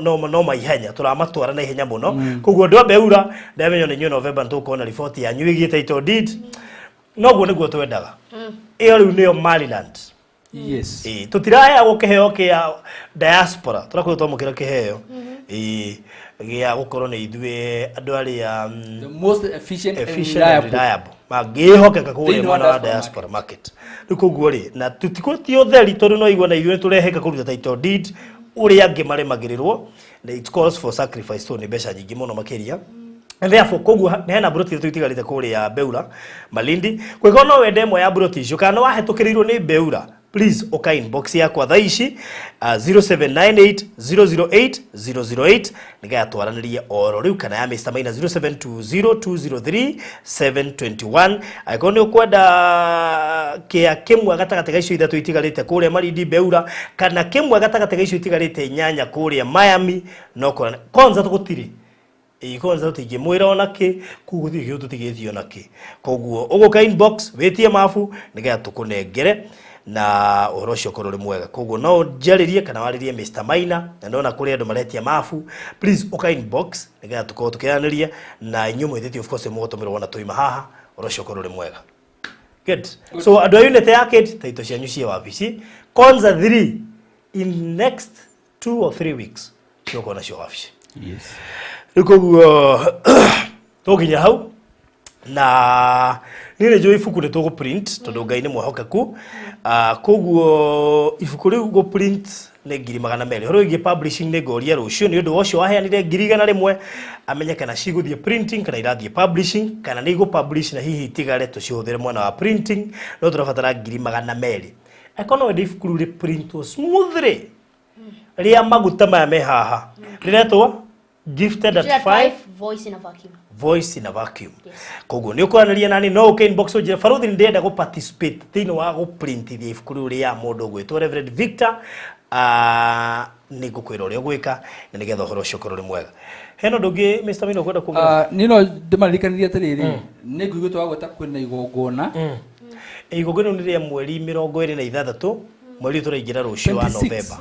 namo no maihenya, tũramatwara na ihenya mũno. Koguo andũ a Beura, ndamenya nĩ inyuĩ November nĩtũgũkorwo na riboti yanyu ĩgiĩ title deed. Noguo nĩguo twendaga. Ĩyo rĩu nĩyo Maryland. Ĩĩ, tũtiraheagwo kĩheo kĩa diaspora, tũrakorwo twamũkĩra kĩheo, ĩĩ, gĩa gũkorwo nĩ ithuĩ andũ arĩa The most efficient and efficient and reliable. reliable mangĩhokeka kũrĩa Thĩinĩ wa mwena wa diaspora diaspora market. Rĩu koguo rĩ, na tũtikũtia ũtheri, tondũ no igua na ithuĩ nĩtũreheka kũruta title deed ũrĩa angĩ maremagĩrĩrwo, na it calls for sacrifice, tondũ nĩ mbeca nyingĩ mũno makĩria. And therefore koguo hena mburoti ithatũ itigarĩte kũrĩa Beura Malindi. Kũngĩkorwo no wende ĩmwe ya mburoti icio kana nĩ wahĩtũkĩrĩirwo nĩ Beura, please ũka inbox yakwa thaa ici, 0798 008 008, nĩgetha twaranĩrie oro rĩu, kana ya Mr. Maina, 0720 203 721. Angĩkorwo nĩ ũkwenda kĩa kĩmwe gatagatĩ ga icio ithatũ itigarĩte kũrĩa Malindi Beura, kana kĩmwe gatagatĩ ga icio itigarĩte inyanya kũrĩa Miami, no kora konza tũgũtirĩ. Ĩĩ, kwanza tũtingĩmwĩra ona kĩ, koguo gũtirĩ kĩndũ tũtigĩtio ona kĩ. Koguo ũgũka inbox wĩtie mabu nĩgetha tũkũnengere na ũhoro ũcio ũkorwo ũrĩ mwega. Koguo no njarĩrie kana warĩrie Mr. Maina, na ndona kũrĩ andũ maretia mabu, please ũka inbox nĩgetha tũkorwo tũkĩaranĩria na inyuĩ mwĩtĩtie. Of course mũgũtũmĩrwo wona tũima haha, ũhoro ũcio ũkorwo ũrĩ mwega. Good. So andũ a unit ya kid, taito cianyu ciĩ wabici Konza 3 in next 2 or 3 weeks, ciokorwo nacio wabici. Rĩu koguo tũkinya hau, na niĩ nĩ njũĩ ibuku nĩ tũgũ print, tondũ Ngai nĩ mwĩhokeku. Koguo ibuku rĩu gũ print nĩ 200,000. Ũhoro wĩgiĩ publishing nĩ ngoria rũciũ, nĩ ũndũ wa ũcio waheanire 100,000 amenye kana cigũthiĩ printing kana irathiĩ publishing, kana nĩ igũ publish na hihi itigare tũcihũthĩre mwena wa printing. No tũrabatara 200,000. Angĩkorwo no wende ibuku rĩu rĩ-printwo smoothly rĩa maguta maya me haha, rĩretwo Gifted at Gifted at Five, Five, Voice in a Vacuum. Voice in a Vacuum. Yes. Koguo nĩ ũkwaranĩria nani, no ũke inbox ũnjĩre, "Baruthi, nĩ ndĩrenda gũ participate thĩinĩ wa gũprintithia ibuku rĩu rĩa mũndũ ũgwĩtwo Reverend Victor." Nĩ ngũkwĩra ũrĩa ũgwĩka na nĩgetha ũhoro ũcio ũkorwo ũrĩ mwega. Hena ũndũ ũngĩ, Mr. Maina, ũkwenda kuongerera? Niĩ no ndĩmaririkanirie atĩrĩrĩ, nĩ ngũiguĩte wagweta kwĩna igongona. Igongona rĩu nĩ rĩa mweri 26, mweri ũyũ tũraingĩra rũciũ wa 26. November.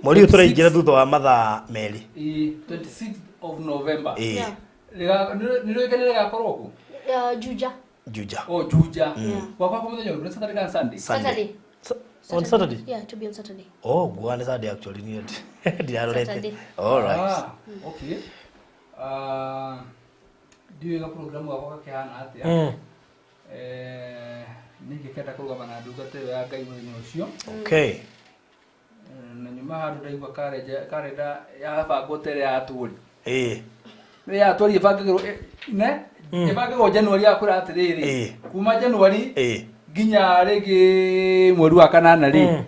Mweri ũyũ tũraingĩra thutha wa mathaa 2. Ĩĩ, 26th of November. Ĩĩ. Yeah. Nĩ rĩũĩkaine rĩgakorwo kũ? Juja. Juja. Oh, Juja. Gwakwa kwa mũthenya ũrĩkũ? Nĩ Saturday kana Sunday? Sunday. Saturday. On Saturday? Yeah, to be on Saturday. Oh, guo nĩ Sunday actually, niĩ ndirarorete. Saturday. All right. Ah, okay. Ndiũĩ ga program gakwa gakĩhana atĩa. Nĩ ingĩkenda kũrũgama na ndungata ĩyo ya Ngai mũthenya ũcio. Na nyuma handũ ndaigua karenda yabangwo ta ĩrĩa ya atũri. Ĩrĩa ya atũri ĩbangagĩrwo ne ĩbangagĩrwo January, ya kwĩra atĩrĩrĩ, kuma January nginya rĩngĩ mweri wa kanana rĩ,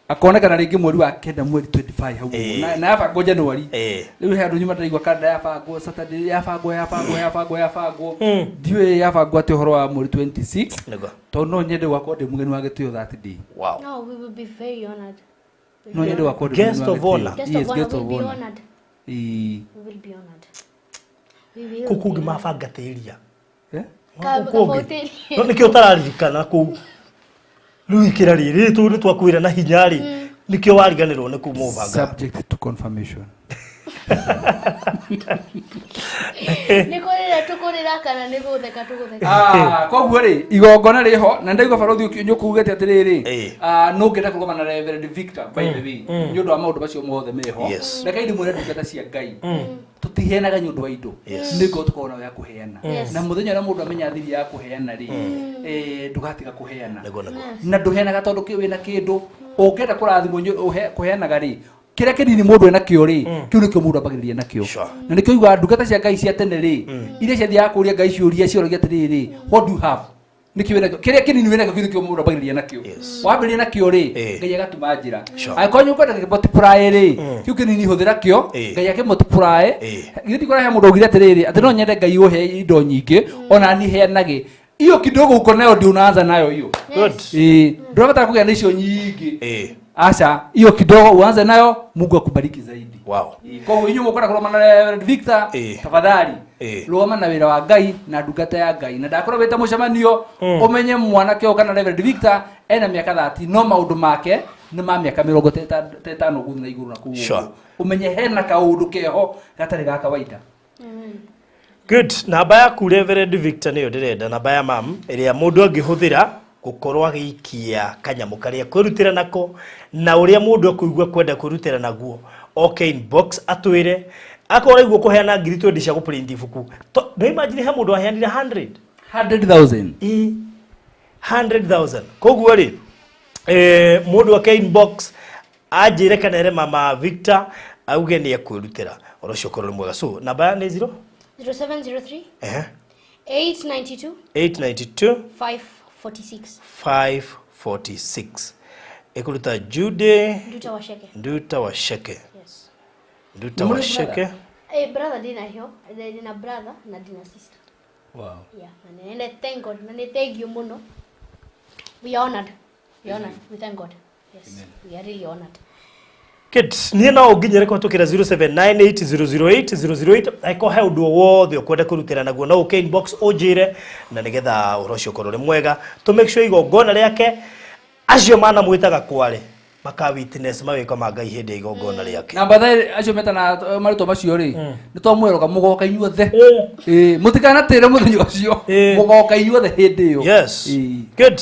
akonekana rĩngĩ mweri wa kenda, mweri 25 hau ũguo. Na yabangwo January. Rĩu he andũ nyuma ndaigua karenda yabangwo Saturday, yabangwo yabangwo yabangwo yabangwo. Ndiũĩ yabangwo atĩ ũhoro wa mweri 26, tondũ no nyende gwakorwo ndĩ mũgeni wa gĩtĩo that day. No, we will be very honored. We'll No be nyende honored. gwakorwo ndĩ Guest mũgeni wa of gĩtĩo. honor. Guest of Yes, honor guest will of be honor. honored. Ĩĩ. We will be honored. We will Kũu be kũngĩ honored. mabanga tĩria. Eh? Kũu kũngĩ. Kabauti. No nĩkĩo ũtararirikana kũu. Rĩu ikĩra rĩrĩ tũ nĩ twakwĩra na hinya rĩ, nĩkĩo wariganĩrwo nĩ kũu mũbanga. Subject to confirmation. Nĩ kũrĩra tũkũrĩra kana nĩ gũtheka tũgũtheka? Ah, koguo rĩ, igongona rĩho na ndaigua barothi ũkiugĩte atĩrĩrĩ, no ngĩenda kũrũgama na Reverend Victor, by the way, nĩ ũndũ wa maũndũ macio mothe meho. Reke ndĩmwĩre, ndungata cia Ngai, tũtiheanaga nĩ ũndũ wa indo. Nĩ ngoro tũkoragwo nayo ya kũheana. Na mũthenya ũrĩa mũndũ amenya thiri ya kũheana rĩ, ndũgatiga kũheana. Nĩguo, nĩguo. Na ndũheanaga tondũ wĩna kĩndũ ũngĩenda kũrathimwo. Kũheanaga rĩ, kĩrĩa kĩnini mũndũ ena kĩo rĩ, kĩu nĩkĩo mũndũ ambagĩrĩria nakĩo. Na nĩkĩo iguaga ndungata cia Ngai cia tene rĩ, iria ciathiaga kũria Ngai ciũria, cioragia atĩrĩrĩ, "What do you have?" Nĩkĩo wĩnakĩo, kĩrĩa kĩnini wĩnakĩo, kĩu nĩkĩo mũndũ ambagĩrĩria nakĩo. Wambĩrĩria nakĩo rĩ, Ngai agatuma njĩra. Angĩkorwo nĩ ũkwenda gĩmultiply rĩ, kĩu kĩnini hũthĩra kĩo, Ngai akĩmultiply. Githĩ ti kũrehe mũndũ augire atĩrĩrĩ, atĩ no nyende Ngai ũhe indo nyingĩ, ona niĩ heanage hiyo kidogo uko nayo, ndio unaanza nayo hiyo. Eh, ndũrabatara kũgĩa na icio nyingĩ. Aca, hiyo kidogo uanze nayo, Mungu akubariki zaidi. Koguo inyuĩ mũkwenda kũrũgama na Reverend Victor, tafadhali rũgama na wĩra wa Ngai na ndungata ya Ngai. Na ndakorwo wĩta mũcemanio, ũmenye mwanake ũyũ kana Reverend Victor ena mĩaka 30, no maũndũ make nĩ ma mĩaka 35 gũthiĩ na igũrũ na kũu ũguo. Ũmenye hena kaũndũ keho gatarĩ ga kawaida. Good. Namba yaku, Reverend Victor, nĩyo ndĩrenda, namba ya mam ĩrĩa mũndũ angĩhũthĩra gũkorwo agĩikia kanyamũ karĩa kwĩrutĩra nako, na ũrĩa mũndũ ekũigua kwenda kwĩrutĩra naguo, oke inbox atwĩre. Akorwo araigua kũheana ngiri 20 cia gũprint ibuku. No imagine he mũndũ aheanire 100 100,000. Ĩ, 100,000. Koguo rĩ, mũndũ ake inbox anjĩre kana ere mama Victor auge nĩ ekwĩrutĩra, ũhoro ũcio ũkorwo nĩ mwega. So namba ya nĩ 0 0703 892 892 546. 546. Ĩkũruta Jude Nduta Washeke. Nduta Washeke. Yes. Nduta Nĩ mũrĩ Washeke. Eh, brother ndina hiyo, ndina brother na ndina sister. Yeah, na nĩ thank God, na nĩ thank you mũno. We are honored. We are honored. We thank God. Yes. We are really honored. Good. Niĩ no ũnginyĩre kũhetũkĩra 0798008008 angĩkorwo he ũndũ o wothe ũkwenda kũrutĩra naguo, no ũke inbox ũnjĩre, na nĩgetha ũhoro ũcio ũkorwo ũrĩ mwega, to make sure igongona rĩake, acio manamwĩtaga kware maka witness mawĩko ma Ngai hĩndĩ ya igongona rĩake. Na mbatha acio metana marĩtwa macio rĩ, nĩ twamwĩroga mũgoka inyuothe. Ĩĩ, mũtikanatĩre mũthenya ũcio. Mũgoka inyuothe hĩndĩ ĩyo. Yes. Ĩĩ. Good.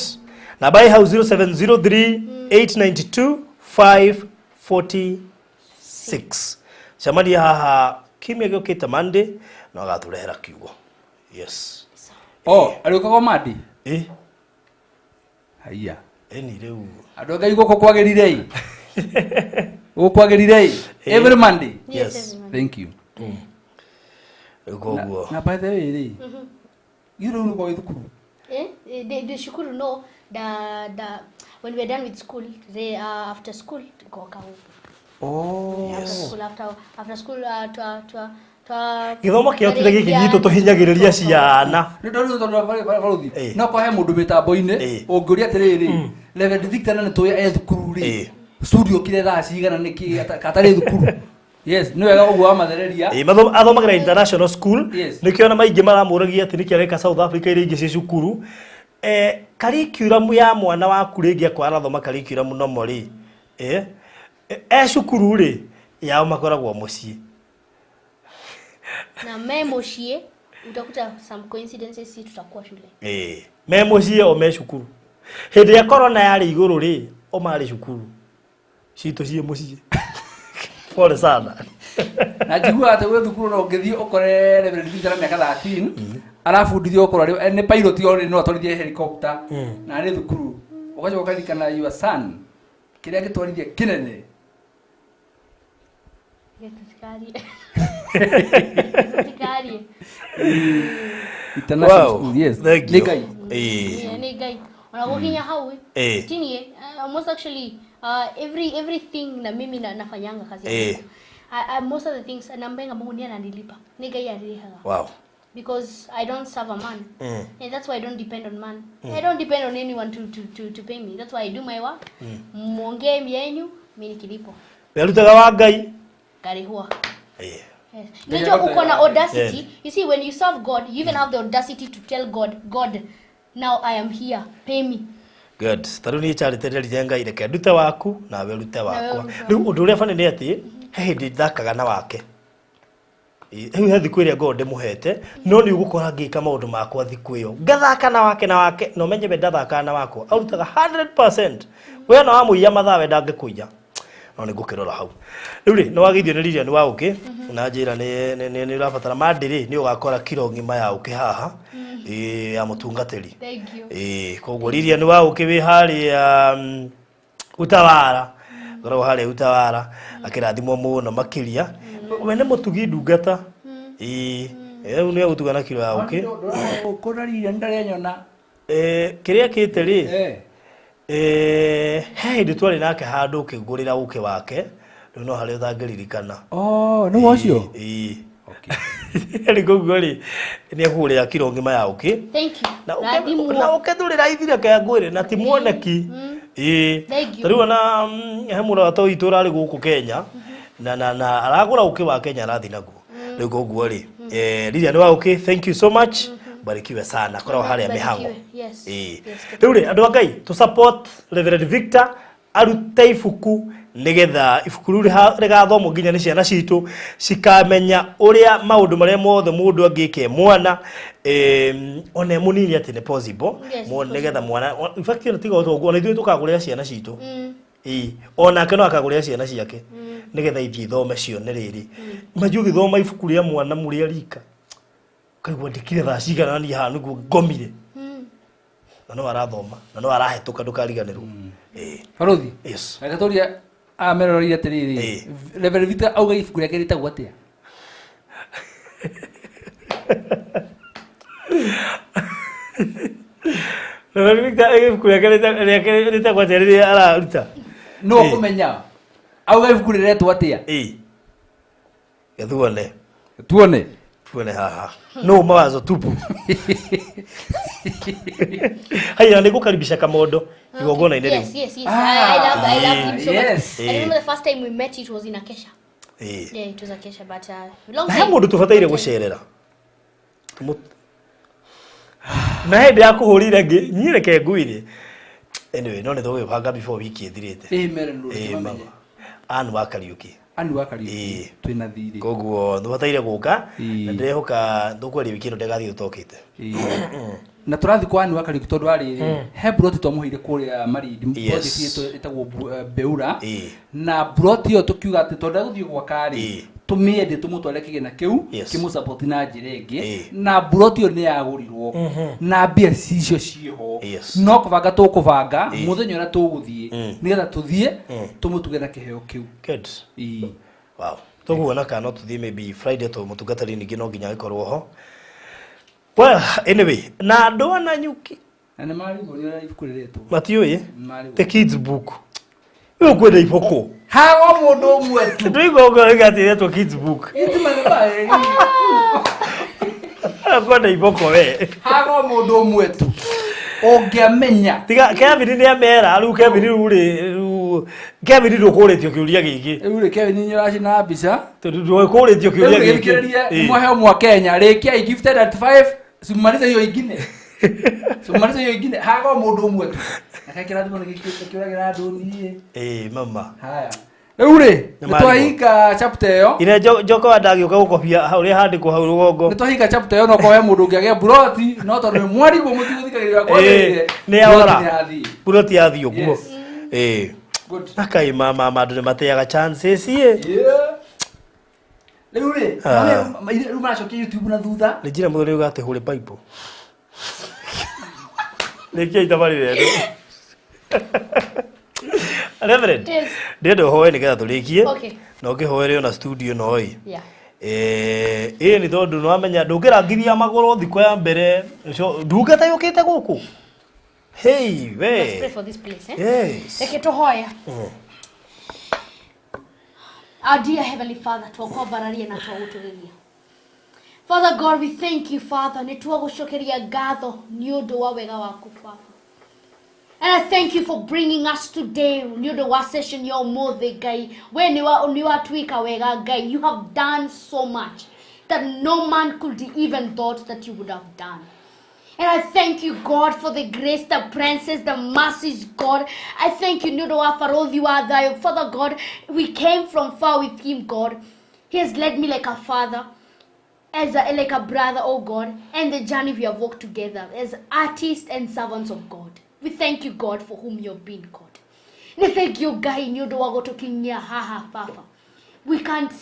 Namba ĩ hau, 0703 892 546. Cemania haha kiumia gĩũkĩte Monday, no agatũrehera kiugo. Yes. O arĩũkaga mandi. Haiya. Ĩni rĩu. Andũ a Ngai, gũkũ kwagĩrire ĩ, gũkũ kwagĩrire ĩ, every Monday. Yes. Every Monday. Thank you. Rĩu koguo. Na by the way rĩ, ithuĩ rĩu nĩ kwa thukuru. Eh, the shukuru no the when we are done with school, they after school goka huko. After school, after school, twa twa twa Gĩthomo kĩo tire gĩkĩ gitũ tũhinyagĩrĩria ciana. Nĩ ndorire tondũ barothi no kwa he mũndũ mĩtambo-inĩ ũngĩũria atĩrĩrĩ, Reverend Victor, na nĩ tũĩ e thukuru rĩ, studio kire thaa cigana, nĩkĩ katarĩ thukuru? Yes, nĩ wega ũguo wamathereria. Ĩ, athomagĩra international school. Nĩkĩo ona maingĩ maramũragia atĩ nĩkĩ areka South Africa iria ingĩ ciĩ cukuru. Curriculum ya mwana waku rĩngĩ akorwo arathoma curriculum nomo rĩ, e cukuru rĩ, yao makoragwo mũciĩ. Na me muciĩ utakuta some coincidences, si tutakuwa shule. Me mũciĩ o me cukuru. Hĩndĩ ya corona yarĩ igũrũ rĩ, o marĩ cukuru, citũ ciĩ mũciĩ. Pole sana. Na njiguaga atĩ gwĩ thukuru no ũngĩthiĩ ũkore Reverend Victor na mĩaka 13 arabundithio gũkorwo nĩ pilot already, no atwarithie helicopter, na nĩ thukuru. Ũgacoka ũkaririkana your son kĩrĩa angĩtwarithia kĩnene. Tutikarie, tutikarie. International school, yes. Thank Nĩ you. Ngai. Yeah, nĩ Ngai ona gũkinya hau. Tini most actually, everything na mimi na, nafanyanga kazi ya Mungu. Most of the things nambenga Mungu ndiye ananilipa, ni Ngai arĩhaga. Because I don't serve a man. And that's why I don't depend on man. I don't depend on anyone to pay me. That's why I do my work. Muongee yenyu, mimi nikilipo. Werutaga wa Ngai. Ngarĩhwo. Yes. Unajua uko na audacity. You see, when you serve God, you even have the audacity to tell God, "God, now I am here, pay me." Good. Ta rĩu niĩ charity nderire Ngai, reke ndute waku nawe ũrute wakwa. Ũrute. Rĩu ũndũ ũrĩa bani nĩ atĩ he hĩndĩ thakaga na wake. Rĩu he thikũ ĩrĩa ngorwo ndĩmũhete no nĩ ũgũkora ngĩka maũndũ makwa thikũ ĩyo ngathaka na wake na wake na ũmenye we ndathakaga na wakwa arutaga 100% we na wamũiya mathaa we ndangĩkũiya no nĩ ngũkĩrora hau rĩu rĩ nĩ wageithio nĩ Lilian wa ũkĩ na njĩra nĩ ũrabatara mandĩrĩ nĩ ũgakora kiro ng'ima ya ũkĩ haha ya mũtungatĩri. Thank you. Koguo Lilian wa ũkĩ wĩ harĩa Utawara ngoragwo harĩa Utawara akĩrathimwo mũno makĩria we nĩ mũtugi ndungata rĩu nĩ egũtuga na kiro ya ũkĩ kũna Lilian ndarĩ nyona kĩrĩa kĩte rĩ he hĩndĩ twarĩ nake handũ ũkĩgũrĩra ũkĩ wake rĩu no harĩa ũtangĩririkana. Oh, nĩ ũcio? Rĩu koguo rĩ nĩ ekũgũrĩra kiro ng'ima ya ũkĩ. Thank you. Na ũkethũrĩra ithire kaya ngwĩre na ti mwoneki. Thank you. Rĩu ona he mũrata witũ ũrarĩ gũkũ Kenya na aragũra ũkĩ wa Kenya arathiĩ naguo. Rĩu koguo rĩ Lilian wa ũkĩ, thank you so much. Barikiwe sana korwo harĩa mĩhango. Yes. Rĩu rĩ andũ a Ngai tũ support Reverend Victor arute ibuku nigetha ibuku rĩu rĩgathomwo nginya nĩ ciana citũ cikamenya ũrĩa maũndũ marĩa mothe mũndũ angĩka mwana ona mũnini atĩ nĩ possible nigetha mwana in fact ona tiga ũguo ona ithuĩ tũkagũrĩra ciana citũ onake no akagũrĩra ciana ciake nigetha ithiĩ ithome cione rĩrĩ manji ũgĩthoma ibuku rĩa mwana mũrĩa rika kaigua ndikire thaa cigana niĩ haha nĩguo ngomire na no arathoma na no arahetũka ndũkariganĩrwo. Barothi. Yes. Reke tũrie ameroreire atĩrĩrĩ Reverend Victor auga ibuku rĩake rĩtagwo atĩa? Reverend Victor ibuku rĩake rĩtagwo atĩa rĩrĩa araruta? No ũkũmenya auga ibuku rĩretwo atĩa? Tuone. Tuone. Tuone haha. No mawazo tupu. Haya nĩ gũkaribisha Kamondo igongona-inĩ rĩu. Yes, yes, yes. I love him so yes. much. I remember the first time we met it was in Akesha. Yeah, it was Akesha, but long Na time. he mũndũ tũbataire gũcerera. Na hĩndĩ ya kũhũrire niĩ reke ngwĩre. Anyway, no nĩ tũgũgĩbanga before wiki ĩthirĩte. Mere nĩ Ann wa Kariuki. Ann wa Kariuki twĩna thirĩ. Koguo tũbataire gũka na ndĩrehoka tũkwaria wiki ĩno ndĩgathiĩ tũtokĩte. Na tũrathiĩ kwa Ann wa Kariuki tondũ arĩrĩ he broti twamũheire kũrĩa Malindi project ĩtagwo Beura na broti ĩyo tũkiuga atĩ tondũ egũthiĩ gwaka rĩ tũmĩendie tũmũtware kĩgĩna kĩu kĩmũsupport na njĩra ĩngĩ na broti ĩyo nĩ yagũrirwo na mbia icio ciĩho no kũbanga tũkũbanga mũthenya ũrĩa tũgũthiĩ nĩgetha tũthiĩ tũmũtuge na kĩheo kĩu. Good. Wow. Tũguona kana no tũthiĩ maybe Friday tondũ mũtungatĩri ningĩ no nginya agĩkorwo ho. Well, anyway, na andũ a Nanyuki na nĩ marigwo nĩ ũrĩa ibuku rĩretwo. Matiũĩ? The kids book. Ũyũ kwenda ibuku. Hago mũndũ ũmwe tu. Ndũigua ũguo rĩgatĩ rĩretwo kids book. Kwenda ibuku we. Hago mũndũ ũmwe tu. Ũngĩamenya. Tiga Kevin nĩ amera rĩu Kevin rĩu rĩ Kevin ndũkũrĩtio kĩũria gĩkĩ. Rĩu rĩ Kevin nĩ ũracina mbica. Tondũ ndũkũrĩtio kĩũria gĩkĩ. Mwaheo mwa Kenya rĩkia gifted at 5 simalize hiyo ingine. Simalize hiyo ingine. Hago mũndũ ũmwe tu. Na kĩrathimo nĩ gĩkĩũragĩra andũ niĩ. Mama. Haya. Rĩu rĩ nĩtwahinga chapter ĩyo. Ine Joko ndagĩũka gũkobia ũrĩa handĩkwo hau rũgongo. Nĩtwahinga chapter ĩyo no korwo he mũndũ ũngĩagĩa buroti no tondũ nĩ mwarigwo mũtigũthikagĩrĩria kwagĩrĩire. Nĩ yaora. Buroti yathiĩ ũguo. Good. Akai mama andũ nĩ mateaga chances ĩ. Rĩu rĩ rĩu maracokia YouTube na thutha. Nĩ njĩra mũthuri ũgatĩ hũre Bible. Rĩkia itabarĩra ĩno. Reverend, ndĩrenda ũhoe nĩgetha tũrĩkie na ũkĩhoere ona studio no ĩ. Ĩ nĩ tondũ nĩwamenya ndũngĩrangithia magũrũ thikũ ya mbere ndungata yũkĩte gũkũ. Hey, we. Let's pray for this place, eh? Yes. Reke tũhoe. Our dear Heavenly Father, twakwambararia na twagũtũgĩria. Father God, we thank you, Father. Nĩ twagũcokeria ngatho nĩ ũndũ wa wega waku, Father. And I thank you for bringing us today. Nĩ ũndũ wa session ya ũmũthĩ, Ngai. We nĩ watuĩka wega, Ngai. You have done so much that no man could even thought that you would have done. And I thank you, God, for the grace, the presence, the mercies, God. I thank you, nĩ ũndũ wa barothi wa thayũ. Father God, we came from far with him, God. He has led me like a father. As a, like a brother, oh God, and the journey we have walked together as artists and servants of God. We thank you, God, for whom you have been, God. Nĩ thank you, Ngai, nĩ ũndũ wa gũtũkinyia haha baba. We can't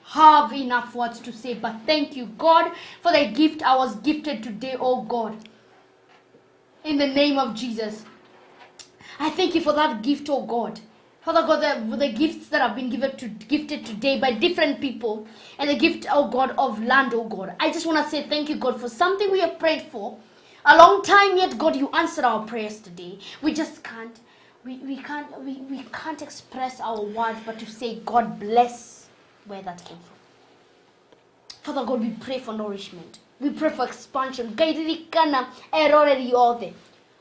have enough words to say, but thank you, God, for the gift I was gifted today, oh God. In the name of Jesus. I thank you for that gift, oh God. Father God, the gifts that have been gifted today by different people, and the gift, oh God, of land, oh God. I just want to say thank you, God, for something we have prayed for a long time, yet, God, you answered our prayers today. We just can't, we can't express our words, but to say, God bless where that came from. Father God, we pray for nourishment. We pray for expansion. Ngai ririkana eroreri othe.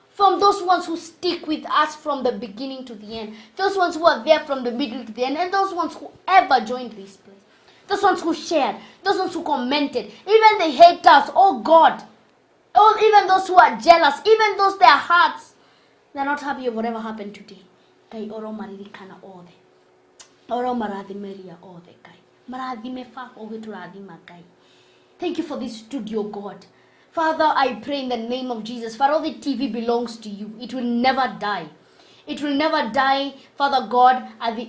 From those ones who stick with us from the beginning to the end, those ones who are there from the middle to the end, and those ones who ever joined this place, those ones who shared, those ones who commented, even the haters, oh God, oh, even those who are jealous, even those their hearts, they're not happy of whatever happened today. Ngai oro maririkana othe. Oro marathimeria othe, Ngai. Marathime baba ũgĩtũrathima, Ngai. Thank you for this studio, God. Father, I pray in the name of Jesus. Barũthi TV belongs to you. It will never die. It will never die, Father God,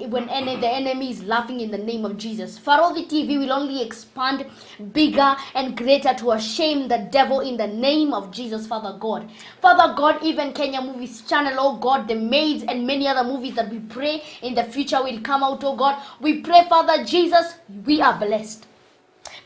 when the enemy is laughing in the name of Jesus. Barũthi TV will only expand bigger and greater to shame the devil in the name of Jesus, Father God. Father God, even Kenya Movies Channel, oh God, the Maids and many other movies that we pray in the future will come out, oh God. We pray, Father Jesus, we are blessed.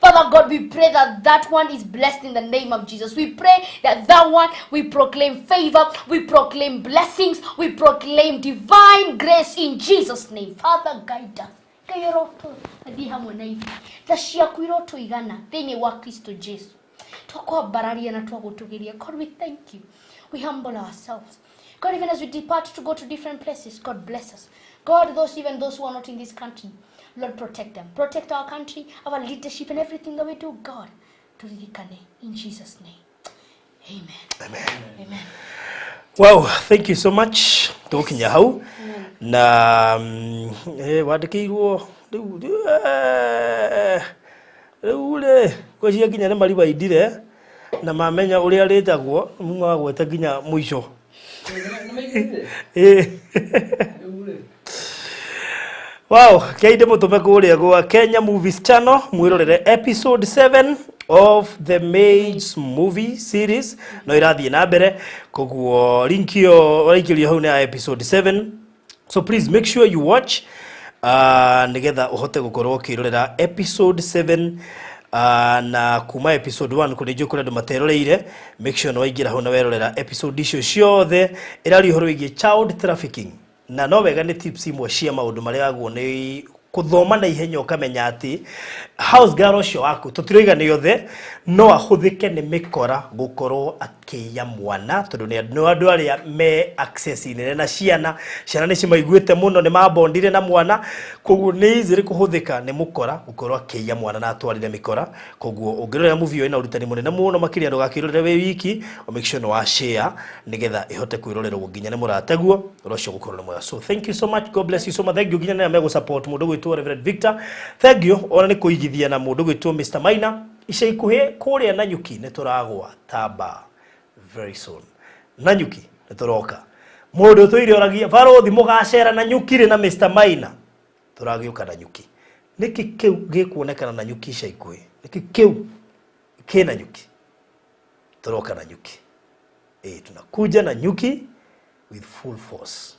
Father God, we pray that that one is blessed in the name of Jesus. We pray that that one, we proclaim favor, we proclaim blessings, we proclaim divine grace in Jesus' name. Father, guide us. Ngai arotũthiĩ hamwe na ithuĩ. Tha ciaku irotũigana thĩinĩ wa Kristo Jesu. Twakwambararia na twagũtũgĩria. God, we thank you. We humble ourselves. God, even as we depart to go to different places, God bless us. God, those even those who are not in this country, Lord, protect them. Protect our country, our leadership, and everything that we do. God, turirikane in Jesus' name. Amen. Amen. Amen. Wow, thank you so much. Tũgũkinya hau na wandĩkĩirwo rĩu rĩ ngwĩciria nginya nĩ mariwaindire na mamenya ũrĩa rĩtagwo magwete nginya mũico. Wow, kei ndĩmũtũme kũrĩa gwa Kenya Movies Channel mwĩrorere episode 7 of the Maids movie series no irathiĩ na mbere, koguo link ĩyo ũraikĩrio hau nĩ ya episode 7, so please make sure you watch nĩgetha ũhote gũkorwo ũkĩrorera episode 7 na kuma episode 1 kũrĩ njũĩ kũrĩ andũ materoreire. Make sure nĩ waingĩra hau na werorera episode icio ciothe ĩraria ũhoro wĩgiĩ child trafficking, na no wega nĩ tips imwe cia maũndũ marĩa wagwo nĩ kũthoma na ihenya ũkamenya atĩ house girl ũcio waku, tũtiroiga nĩ othe, no ahũthĩke nĩ mĩkora gũkorwo akĩiya mwana, tondũ nĩ andũ arĩa me access nene na ciana. Ciana nĩ cimaiguĩte mũno, nĩ mabondire na mwana, koguo nĩ easy kũhũthĩka nĩ mũkora gũkorwo akĩiya mwana na atwarire mĩkora. Koguo ũngĩrorera movie ĩyo ĩna ũrutani mũnene mũno makĩria, ndũgakĩrorere wĩ wiki, o make sure nĩ wa share nĩgetha ĩhote kwĩrorerwo nginya nĩ mũrateguo ũrĩa ũcio gũkorwo nĩ mwega. So thank you so much, God bless you so much. Thank you nginya nĩ arĩa megũ support mũndũ gwĩtwo Reverend Victor, thank you ona nĩ kũigithia na mũndũ gwĩtwo Mr Maina. Ica ikuhĩ kũrĩa Nanyuki nĩ tũragwa tamba very soon. Nanyuki nĩ tũroka. Mũndũ ũtũire oragia barũthi mũgacera Nanyuki rĩ na Mr Maina, tũragĩũka Nanyuki. Nĩkĩ kĩu gĩkuonekana Nanyuki ica ikuhĩ? Nĩkĩ kĩu kĩ Nanyuki? Tũroka Nanyuki. Tunakuja Nanyuki with full force.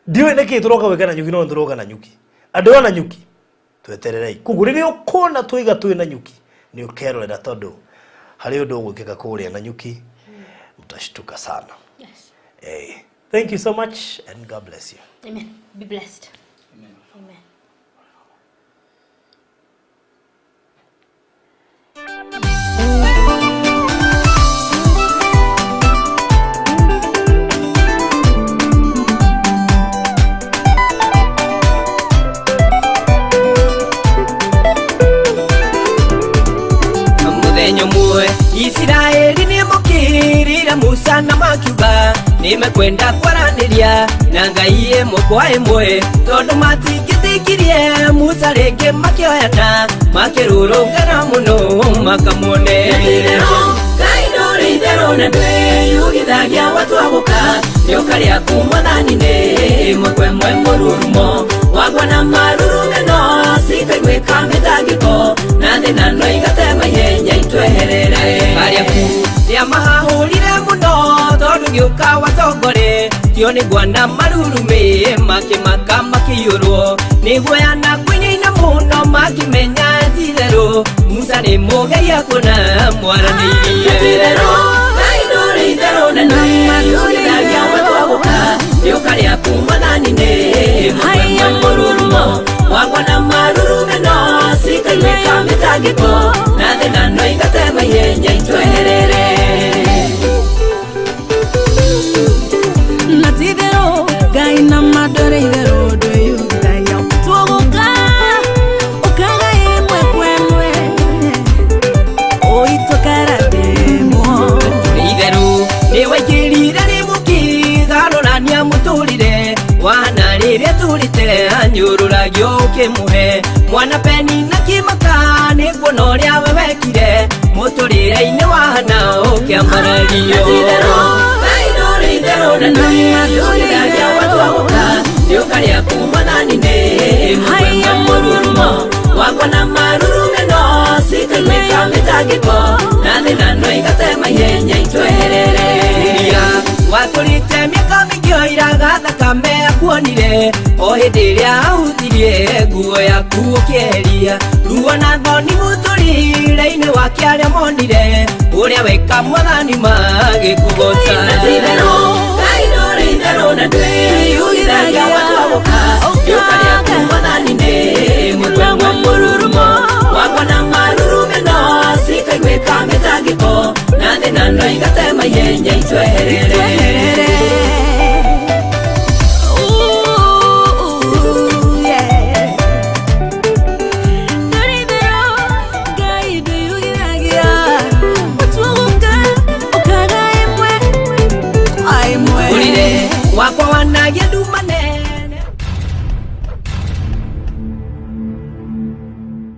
Ndiũĩ nĩkĩ tũroka gwĩka Nanyuki, no tũroka Nanyuki. Andũ a Nanyuki, twetererei. Koguo rĩrĩa ũkona twaiga twĩ Nanyuki nĩ ũkerorera, tondũ harĩ ũndũ ũgwĩkĩka kũrĩa Nanyuki, mtashtuka sana. Yes. Thank you so much and God bless you. Amen. Be blessed. Amen. Amen. Mũthenya ũmwe Isiraeli nĩ mokĩrĩra Musa na makiuga nĩ Nimekwenda kwaranĩria na Ngai ĩmwe kwa ĩmwe tondũ matingĩtĩkirie Musa rĩngĩ makĩoyana makĩrũrũngana mũno makamuone. Ngai ndũrĩ itherũ na ndwĩyugithagia watwagũka rĩũka rĩaku mwathani nĩ ĩmwe kwa ĩmwe mũrurumo wagwa na marurumeno cikaiguĩka mĩtangĩko na thĩna no igatema ihenya itweherere. Arĩaku rĩa mahahũrire mũno tondũ gĩũka watongore tio nĩ ngwana marurumĩ makĩmaka makĩiyũrwo nĩ guoya na kũinaina mũno makĩmenya ti itherũ Musa nĩ mũgeria kuona mwaranĩirie. Itherũ Ngai ndũrĩ itherũ na ndwĩyugithagia watwagũka rĩũka rĩaku mwathani nĩ ĩmwe kwa ĩmwe mũrurumo wagwa na marurumeno cikaiguĩka mĩtangĩko na thĩna no igatema ihenya itweherere. Na ti itherũ Ngai na ma ndũrĩ itherũ ndwĩyugithagia watwagũka ũkaga ĩmwe kwa ĩmwe ũitũkara ndĩmwo. Itherũ nĩ waingĩrire rĩmũki garũrania mũtũrĩre wana rĩrĩa tũrĩte anyũrũragio ũkĩmũhe mwana peni na kĩmaka nĩkuona ũrĩa we wekire mũtũrĩre-inĩ wahana ũkĩambarario. Ngai ndũrĩ itherũ na ndwĩyugithagia watwagũka rĩũka rĩaku mwathani nĩ ĩmwe kwa ĩmwe mũrurumo wagwa na marurumeno cikaiguĩka mĩtangĩko na thĩna no igatema ihenya itweherere. Watũrĩte mĩaka mĩingĩ oiraga thakame akuonire o hĩndĩ ĩrĩa ahutirie nguo yaku ũkĩeheria ruo na thoni mũtũrĩre-inĩ wake arĩa monire ũrĩa weka mwathani magĩkũgoca. Ti itherũ Ngai ndũrĩ itherũ na ndwĩyugithagia watwagũka rĩũka rĩaku mwathani nĩ ĩmwe kwa ĩmwe mũrurumo wagwa na marurumeno cikaiguĩka mĩtangĩko na thĩna no igatema ihenya itweherere. Wakwa wanagia